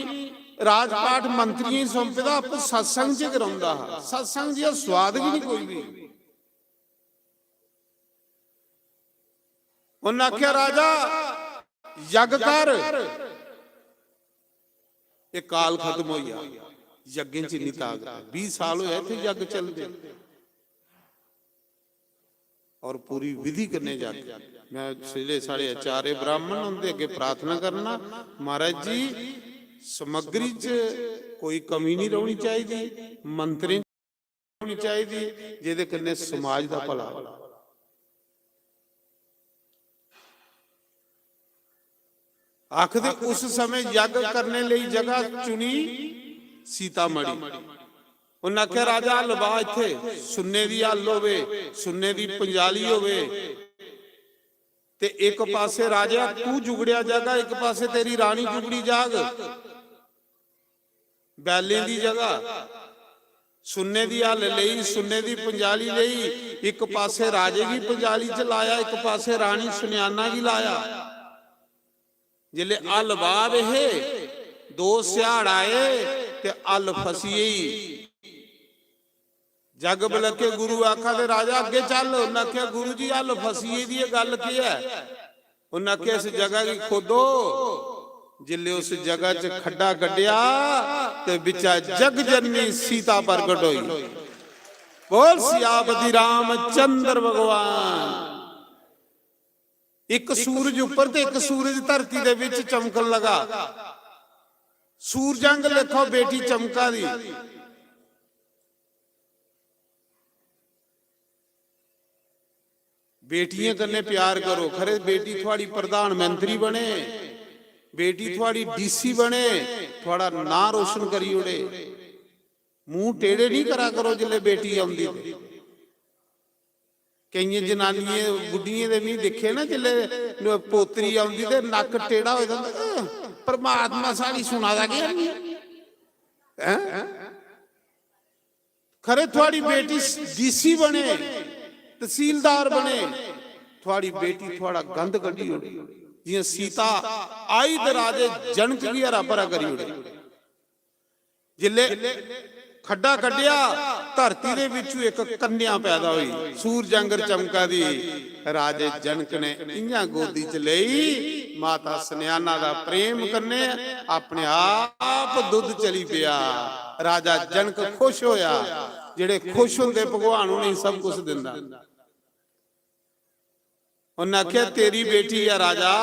राजपाट मंत्रियें गी सौंपे दा, आपूं सत्संग च गै रौंह्दा हा। सत्संग च स्वाद गै निं कोई बी। उन्नै आखेआ, "राजा, यज्ञ कर।" एह् काल खत्म होई गेआ, यज्ञें च इन्नी ताकत ऐ। बीह् साल होए इत्थै यज्ञ चलदे। और पूरी विधि कन्नै यज्ञ। मैं इसलै साढ़े आचार्य ब्राह्मण उं'दे अग्गें प्रार्थना करना, "महाराज जी, समग्री च कोई कमी निं रौह्नी चाहिदी, मंत्रें च होनी चाहिदी, जेह्दे कन्नै समाज दा भला हो।" आखदे उस समें यज्ञ करने लेई जगह चुनी सीतामढ़ी। उन्नै आखेआ, "राजा, हल बाह, इत्थे सुन्ने दी हल होवे, सुन्ने दी पंजाली होवे, ते इक पासे राजा तू जुगड़ेआ जागा, इक पासे तेरी रानी जुगड़ी जाग।" बैलें दी जगह सुन्ने दी हल लेई, सुन्ने दी पंजाली लेई, इक पासे राजे गी पंजाली च लाया, इक पासे रानी सुनैना गी लाया। जिसलै हल बाह् दे हे, दो स्याड़ आए ते हल फसी गेई। जग बलके गुरु आखा दे, "राजा, अग्गे चल।" उन्नै आखेआ, "गुरु जी, हल फसी गेदी ऐ, गल्ल केह् ऐ?" उन्नै आखेआ, "इस जगह गी खोदो।" जिसलै उस जगह च खड्डा कड्ढेआ ते बिच्चा जग जननी सीता प्रगट होई। बोल सियापति रामचंद्र भगवान। ਇੱਕ ਸੂਰਜ ਉੱਪਰ ਤੇ ਇੱਕ ਸੂਰਜ ਧਰਤੀ ਦੇ ਵਿੱਚ ਚਮਕਣ ਲਗਾ। ਸੂਰਜ ਵਾਂਗ ਦੇਖੋ, ਬੇਟੀ ਚਮਕਾ ਦੀ। बेटियें कन्नै प्यार करो। खरे, बेटी थुआड़ी प्रधानमंत्री बने, बेटी थुआड़ी डीसी बने, थुआड़ा नां रोशन करी ओड़े। मूंह टेढ़े नहीं करा करो जिसलै बेटी औंदी ते। केइयें जनानियें, बुड्ढियें दे मी दिक्खे ना, जिसलै पोतरी औंदी ते नक्क टेढ़ा होए दा होंदा, "अह, परमात्मा साढ़ी सुना दा गै निं।" हैं? खरे थुआड़ी बेटी डीसी बने, तहसीलदार बने, थुआड़ी बेटी थुआड़ा गंद कड्ढी ओड़े। जियां सीता आई ते राजे जनक गी हरा भरा करी ओड़े। जिसलै खड्डा कड्ढेआ, धरती दे बिच्चू इक कन्या पैदा होई, सूरज आंगर चमका दी। राजे जनक ने इयां गोदी च लेई, माता सनयाना दा प्रेम कन्नै अपने आप दुद्ध चली पेआ। राजा जनक खुश होया। जेड़े खुश होंदे, भगवान उनेंगी सब कुछ दिंदा। उन्हें आख्या, "तेरी बेटी ऐ राजा,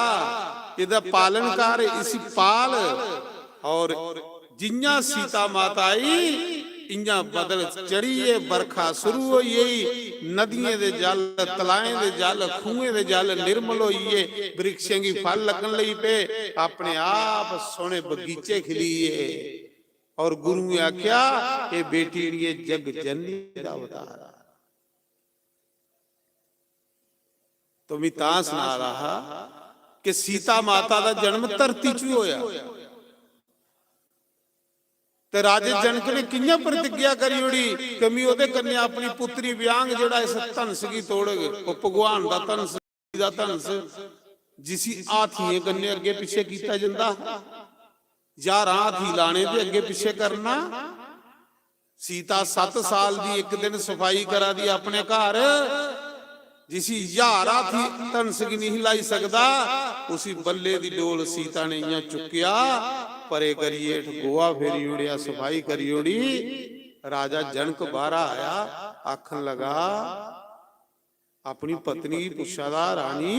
एदा पालन कर, इसी पाल।" और जियां सीता माता आई, इयां बदल चढ़ियै बरखा शुरू होई गेई। नदियें दे जल, तलाएं दे जल, खूहें दे जल निर्मल होई गे। वृक्षें गी फल लगन लगी पे। अपने आप सोहने बगीचे खिली गे। और गुरु ने आख्या, "ये बेटी नी, ये जग जननी दा अवतार।" तो मैं तां सना रहा हा कि सीता माता दा जन्म धरती च ही होया। ते राजे जनक ने कियां प्रतिज्ञा करी ओड़ी कि मैं ओदे कन्नै अपनी पुत्री ब्यांग, जेड़ा इस धनस गी तोड़ग, ओह भगवान दा धनस, दा धनस, जिसी हाथियें कन्नै अग्गे पिछे कीता जंदा हा। ज्हारां हाथी लाने ते अग्गे पिछे करना। सीता सत्त साल दी इक दिन सफाई करा दी अपने घर, जिसी ज्हार हाथी धनस गी नहीं हिलाई सकदा, उसी बल्ले दी डोल सीता ने इयां चुक्केआ, परे करियै हेठ गोहा फेरी ओड़ेआ, सफाई करी ओड़ी। राजा जनक बाहरा आया, आखन लगा, अपनी पत्नी गी पुच्छा दा, "रानी,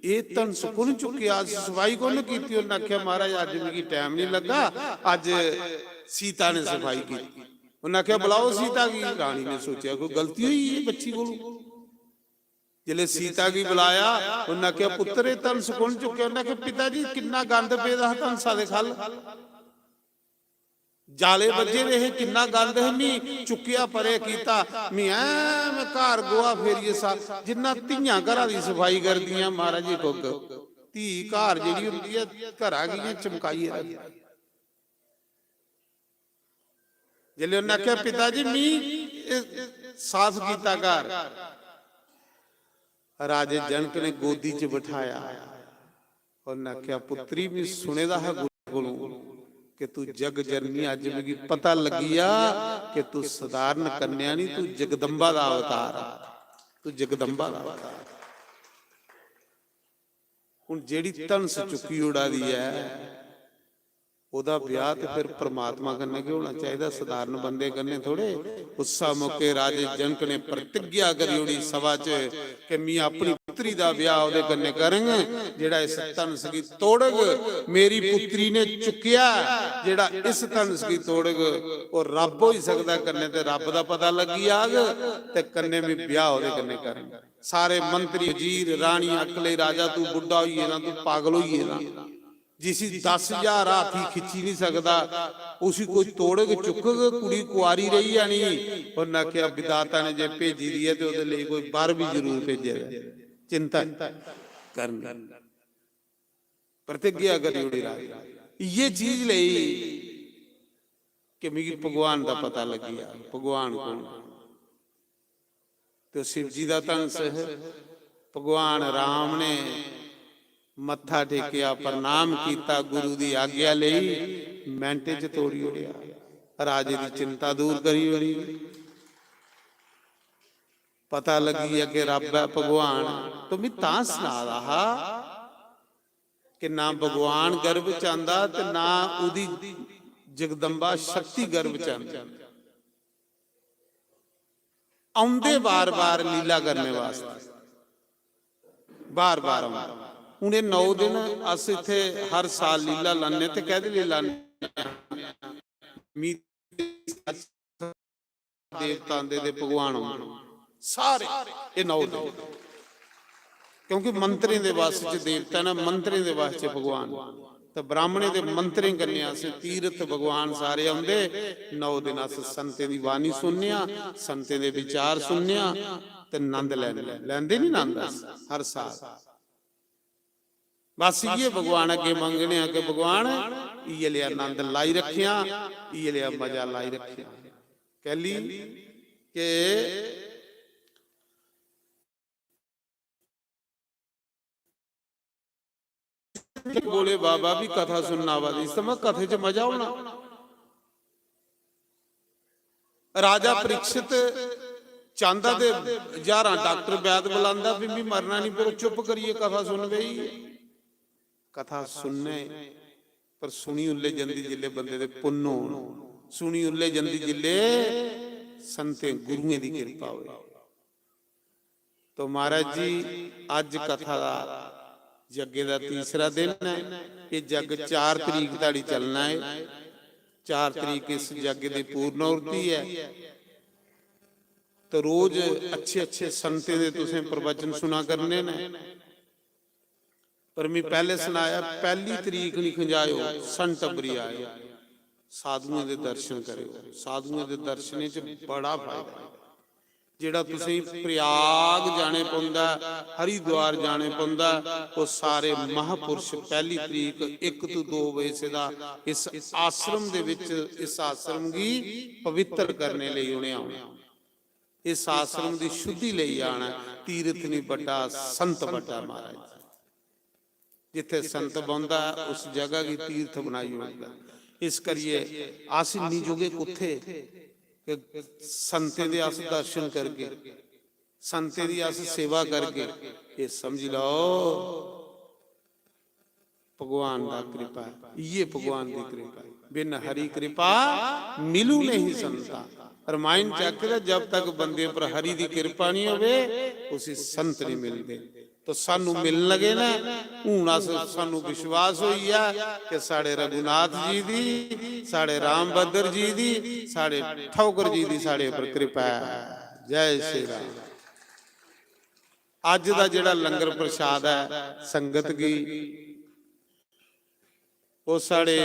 एह धनस कु'न चुक्केआ? अज्ज सफाई कु'न कीती?" उन्नै आखेआ, "महाराज, अज्ज मिगी टैम निं लग्गा, अज्ज सीता ने सफाई कीती।" उन्नै आखेआ, "बुलाओ सीता गी।" रानी ने सोचेआ, "कोई गलती होई गेई बच्ची कोलू।" जिसलै सीता गी बुलाया, उन्नै आखेआ, "पुत्तर, एह धनस कु'न चुक्केआ?" उन्नै आखेआ, "पिता जी, किन्ना गंद पेदा हा धनसा दे ख'ल्ल।" जाले बज्जे दे हे, किन्ना गंद हे, मी चुक्केआ परे कीता, मी ऐ, में घर गोहा फेरियै सा, जिन्ना धियां घरा दी सफाई करदियां, महाराज जी, कुक धी घर जेह्ड़ी होंदी ऐ, घरा गी इ'यां चमकाइयै रखदी। जिसलै उन्नै आखेआ, "पिता जी, मी एह् साफ कीता घर," राजे जनक ने गोदी च बठाया। उन्नै आखेआ, "पुत्री, में सुने दा हा गुरु कोलों कि तू जग जननी, अज्ज मिगी पता लग्गी गेआ कि तू सधारण कन्या नहीं, तू जगदम्बा दा अवतार है, तू जगदम्बा दा अवतार है।" हुन जेह्ड़ी धनस चुक्की ओड़ा दी ऐ, ओह्दा ब्याह ते फिर परमात्मा कन्नै गै होना चाहिदा, सधारण बंदे कन्नै थोड़े। उस्सा मौके राजे जनक ने प्रतिज्ञा करी ओड़ी सभा च कि "मैं अपनी पुत्री दा ब्याह ओह्दे कन्नै करङ, जेह्ड़ा इस धनस गी तोड़ग।" मेरी पुत्री ने चुक्केआ, जेह्ड़ा इस धनस गी तोड़ग, ओह् रब्ब होई सकदा, कन्नै ते रब्ब दा पता लग्गी जाग, ते कन्नै मैं ब्याह ओह्दे कन्नै करङ। सारे मंत्री, वजीर, रानियां, आखन लगे, "राजा, तू बुड्ढा होई गेदा, तू पागल होई गेदा।" जिसी दस हजार हाथी खिच्ची नहीं सकदा, उसी कोई तोड़ग, चुकग, कुड़ी कुआरी रेही जानी। उन्नै आखेआ, "विधाता ने जे भेजी दी ऐ ते ओह्दे लेई कोई वर बी जरूर भेजे दा ऐ। चिंता करन।" प्रतिज्ञा करी ओड़ी राजा। इ'यै चीज लेई कि मिगी भगवान दा पता लग्गी जा, भगवान कौन। ते शिव जी दा धनस, भगवान राम ने मत्था टेकेआ, प्रणाम कीता, गुरु दी आज्ञा लेई, मैंटे च तोड़ी ओड़ेआ, राजे दी चिंता दूर करी ओड़ी। पता लग्गी गेआ कि रब्ब ऐ भगवान। तो मैं तां सना दा हा कि ना भगवान गर्भ च आंदा ते ना ओह्दी जगदम्बा शक्ति गर्भ च आंदी। औंदे बार-बार लीला करने वास्तै। बार बार औंदा। हून एह् नौ दिन अस इत्थै हर साल लीला लान्ने, ते कैह्दे लेई लान्ने? मी देवता आंदे ते भगवान औंदे, सारे एह् नौ दिन, क्योंकि मंत्रें दे वश च देवता न, मंत्रें दे वश च भगवान। ते ब्राह्मणें दे मंत्रें कन्नै अस तीर्थ भगवान सारे औंदे। नौ दिन अस संतें दी बाणी सुनने आं, संतें दे विचार सुनने आं ते नंद लैने आं। लैंदे निं नंद अस हर साल? बस इ'यै भगवान अग्गें मंगने आं कि भगवान, इ'यै लेआ नंद लाई रक्खेआं, इ'यै लेआ मजा लाई रक्खेआं। कैह्ली के बोले बाबा भी कथा सुनना आवा दी, इस समय कथे च मजा होना। राजा परीक्षित चांहदा ते ज्हारां डॉक्टर वैद बुलांदा, भी मी मरना नहीं, पर ओह् चुप करियै कथा सुन बेही। कथा सुनने, पर सुनी उल्ले जंदी जिल्ले बंदे दे पुन्न होन, सुनी उल्ले जंदी जिल्ले संतें गुरुएं दी किरपा होए। तो महाराज जी, अज्ज कथा दा, जग्गे दा तीसरा दिन ऐ। एह् जग्ग चार तरीक धोड़ी चलना ऐ। चार तरीक इस जग्ग दी पूर्णाहुति ऐ। तो रोज अच्छे अच्छे संतें दे तुसें प्रवचन सुना करने न। पर मैं पैह्ले सनाया, पैह्ली तरीक निं खंजायो, सन टब्बरी आयो, साधुएं दे दर्शन करेओ। साधुएं दे दर्शनें च बड़ा फायदा ऐ। जेह्ड़ा तुसें प्रयाग जाने पौंदा ऐ, हरिद्वार जाने पौंदा ऐ, ओह् सारे महापुरुष पैह्ली तरीक इक तो दो बजे से दा इस आश्रम दे विच, इस आश्रम गी पवित्र करने लेई उ'नें औना। इस आश्रम दी शुद्धि लेई आना ऐ। तीर्थ निं बड्डा, संत बड्डा महाराज। जित्थै संत बौंह्दा ऐ, उस जगह गी तीर्थ बनाई ओड़दा। इस करियै अस इन्नी जुगे कुत्थै कि संतें दे अस दर्शन करगे, संतें दी अस सेवा करगे। एह् समझी लैओ, भगवान दा कृपा ऐ, इ'यै भगवान दी कृपा ऐ। बिन हरि कृपा मिलू नहीं संता। रामायण च आखे दा, जब तक बंदे पर हरि दी कृपा निं होवे, उसी संत निं मिलदे। तो सानू मिलन लगे न। हून अस, सानू विश्वास होई गेआ कि साढ़े रघुनाथ जी दी, साढ़े रामभद्र जी दी, साढ़े ठौकर जी दी साढ़े पर कृपा ऐ। जय श्री राम। अज्ज दा जेह्ड़ा लंगर प्रसाद ऐ, संगत गी, ओह् साढ़े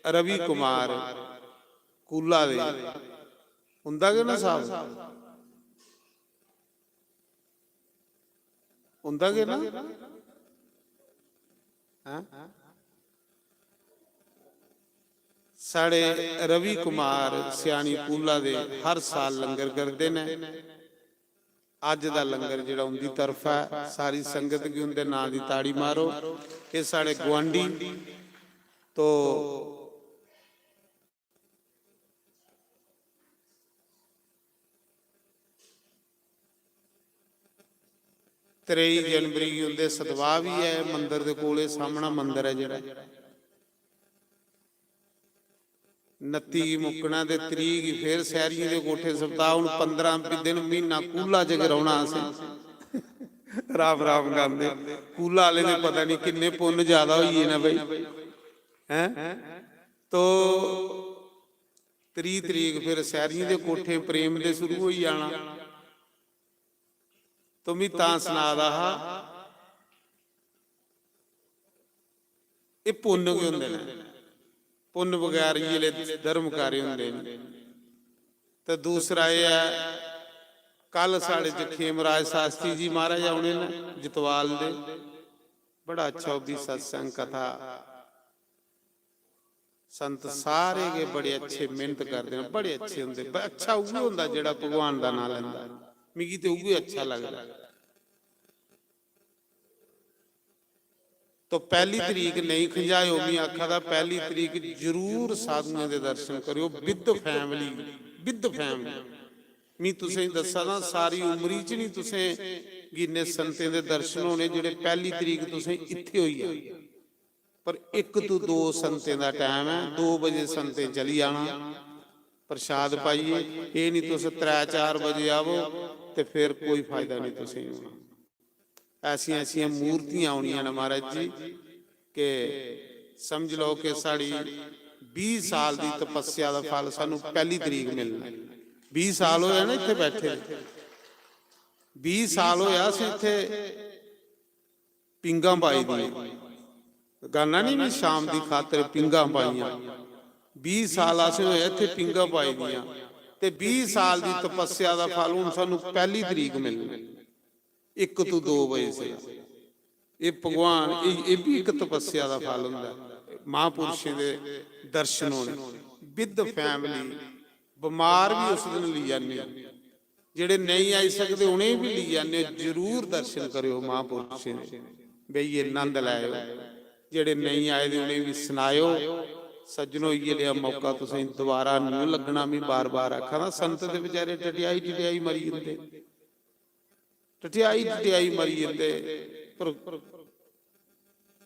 रवि कुमार कूला दे, उंदा गै ना साहब? उंदा गै ना? हैं? साढ़े रवि कुमार स्यानी कूला दे हर साल लंगर करदे न। अज्ज दा लंगर जेह्ड़ा उंदी तरफा ऐ, सारी संगत गी उंदे नांऽ दी ताड़ी मारो। एह् साढ़े गुआंढी, तो त्रेई जनवरी गी उंदे सतवाह् बी ऐ, मंदर दे कोले सामना मंदर ऐ जेह्ड़ा। नत्ती गी मुक्कना ते त्रीह् गी फिर सैरियें दे कोठे सप्ताह। हून पंदरां दिन, म्हीना कूला च गै रौह्ना असें। राम राम गांदे। कूला आह्ले दे पता निं किन्ने पुन्न ज्यादा होई गे न भाई, हैं? तो त्रीह् तरीक फिर सैरियें दे कोठे प्रेम दे शुरू होई जाना। तो मी तां सना दा हा, एह् पुन्न गै होंदे न, पुन्न बगैर इ'यै धर्म कार्य होंदे न। ते दूसरा एह् ऐ, कल साढ़े च खेमराज शास्त्री जी महाराज औने न जतवाल दे, बड़ा अच्छा ओह् बी सत्संग कथा। संत सारे गै बड़े अच्छे मेहनत करदे न, बड़े अच्छे होंदे। ब-, अच्छा उ'ऐ होंदा जेह्ड़ा भगवान दा नांऽ लैंदा। मिगी ते उ'ऐ अच्छा लगदा। तो पैह्ली तरीक नेईं खंजायो, मी आखा दा, पैह्ली तरीक जरूर साधुएं दे दर्शन करेओ, with family, with family। मी तुसें गी दस्सा दा, सारी उमरी च निं तुसें गी इन्ने संतें दे दर्शन होने जेह्ड़े पैह्ली तरीक तुसें इत्थै होई जान। पर इक तो दो संतें दा टैम ऐ, दो बजे संतें चली जाना प्रसाद पाइयै। एह् निं तुस त्रै चार बजे आवो ते फिर कोई फायदा निं तुसें गी होना। ऐसियां ऐसियां मूर्तियां होनियां न महाराज जी, कि समझ लो कि साढ़ी बीह् साल दी तपस्या दा फल सानू पैह्ली तरीक मिलना। बीह् साल होए ना इत्थे बैठे दे, बीह् साल होए असें इत्थे पींघां पाई दियां। गाना नहीं, मैं शाम दी खातर पींघां पाइयां। बीह् साल असें होए इत्थे पींघां पाई दियां, ते बीह् साल दी तपस्या दा फल हुन सानू पैह्ली तरीक मिलना, इक तू दो बजे से। एह् भगवान, एह्, एह् बी इक तपस्या दा फल हुंदा ऐ। महापुरुषें दे दर्शन होने, with family, बमार बी उस दिन लेई जन्ने आं। जेह्ड़े नेईं आई सकदे, उ'नेंगी बी लेई जन्ने आं। जरूर दर्शन करेओ महापुरुषें दे, बेहियै नंद लैएओ। जेह्ड़े नेईं आए दे, उ'नेंगी बी सनाएओ। सज्जनो, इ'यै लेआ मौका तुसेंगी दोबारा नेईं लग्गना। में बार-बार आखा दा, संत ते बेचारे टटियाई टटियाई मरी जंदे। टटियाई टटियाई मरी जंदे, पर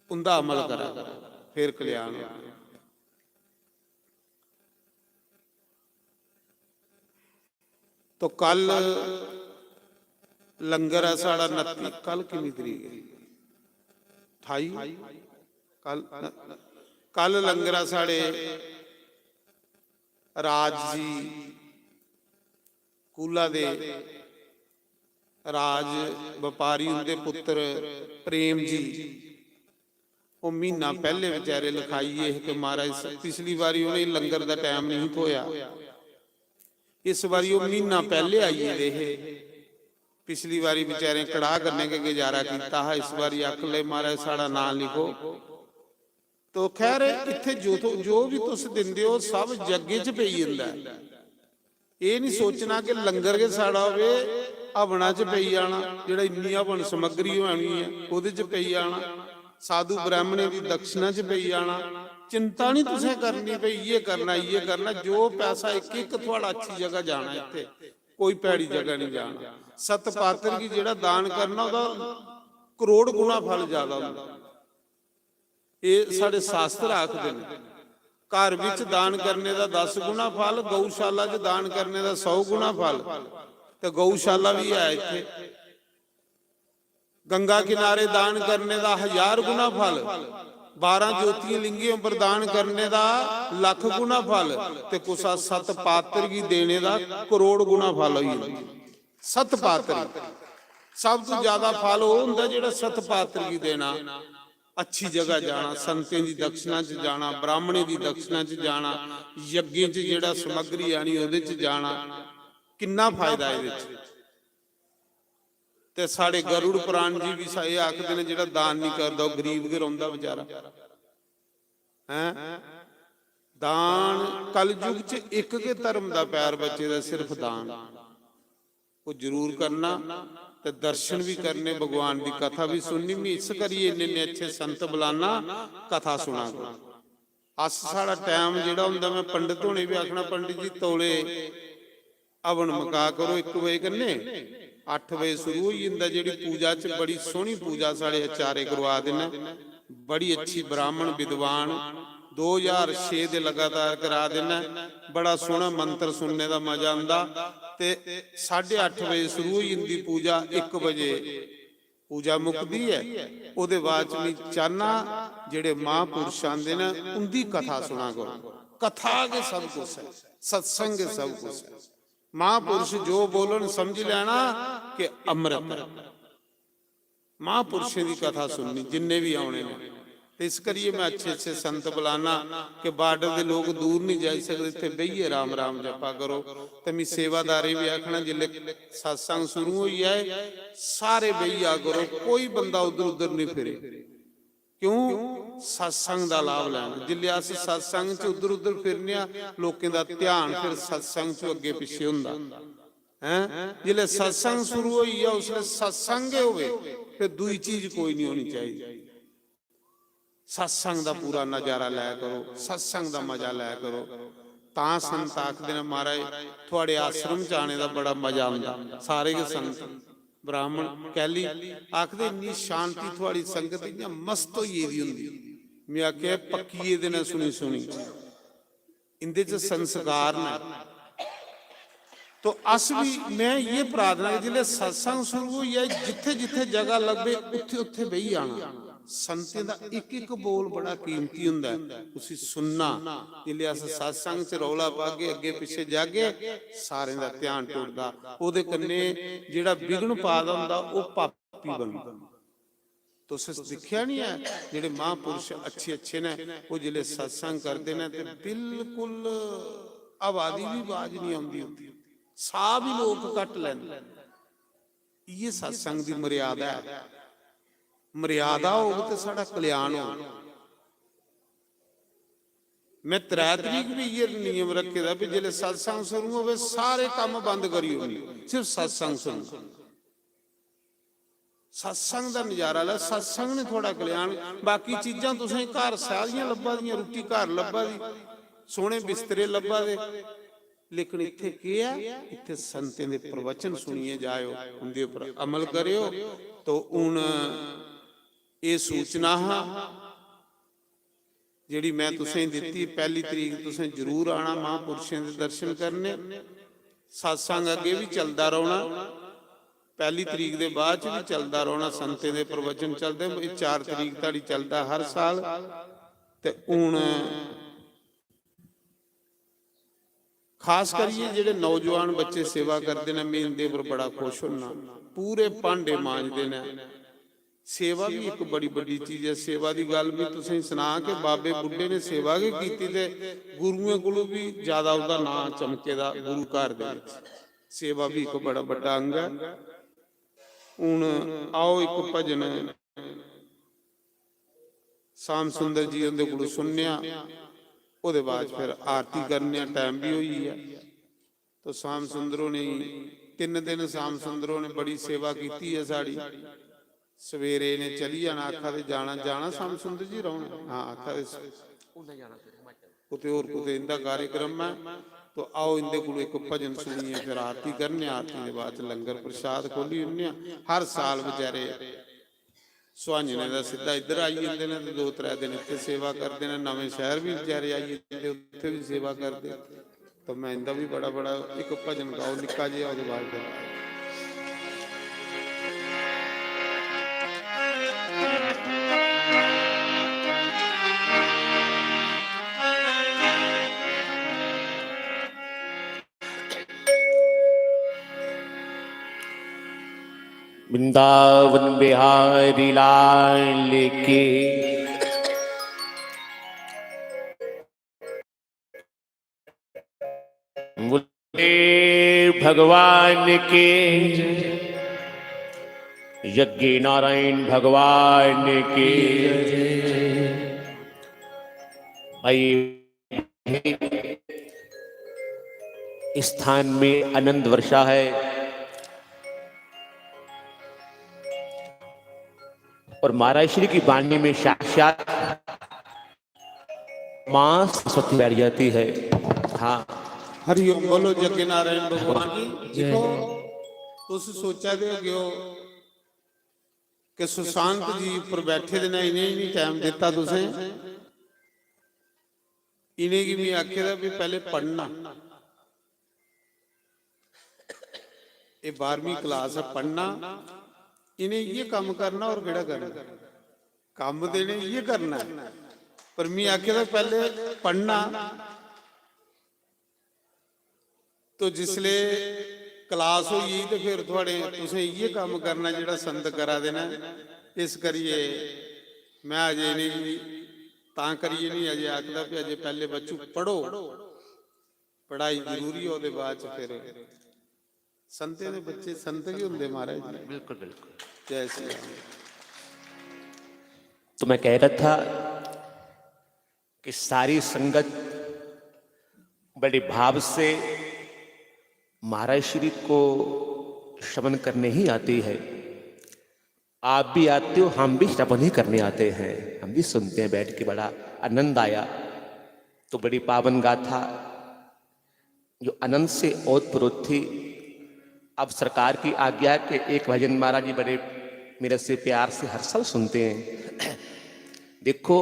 उंदा अमल करा करो, फिर कल्याण होना। तो कल लंगर ऐ साढ़ा उनत्ती, कल किन्नी तरीक ऐ? अठाई। कल, कल लंगर ऐ साढ़े राज जी कूला दे, राज बपारी, उंदे पुत्र प्रेम जी। ओह् म्हीना पैह्ले बेचारे लखाई गे हे कि महाराज, पिछली बारी उ'नेंगी लंगर दा टैम नहीं थ्होया, इस बारी ओह् म्हीना पैह्ले आई गेदे हे। पिछली बारी बेचारें कड़ाह कन्नै गै गुजारा कीता हा, इस बारी आखन लगे, महाराज, साढ़ा नांऽ लिखो। तो खैर, इत्थै जो थो-, जो बी तुस दिंदे ओ, सब यज्ञ च पेई जंदा ऐ। एह् निं सोचना कि लंगर गै साढ़ा होवे, हवना च पेई जाना, जेह्ड़ा इन्नी हवन समग्री होनी ऐ, ओह्दे च पेई जाना, साधु ब्राह्मणें दी दक्षिणा च पेई जाना। चिंता निं तुसें करनी भई इ'यै करना, इ'यै करना। जो पैसा इक इक थुआढ़ा अच्छी जगह जाना, इत्थै कोई भैड़ी जगह निं जाना। सत पात्र गी जेह्ड़ा दान करना, ओह्दा करोड़ गुणा फल ज्यादा होंदा। एह् साढ़े शास्त्र आखदे न। घर विच दान करने दा दस गुणा फल, गौशाला च दान करने दा सौ गुणा फल। ते गौशाला बी है इत्थे। गंगा किनारे दान करने दा हजार गुणा फल, बारां ज्योतिर्लिंगें उप्पर दान करने दा लख गुणा फल, ते कुसा सत पात्र गी देने दा करोड़ गुणा फल होई जंदा। सत पात्र, सब तू ज्यादा फल ओह् हुंदा जेह्ड़ा सत पात्र गी देना। अच्छी जगह जाना, संतें दी दक्षिणा च जाना, ब्राह्मणें दी दक्षिणा च जाना, यज्ञें च जेह्ड़ा समग्री आनी ओह्दे च जाना, किन्ना फायदा एह्दे च। ते साढ़े गरुड़ पुराण जी बी सा-, एह् आखदे ने, जेह्ड़ा दान निं करदा ओह् गरीब गै रौंह्दा बेचारा। हैं? दान, कलयुग च इक गै धर्म दा पैर बचे दा, सिर्फ दान। ओह् जरूर करना ते दर्शन बी करने, भगवान दी कथा बी सुननी। में इस करियै इन्ने इन्ने अच्छे संत बुलाना, कथा सुना करो। अस, साढ़ा टैम जेह्ड़ा होंदा, में पंडित होने बी आखना, पंडित जी तौले हवन मका करो, इक बजे कन्नै अट्ठ बजे शुरू होई जंदा। जेह्ड़ी पूजा च बड़ी सोह्नी पूजा साढ़े आचार्य करवा दे न, बड़ी अच्छी ब्राह्मण विद्वान दो ज्हार छे दे लगातार करा दे न। बड़ा सोह्ना मंत्र सुनने दा मजा आंदा। ते साढ़े अट्ठ बजे शुरू होई जंदी पूजा, इक बजे पूजा मुकदी ऐ। ओह्दे बाद च में चाह्न्ना जेह्ड़े महापुरुष आंदे न, उंदी कथा सुना करो। कथा गै सब कुछ ऐ, सत्संग गै सब कुछ ऐ। महापुरुष जो बोलन समझी लैना कि अमृत ऐ। महापुरुषें दी कथा सुननी जिन्ने बी औने न। ते इस करियै में अच्छे अच्छे संत बुलाना कि बार्डर दे लोक दूर नहीं जाई सकदे, इत्थै बेहियै राम राम जपा करो। ते मी सेवादारें बी आखना, जिसलै सत्संग शुरू होई जाए, सारे बेही जा करो, कोई बंदा उद्धर उद्धर नहीं फिरे। क्यों? सत्संग दा लाभ लैना। जिसलै अस सत्संग च उद्धर उद्धर फिरने आं, लोकें दा ध्यान फिर सत्संग च अग्गे पिच्छे होंदा। हैं? जिसलै सत्संग शुरू होई गेआ, उसलै सत्संग गै होवे, फिर दूई चीज कोई नहीं होनी चाहिदी। सत्संग दा पूरा नजारा लै करो, सत्संग दा मजा लै करो। तां संत आखदे न, "महाराज, थुआड़े आश्रम च आने दा बड़ा मजा आंदा।" सारे गै संत, ब्राह्मण, कैली आखदे, "इन्नी शांति, थुआड़ी संगत इ'यां मस्त होई गेदी होंदी।" में आखेआ, "पक्किये दे न सुनी सुनी, इंदे च संस्कार न।" तो अस भी, मैं ये प्रार्थना कि जिसलै सत्संग शुरू होई जाए, जित्थे जित्थे जगह लब्भे, उत्थे उत्थे बेही जाना। संतें दा इक इक बोल बड़ा कीमती हुंदा ऐ, उसी सुनना। जिसलै अस सत्संग च रौला पागे, अग्गे पिच्छे जागे, सारें दा ध्यान टुरदा, ओह्दे कन्नै जेह्ड़ा विघ्न पादा हुंदा, ओह् पापी बनदा। तुस दिक्खेआ निं ऐ, जेह्ड़े महापुरुष अच्छे अच्छे न, ओह् जिसलै सत्संग करदे न ते बिल्कुल हवा दी बी आवाज निं औंदी उत्थै, साह बी लोक घट्ट लैंदे। इ'यै सत्संग दी मर्यादा ऐ। मर्यादा होग ते साढ़ा कल्याण होग। मैं त्रै तरीक भी इ'यै नियम रक्खे दा भी जिसलै सत्संग शुरू होवे, सारे कम्म बंद करी ओड़ने, सिर्फ सत्संग सुनना। सत्संग दा नजारा लै, सत्संग ने थुआढ़ा कल्याण। बाकी चीजां तुसें घर सारियां लब्भा दियां, रुट्टी घर लब्भा दी, सोहने बिस्तरे लब्भा दे, लेकिन इत्थै केह् ऐ? इत्थै संतें दे प्रवचन सुनियै जाएओ, उं'दे उप्पर अमल करेओ। तो हून एह् सूचना हा जेह्ड़ी मैं तुसें दित्ती। पैह्ली तरीक तुसें जरूर आना महापुरुषें दे दर्शन करने। सत्संग अग्गें बी चलदा रौह्ना, पैह्ली तरीक दे बाद च बी चलदा रौह्ना। संतें दे प्रवचन चलदे, एह् चार तरीक धोड़ी चलदा हर साल। ते हून खास करियै जेह्ड़े नौजवान बच्चे सेवा करदे न, में इंदे पर बड़ा खुश होन्ना। पूरे भांडे मांजदे न। सेवा भी इक बड़ी बड्डी चीज ऐ। सेवा दी गल्ल भी तुसेंगी सनां कि बाबे बुड्ढे ने सेवा गै कीती ते गुरुएं कोलू भी ज्यादा ओह्दा नां चमके दा गुरु घर दे बिच। सेवा भी इक बड़ा बड्डा अंग ऐ। हून आओ इक भजन श्याम सुंदर जी उंदे कोलू सुनने आं, ओह्दे बाद फिर आरती करने आं, टाइम भी होई गेआ। तो श्याम सुंदर होने गी, तिन्न दिन श्याम सुंदर होने बड़ी सेवा कीती ऐ साढ़ी। सवेरे इ'नें चली जाना, आखा दे जाना, जाना श्याम सुंदर जी रौह्ने? हां, आखा दे स-, उं'दा जाना फिर हिमाचल। कुतै होर कुतै इं'दा कार्यक्रम ऐ। तो आओ इं'दे कोलू इक भजन सुनियै फिर आरती करने आं। आरती दे बाद च लंगर प्रसाद खोली ओड़ने आं। हर साल बेचारे सुहांजने दा सिद्धा इद्धर आई जंदे न ते दो त्रै दिन इत्थै सेवा करदे न। नमें शैह्र बी बेचारे आई जंदे, उत्थै बी सेवा करदे। तो मैं इं'दा बी बड़ा, बड़ा इक भजन गाओ निक्का जेहा, ओह्दे बाद फिर वृंदावन बिहारी लाल की, बोले भगवान के, यज्ञ नारायण भगवान के। भाई, इस स्थान में आनंद वर्षा है और महाराज श्री की वाणी में साक्षात माँ सरस्वती बैठ जाती है। हाँ। हरिओम बोलो जग्गे नारायण भगवान की। देखो, तुस सोचा दे होगेओ कि सुशांत जी उप्पर बैठे दे न, इ'नें ही नहीं टाइम दित्ता तुसें। इ'नेंगी मैं आखे दा भी पैह्ले पढ़ना, एह् बारहवीं क्लास ऐ, पढ़ना, इ'नें इ'यै कम्म करना, होर केह्ड़ा करना? कम्म ते इ'नें इ'यै करना ऐ, पर मैं आखे दा पैह्ले पढ़ना। तो जिसले क्लास होई गेई ते फिर थुआढ़े, तुसें इ'यै कम्म करना जेह्ड़ा संत करा दे न। इस करियै मैं अजें इ'नेंगी तां करियै निं अजें आखदा कि अजें पैह्ले बच्चू पढ़ो, पढ़ाई जरूरी ऐ, ओह्दे बाद च फिर संतें दे बच्चे संत गै होंदे महाराज जी। बिल्कुल, बिल्कुल। जय श्री राम। तो मैं कह रहा था कि सारी संगत बड़े भाव से महाराज श्री को श्रवण करने ही आती है। आप भी आते हो, हम भी श्रवण ही करने आते हैं, हम भी सुनते हैं बैठ के, बड़ा आनंद आया। तो बड़ी पावन गाथा जो अनंत से ओतप्रोत थी। अब सरकार की आज्ञा है कि एक भजन महाराज जी बड़े मेरे से प्यार से हर साल सुनते हैं। देखो,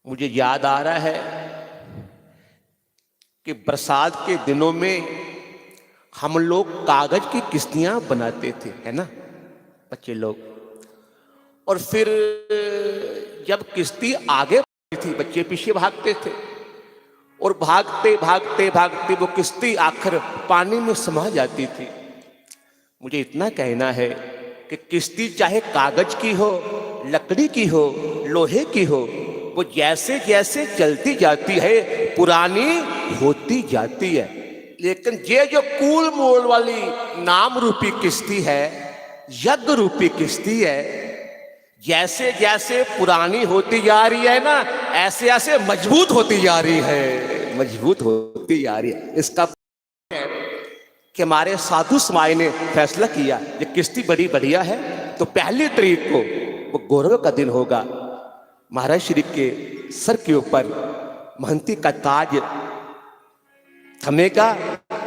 मुझे याद आ रहा है, कि बरसात के दिनों में हम लोग कागज की किश्तियां बनाते थे, है ना बच्चे लोग। और फिर जब किश्ती आगे बढ़ती थी, बच्चे पीछे भागते थे, और भागते भागते भागते वो किश्ती आखिर पानी में समा जाती थी। मुझे इतना कहना है कि किश्ती चाहे कागज की हो, लकड़ी की हो, लोहे की हो, वो जैसे जैसे चलती जाती है, पुरानी होती जाती है। लेकिन ये जो कूल मोल वाली नाम रूपी किश्ती है, यज्ञ रूपी किश्ती है, जैसे जैसे पुरानी होती जा रही है ना, ऐसे ऐसे मजबूत होती जा रही है, मजबूत होती जा रही है। इसका कि हमारे साधु समाज ने फैसला किया, ये किश्ती बड़ी बढ़िया है, तो पहली तारीख को वो गौरव का दिन होगा। महाराज श्री के सर के ऊपर महंती का ताज थमेगा,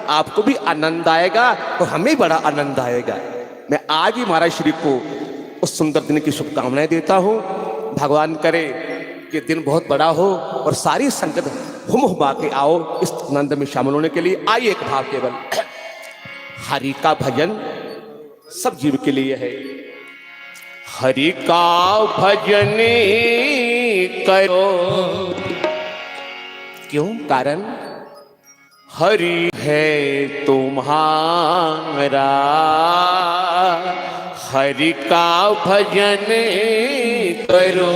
आपको भी आनंद आएगा और हमें बड़ा आनंद आएगा। मैं आज ही महाराज श्री को उस सुंदर दिन की शुभकामनाएं देता हूँ। भगवान करे कि दिन बहुत बड़ा हो और सारी संगत हुम हुमा के आओ इस आनंद में शामिल होने के लिए। आइए एक भाव केवल। हरि का भजन सब जीव के लिए है। हरि का भजन करो। क्यों? कारण हरि है तुम्हारा, हरि का भजन करो।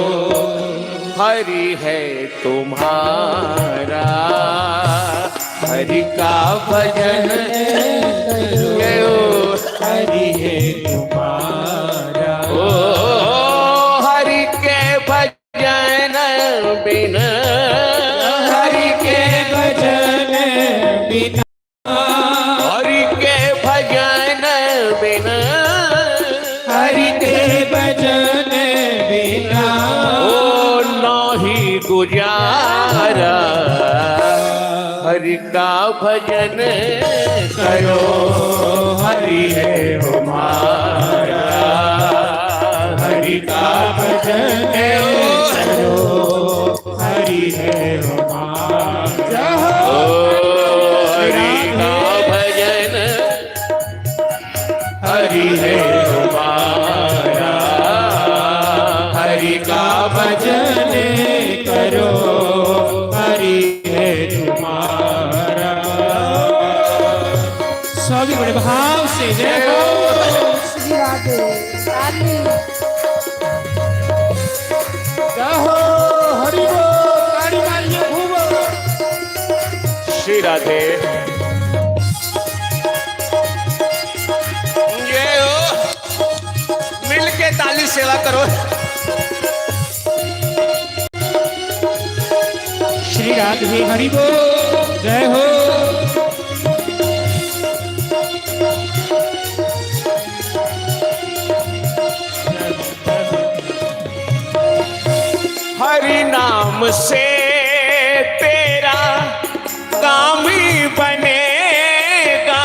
हरि है तुम्हारा, हरि का भजन करो। हरि है तुम्हारा। ओ, हरि के भजन बिन, हरि के भजन बिन, हरि के भजन बिन, हरि के भजन बिना, ओ, नाही गुजारा। हरि का भजन करो, हरि है हमारा। हरि का भजन करो, हरि है हमारा। ओ, हरि का भजन, हरि है हमारा। हरि का भजन करो, हरि है तुम्हारा। सभी बड़े भाव से जय हो। श्री राधे राधे। जय हो, हरि बोल, ताड़ी मारिए खूब। श्री राधे। जय हो। मिल के ताली सेवा करो। श्री राधे हरि बोल, जय हो। हरि नाम से तेरा काम ही बनेगा।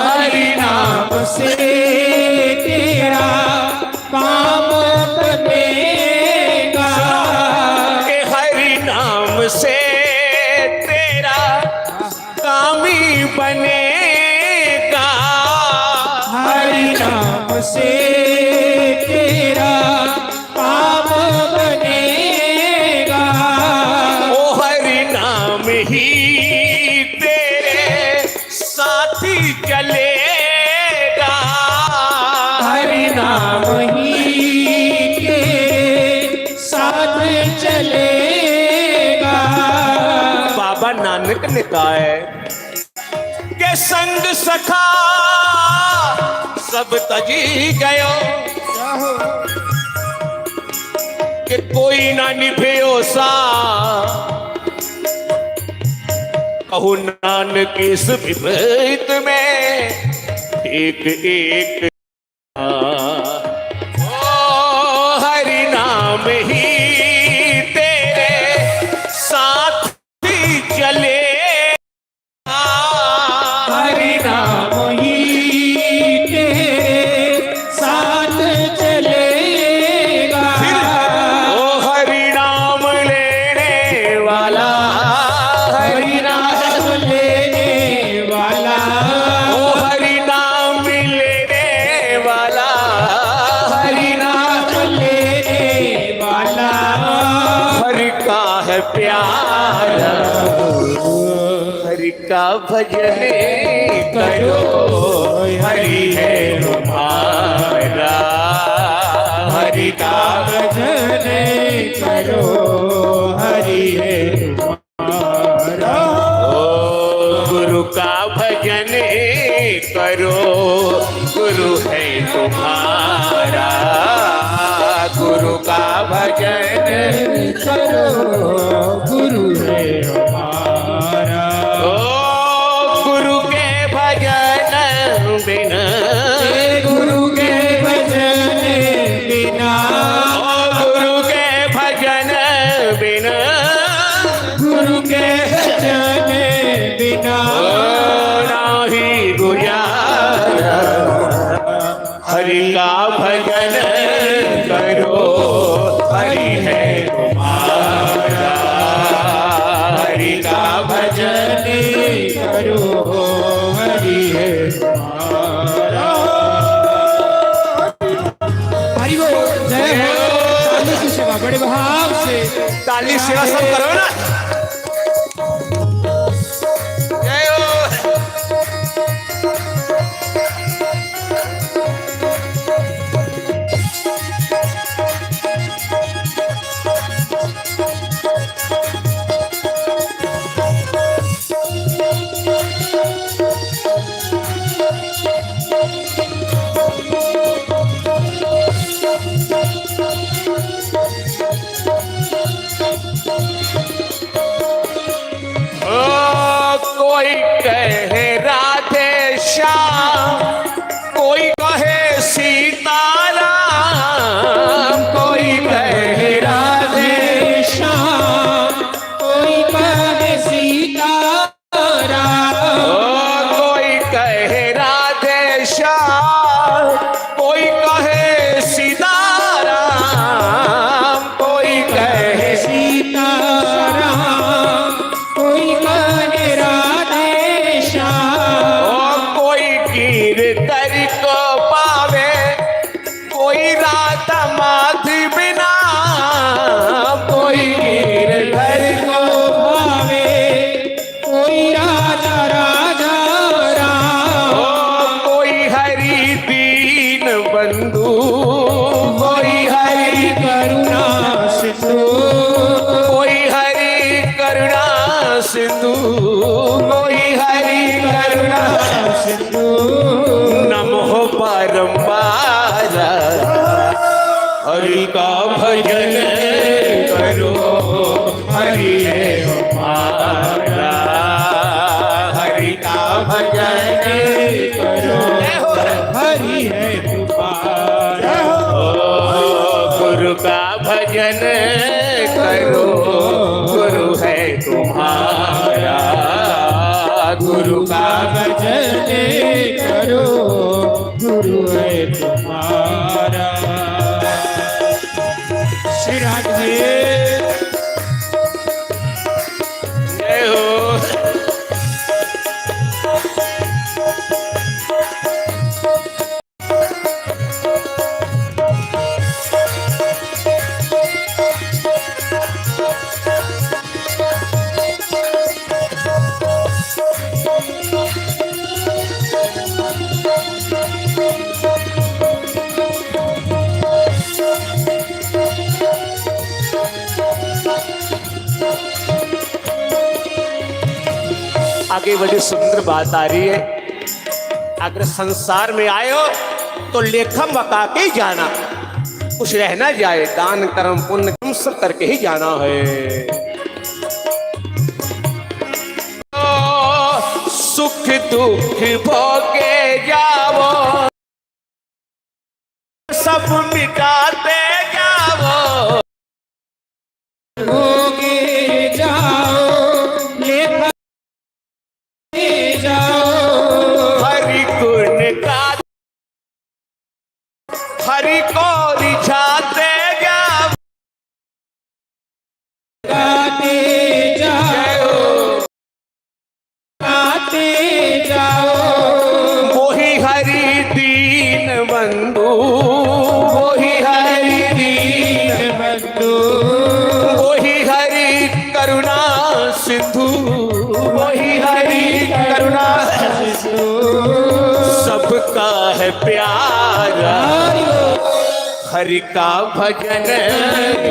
हरि नाम से तेरा काम बनेगा। के हरि नाम से तेरा काम ही बनेगा। हरि नाम से तेरा काम बनेगा। ओ हरि नाम ही तेरे साथ चलेगा। हरि नाम ही तेरे साथ चलेगा। बाबा नानक ने कहा है, के संग सखा सब तजी गयो, के कोई ना निभयो सा। कहु नानक इस विपरीत में एक एक। ओ हरि नाम ही तेरे साथ चले। हरि नाम ही तेरे साथ चलेगा। फिर, ओ हरि नाम लेने वाला, हरि प्यारा। हरि का भजन करो, हरि है तुम्हारा। हरि का भजन करो, हरि है तुम्हारा। ओ गुरु का भजन करो, गुरु है तुम्हारा। गुरु का भजन करो, गुरु है हमारा। ओ गुरु के भजन बिना, गुरु के भजन बिना, ओ गुरु के भजन बिना, गुरु के भजन बिना, ओ नाही गुजारा। हरि का भजन करो, हरि है तुम्हारा। हरि का भजन करो, हरि है तुम्हारा। हरि बोल, जय हो। ताली की सेवा, बड़े भाव से। ताली सेवा सब करो ना। जय हो। ओ, कोई कहे राधे श्याम, कोई कहे सीताराम, कोई कहे राधे श्याम, कोई कहे सीताराम। ओ, कोई कहे राधे श्याम, कोई कहे सीताराम, कोई कहे सीताराम, कोई कहे राधे श्याम। ओ, कोई गिरधर को पावे, कोई राधा माधव नाम, कोई गिरधर को पावे, कोई राधा राधा राम। ओ, कोई हरि दीन बंधु, कोई हरि करुणा सिंधु, कोई हरि करुणा सिंधु, कोई हरि करुणा सिंधु। नमो बारंबार। हरि का भजन करो, हरि है हमारा। हरि का भजन करो, हरि है तुम्हारा। ओ, गुरु का भजन करो, गुरु है तुम्हारा। गुरु का भजन करो, गुरु है तुम्हारा। श्री राधे। जय हो। आगे बड़ी सुंदर बात आ रही है। अगर संसार में आए हो तो लेखा मका के जाना, कुछ रह ना जाए। दान कर्म पुण्य कर्म सब करके ही जाना है। सुख दुख भोगे जाओ, सब मिटाते जाओ। भोगे जाओ, लेखा जाओ। हरि गुण का, हरि को रिझाते जाओ। गाते जाओ, गाते जाओ। वही हरि दीन बंधु, वही हरि सिंधु, वही हरि करुणा सिंधु, सबका है प्यारा। हरि का भजन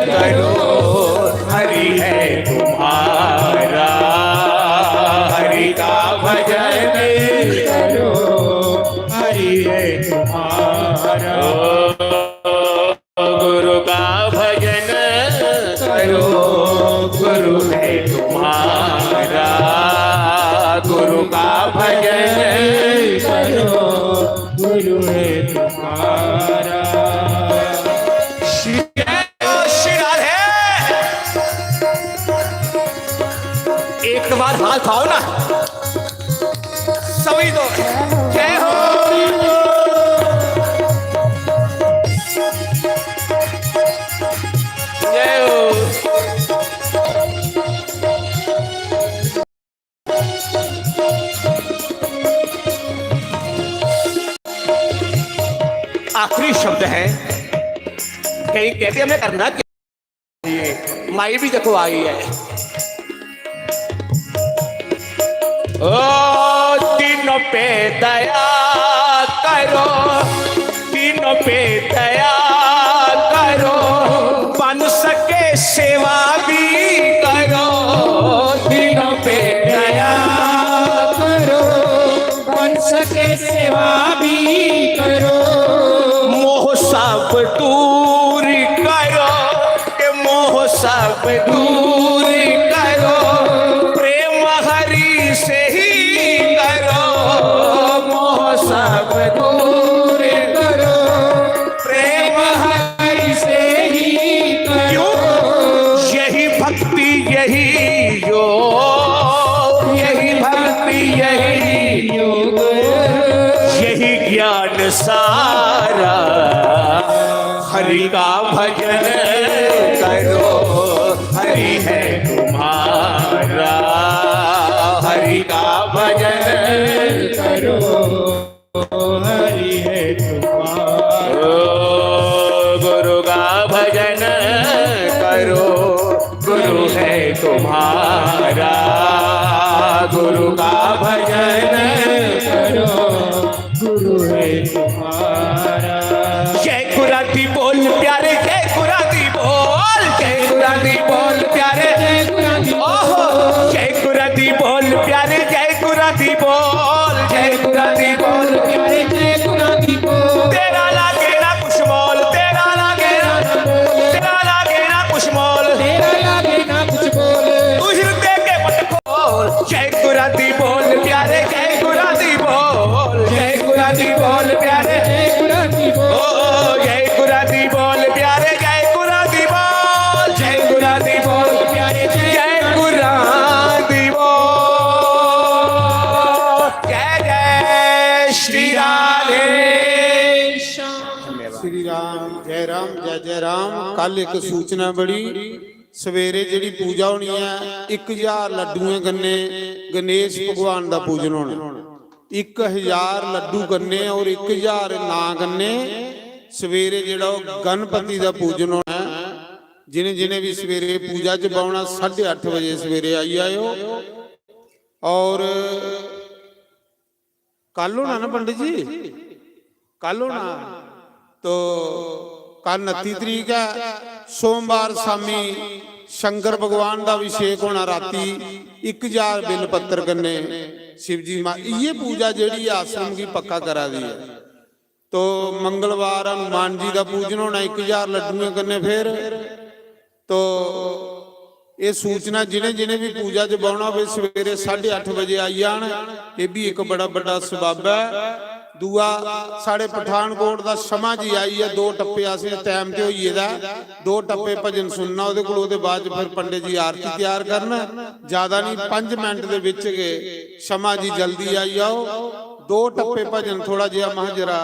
करो, हरि है तुम्हारा। हरि का भजन करो, हरि है तुम्हारा। गुरु का भजन करो, गुरु है तुम्हारा। गुरु का भजन करो, गुरु है तुम्हारा। श्री, श्री राधे। एक बार हाथ उठाओ ना। सभी को जय हो। जय हो। आखिरी शब्द है, कहीं कहते हमें करना क्या? माई भी देखो आई है। ओ, दीनों पे दया करो, दीनों पे दया करो, बन सके सेवा भी करो। दीनों पे दया करो, बन सके सेवा भी करो। मोह सब दूर करो, के मोह सब दूर करो, प्रेम हरि से ही करो। मोह सब दूर करो, प्रेम हरि से ही करो। क्यों? यही भक्ति, यही योग, यही भक्ति, यही योग, यही ज्ञान सारा। हरि का भजन करो, हरि है तुम्हारा। हरि का भजन करो, हरि है तुम्हारा। ओ, गुरु का भजन करो, गुरु है तुम्हारा। गुरु का भजन करो, गुरु है तुम्हारा। जय गुरु दी बोल प्यारे, जय गुरु दी बोल, जय गुरु दी बोल प्यारे, जय गुरु दी, ओहो, जय गुरु दी बोल प्यारे, जय गुरु दी बोल, जय गुरु दी बोल प्यारे, जय गुरु दी बोल। तेरा लागे ना कुछ मोल, तेरा लागे ना, तेरा लागे ना कुछ मोल, तेरा लागे ना कुछ मोल। तू हिरदे के पट खोल। जय गुरु दी बोल प्यारे, जय गुरु दी बोल, जय गुरु दी बोल प्यारे, जय गुरु दी बोल। ओ, जय गुरु दी बोल प्यारे, जय गुरु दी बोल, जय गुरु दी बोल प्यारे, जय गुरु दी बोल। जय जय श्री राधे। श्री राम, जय राम, जय जय राम। कल एक सूचना बड़ी, सवेरे जेह्ड़ी पूजा होनी ऐ, इक हजार लड्डुएं कन्नै गणेश भगवान दा पूजन होना। इक हजार लड्डू कन्नै और इक हजार नां कन्नै सवेरे जेह्ड़ा ओह् गणपति दा पूजन होना ऐ। जिनें जिनें भी सवेरे पूजा च बौह्ना, साढ़े अट्ठ बजे सवेरे आई जाएओ। और कल होना ना पंडित जी? कल होना। तो कल उनत्ती तरीक ऐ, सोमवार शामी शंकर भगवान दा अभिषेक होना। राती इक हजार बिल पत्र कन्नै शिव जी मा-, इ'यै पूजा जेह्ड़ी आश्रम गी पक्का करा दी ऐ। तो मंगलवार हनुमान जी दा पूजन होना इक हजार लड्डुएं कन्नै। फिर तो एह् सूचना, जिनें जिनें भी पूजा च बौह्ना होवे, सवेरे साढ़े अट्ठ बजे आई जान। एह् भी इक बड़ा बड्डा सबाब ऐ। दूआ, साढ़े पठानकोट दा शमा जी आई ऐ, दो टप्पे असें टैम ते होई गेदा ऐ, दो टप्पे भजन सुनना ओह्दे कोल, ओह्दे बाद च फिर पंडित जी आरती त्यार करन। ज्यादा नहीं, पंज मिंट दे बिच गै शमा जी जल्दी आई जाओ। दो टप्पे भजन, थोड़ा जेहा महाजरा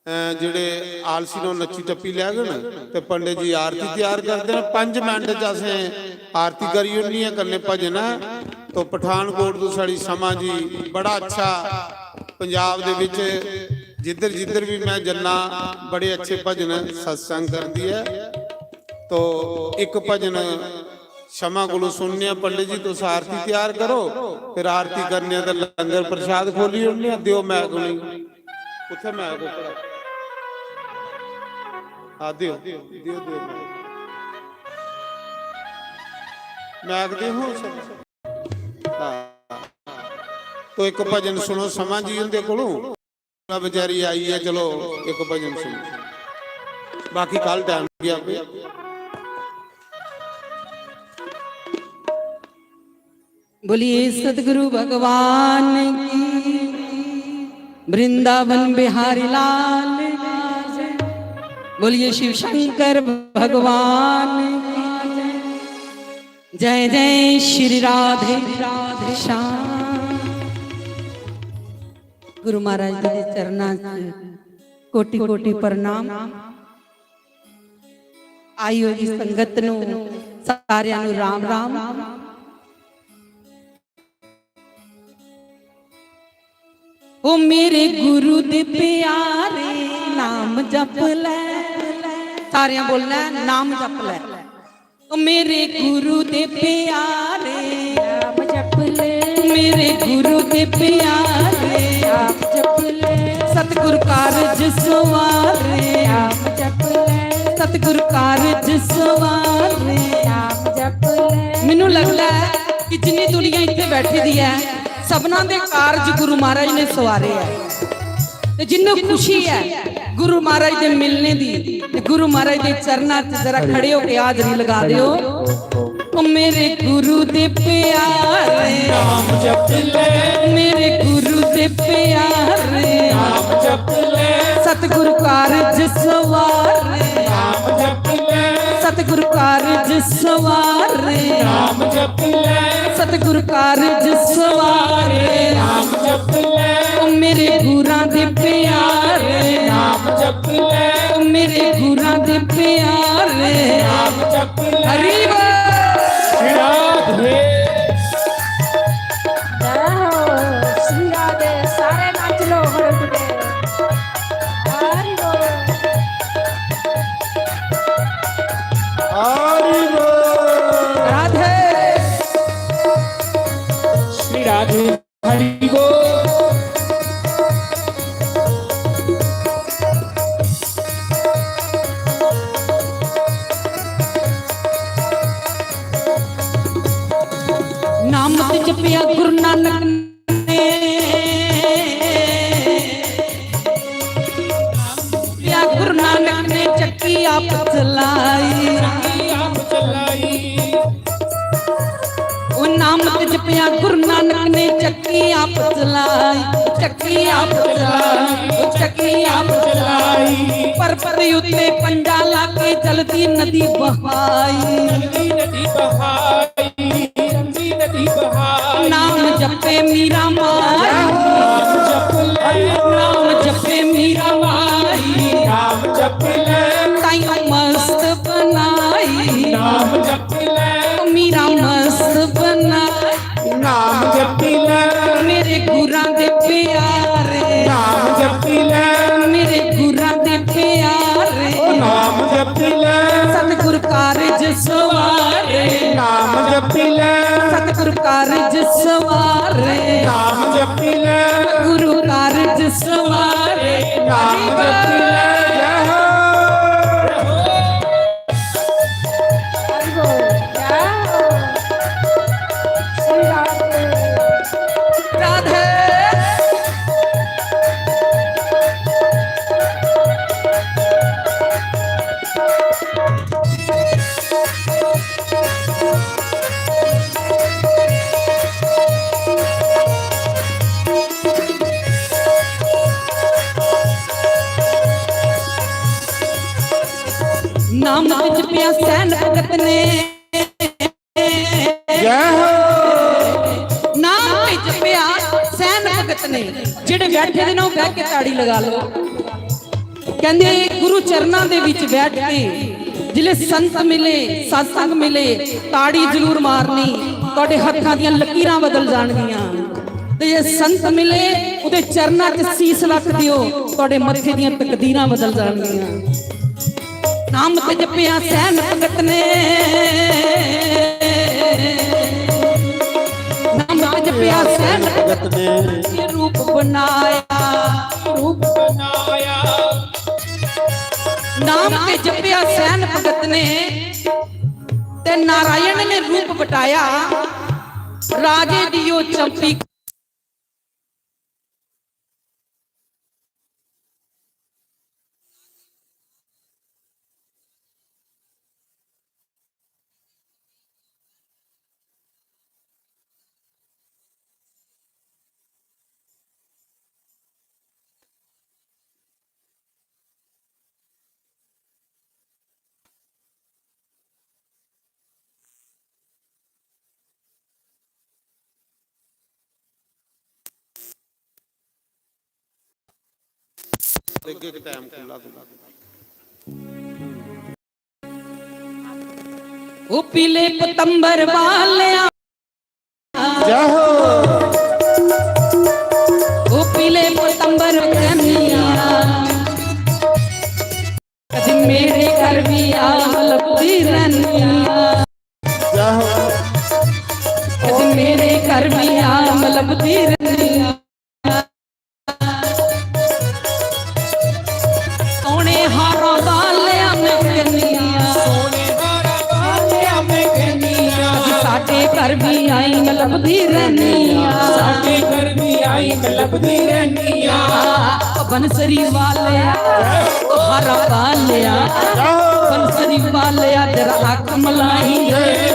अ, जेह्ड़े आलसी न, ओह् नच्ची टप्पी लैगन ते पंडित जी आरती त्यार करदे न। पंज मिंट च असें आरती करी ओड़नी ऐ, कन्नै भजन ऐ। तो पठानकोट तों साढ़ी शमा जी, बड़ा अच्छा, पंजाब दे बिच जिद्धर जिद्धर भी मैं जन्ना, बड़े अच्छे भजन सत्संग करदी ऐ। तो इक भजन शमा कोलों सुनने आं, "पंडित जी, तुस आरती त्यार करो, फिर आरती करने आं ते लंगर प्रसाद खोली ओड़ने आं, देओ मैक उ'नेंगी।" कुत्थै मैक उप्पर? हां, देओ, देओ, देओ मैक। मैक देओ सब। हां। तो इक भजन सुनो शमा जी हुंदे कोलों। बेचारी आई है, चलो एक भजन सुनो, बाकी कल टाइम दिया कोई। बोलिए सतगुरु भगवान की, वृंदावन बिहारी लाल की जय। बोलिए शिव शंकर भगवान की जय। जय जय श्री राधे श्याम। गुरु महाराज जी के चरणां च कोटि कोटि प्रणाम। आई होई संगत नू, सारियां नू राम राम। ओ मेरे गुरु दे प्यारे, नाम जप ले। सारियां बोलना है, नाम जप ले। ओ मेरे गुरु दे प्यारे, नाम जप ले। मेरे गुरु दे प्यारे, नाम जप ले। सतगुर कारज सवारे, नाम जप ले। सतगुर कारज सवारे, नाम जप ले। मैनू लगदा है कि जिन्नी दुनिया इत्थे बैठी दी है, सबना दे कारज गुरु महाराज ने सवारे है। ते जिन्नू खुशी है गुरु महाराज दे मिलने दी, ते गुरु महाराज दे चरणां च जरा खड़े होके हाजरी लगा दियो। ओ मेरे गुरु दे प्यारे, नाम जप ले। मेरे गुरु दे प्यारे, नाम जप ले। सतगुरु कारज सवारे, नाम जप ले। सतगुरु कारज सवारे, नाम जप ले। सतगुरु कारज सवारे, नाम जप ले। ओ मेरे गुरां दे प्यारे, नाम जप ले। ओ मेरे गुरां दे प्यारे, नाम जप ले। हरि बोल। श्री राधे। जय हो श्री राधे। सारे नाच लो, हरि बोल। हरि बोल। हरि बोल। राधे। श्री राधे। हरि बोल। नाम ते जपिया गुरु नानक ने, जपिया गुरु नानक ने चक्की आप चलाई। ओ नाम ते जपिया गुरु नानक ने चक्की आप चलाई, चक्की आप चलाई, ओ चक्की आप चलाई। पर्वत उत्ते पंजा लाके जलदी नदी बहाई। जलदी नदी बहाई, जलदी नदी बहाई। नाम जपे मीरा माई। नाम जप ले। नाम जपे मीरा माई। नाम जप ले। ताइयों मस्त बनाई। नाम जप ले। मीरा मस्त बनाई। नाम जप ले। मेरे गुरां दे प्यारे। नाम जप ले। मेरे गुरां दे प्यारे। ओ नाम जप ले। सतगुर कारज सवारे। नाम जप ले। सतगुर कारज सवारे। नाम जप ले। गुरु कारज सवारे। नाम जप ले। जय हो। हरि बोल। जय हो। श्री राधे। राधे। नाम ते जपिया सैन भगत ने। जय हो। नाम ते जपिया सैन भगत ने। जेड़े बैठे दे ना, ओह बह के ताड़ी लगा लो। कहंदे गुरु चरणां दे विच बैठ के जिले संत मिले, सत्संग मिले, ताड़ी जरूर मारनी, तुहाडे हत्थां दियां लकीरां बदल जाणगियां। ते जे संत मिले, ओहदे चरणां च सीस रख दियो, तुहाडे मत्थे दियां तकदीरां बदल जाणगियां। नाम ते जपिया सैन भगत ने, ने रूप बनाया, रूप बनाया। नाम ते जपया सैन भगत ने, ते नारायण ने रूप बटाया। राजे दी ओ चंपी ओ पीले पतंबर वाले, जय हो। ओ पीले पतंबर कन्या, कदी मेरे घर भी आ लपदी रनिया। जय हो। कदी मेरे घर भी आ लपदी रनिया। सोने हारा वालिया मैं कन्या, सोने हारा वालिया मैं कन्या। अज साडे घर भी आई मैं लपदी रनिया। साडे घर भी आई मैं लपदी रनिया। ओ बनसरी वालिया, ओ हारा वालिया, बनसरी वालिया जरा अख मलाई,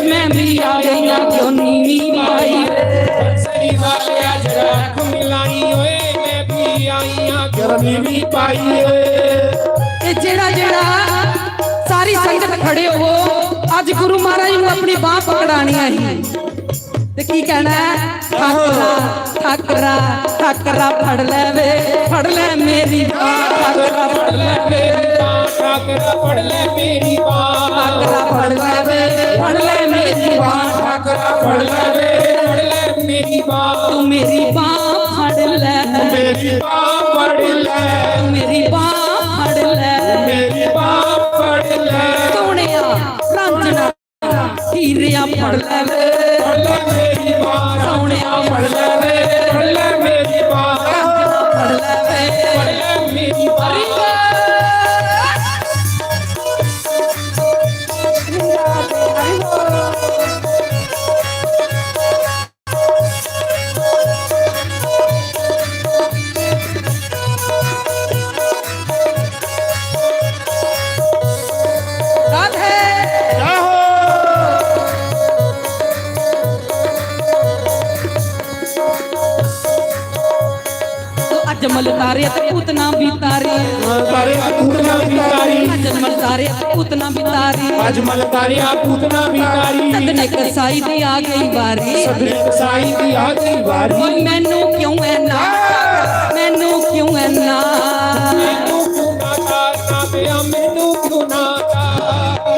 मैं भी आ गई क्यों नीवी पाई। बनसरी वालिया जरा अख मिलाई ओए, मैं भी आई हां क्यों नीवी पाई ओए। ते जेड़ा जेड़ा सारी संगत खड़े हो, अज गुरु महाराज नू अपनी बांह पकड़ानी आई। ते की कहना है? ठाकरा, ठाकरा, ठाकरा फड़ ले वे, फड़ ले मेरी बांह, ठाकरा फड़ ले वे, ठाकरा फड़ ले मेरी बांह, ठाकरा फड़ ले वे, फड़ ले मेरी बांह, ठाकरा फड़ ले वे, फड़ ले मेरी बांह। तू मेरी बांह फड़ ले, मेरी बांह फड़ ले, तू मेरी बांह फड़ ले, मेरी बांह फड़ ले। सोहणिया, रांझणा, हीरिया फड़ ले वे, फड़ ले मेरी बांह। सोहणिया फड़ ले वे, फड़ ले मेरी बांह। फड़ ले वे, फड़ ले मेरी बांह। राधे। जय हो। तो अजमल तारे ते पूतना भी तारे। अजमल तारे ते पूतना भी तारे। अजमल तारे ते पूतना भी तारे। अजमल तारे ते पूतना भी तारे। सदने कसाई दी आ गई बारी। सदने कसाई दी आ गई बारी। ओए मैनू क्यों है ना, मैनू क्यों है ना, मैनू क्यों ना, ना दया, मैनू क्यों ना।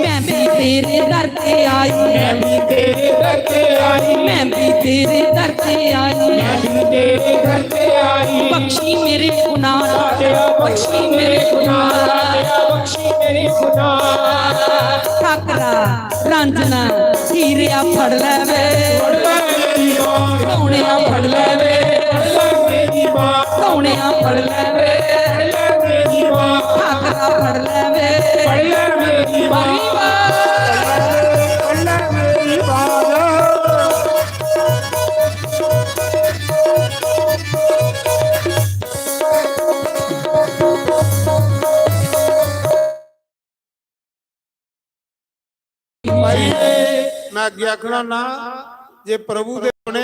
मैं भी तेरे दर ते आई, मैं भी तेरे दर ते आई, मैं भी तेरे दर ते आई, मैं भी तेरे दर ते आई। बख्शी मेरे गुनाह, बख्शी मेरे गुनाह, बख्शी मेरे गुनाह। ठाकरा, रांझणा, हीरिया फड़ ले वे, फड़ ले मेरी बांह। सोहणिया फड़ ले वे, फड़ ले मेरी बांह। सोहणिया फड़ ले वे, फड़ ले मेरी बांह। ठाकरा फड़ ले वे, फड़ ले मेरी बांह। फड़ ले मेरी बांह। भाई, मैं अग्गे आखना ना, जे प्रभु दे अपने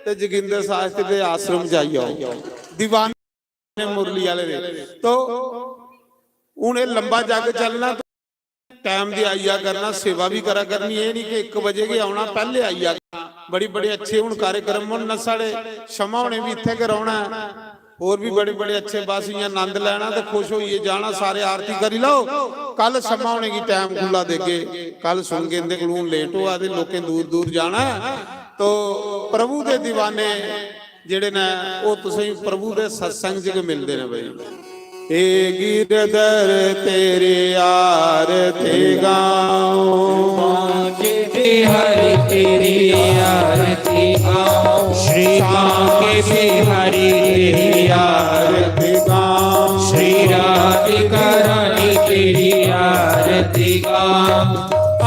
ते जोगिंदर शास्त्री दे आश्रम च आई जाओ, दीवाने मुरली वाले दे। तो हूं एह लंबा जग चलना, तो टाइम दी आई जा करना, सेवा भी करा करनी। एह नहीं कि इक बजे गै आना, पैहले आई जा। बड़ी बड़े अच्छे हूं कार्यक्रम होन ना साढ़े, शमा होने भी इत्थे गै रौहना है। होर भी बड़े बड़े अच्छे, बस इयां आनंद लैना ते खुश होइयै जाना। सारे आरती करी लैओ, कल शमा होने गी टाइम खु'ल्ला देगे, कल सुनगे, इंदे कोलूं लेट होआ दे, लोकें दूर दूर जाना है। तो प्रभु दे दीवाने जेड़े ने, ओह तुसेंगी प्रभु दे सत्संग च गै मिलदे ने भाई। हे गिरधर तेरी आरती गाऊं, हे हरि तेरी आरती श्री बांके बिहारी तेरी आरती गाऊं, श्री राधिका रानी तेरी आरती गाऊं।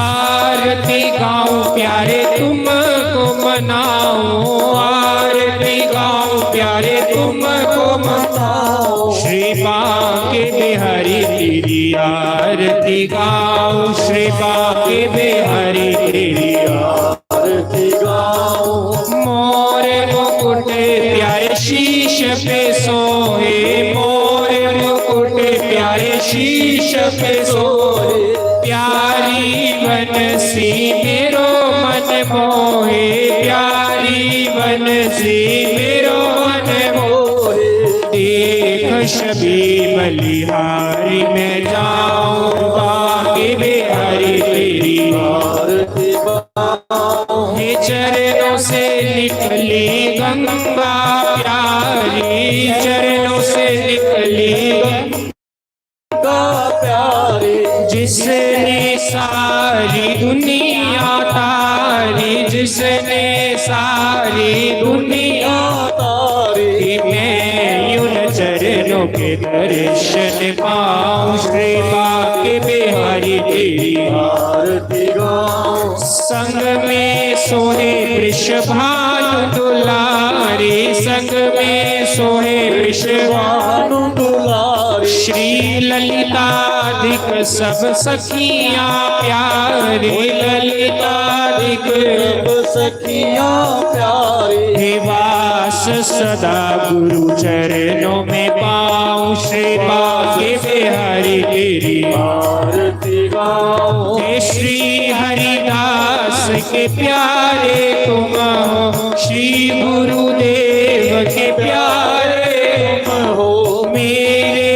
आरती गाऊं प्यारे तुमको मनाऊं, आरती गाऊं प्यारे तुमको मनाऊं। श्री बांके बिहारी तेरी आरती गाऊं, श्री बांके बिहारी तेरी आरती गाऊं। मोरे मुकुट प्यारे शीश पे सोहे, मोरे मुकुट प्यारे शीश पे सोहे। प्यारी बनसी मेरो मन मोहे, प्यारी बनसी मेरो मन मोहे। देख छवि बलिहारी मैं जाऊं, बांके बिहारी तेरी आरती गाऊं। हे चरणों से निकली गंगा प्यारी, चरणों से निकली गंगा प्यारी, जिसने सारी दुनिया तारी, जिसने सारी दुनिया तारी। मैं उन चरणों के दर्शन पाऊं, श्री बांके बिहारी तेरी आरती गाऊं। संग में सोहे वृषभानु दुलारी, संग में सोहे वृषभानु दुलारी। श्री ललितादिक सब सखियां प्यारी, ललितादिक सब सखियां प्यारी। हे वास सदा गुरु चरणों में पाऊं, श्री बांके बिहारी तेरी आरती गाऊं। हे श्री हरिदास के प्यारे तुम हो, श्री गुरुदेव के प्यारे तुम हो। मेरे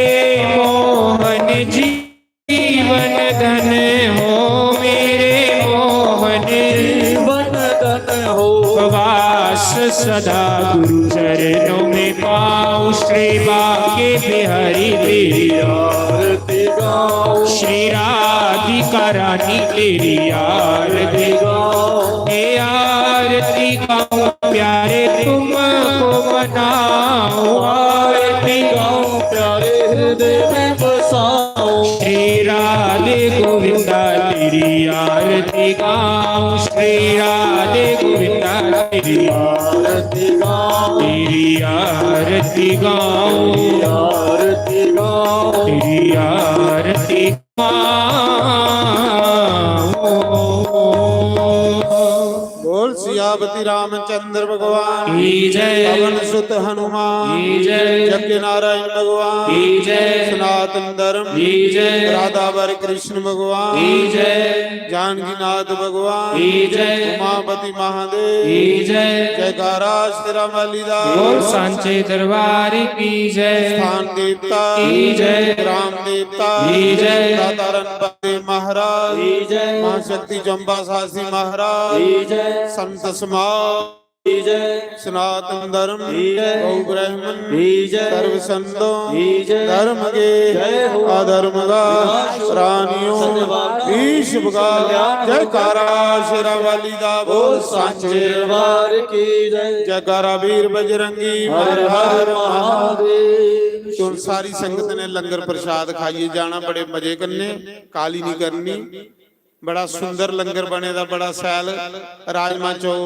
मोहन जीवन धन हो, मेरे मोहन जीवन धन हो। वास सदा गुरु चरणों में पाऊं, श्री बांके बिहारी तेरी आरती गाऊं। श्री राधिका रानी तेरी आरती गाऊं। हे आरती गाऊं प्यारे तुमको मनाऊं, आरती गाऊं प्यारे हृदय में बसाऊं। श्री राधे गोविंदा तेरी आरती गाऊं, श्री राधे गोविंदा तेरी आरती गाऊं, तेरी आरती गाऊं, आरती गाऊं, तेरी आरती गाऊं। बोल सियापति रामचंद्र भगवान की जय। पवन सुत हनुमान की जय। यज्ञ नारायण भगवान की जय। सनातन धर्म की जय। राधा वर कृष्ण भगवान की जय। जानकीनाथ भगवान की जय। उमापति महादेव की जय। जयकारा शेरां वाली दा। बोल सांचे दरबार की जय। स्थान देवता की जय। ग्राम देवता की जय। दाता रणपत महाराज की जय। महाशक्ति चंपा सासी महाराज की जय। संत समाज की जय। सनातन धर्म की जय। गौ ब्राह्मण की जय। सर्व संतों की जय। धर्म के जय हो। अधर्म का विनाश हो। रानियों सत्यवान की शुभ का कल्याण हो। जयकारा शेरां वाली दा बोल बोल सांचे सांचे दरबार की जय। जयकारा वीर बजरंगी हर हर महादेव। महादेव। तो सारी संगत ने लंगर प्रसाद खाइए जाना बड़े मजे कन्ने, काली नहीं करनी। बड़ा सुंदर लंगर बने दा, बड़ा सैल राजमा चौल।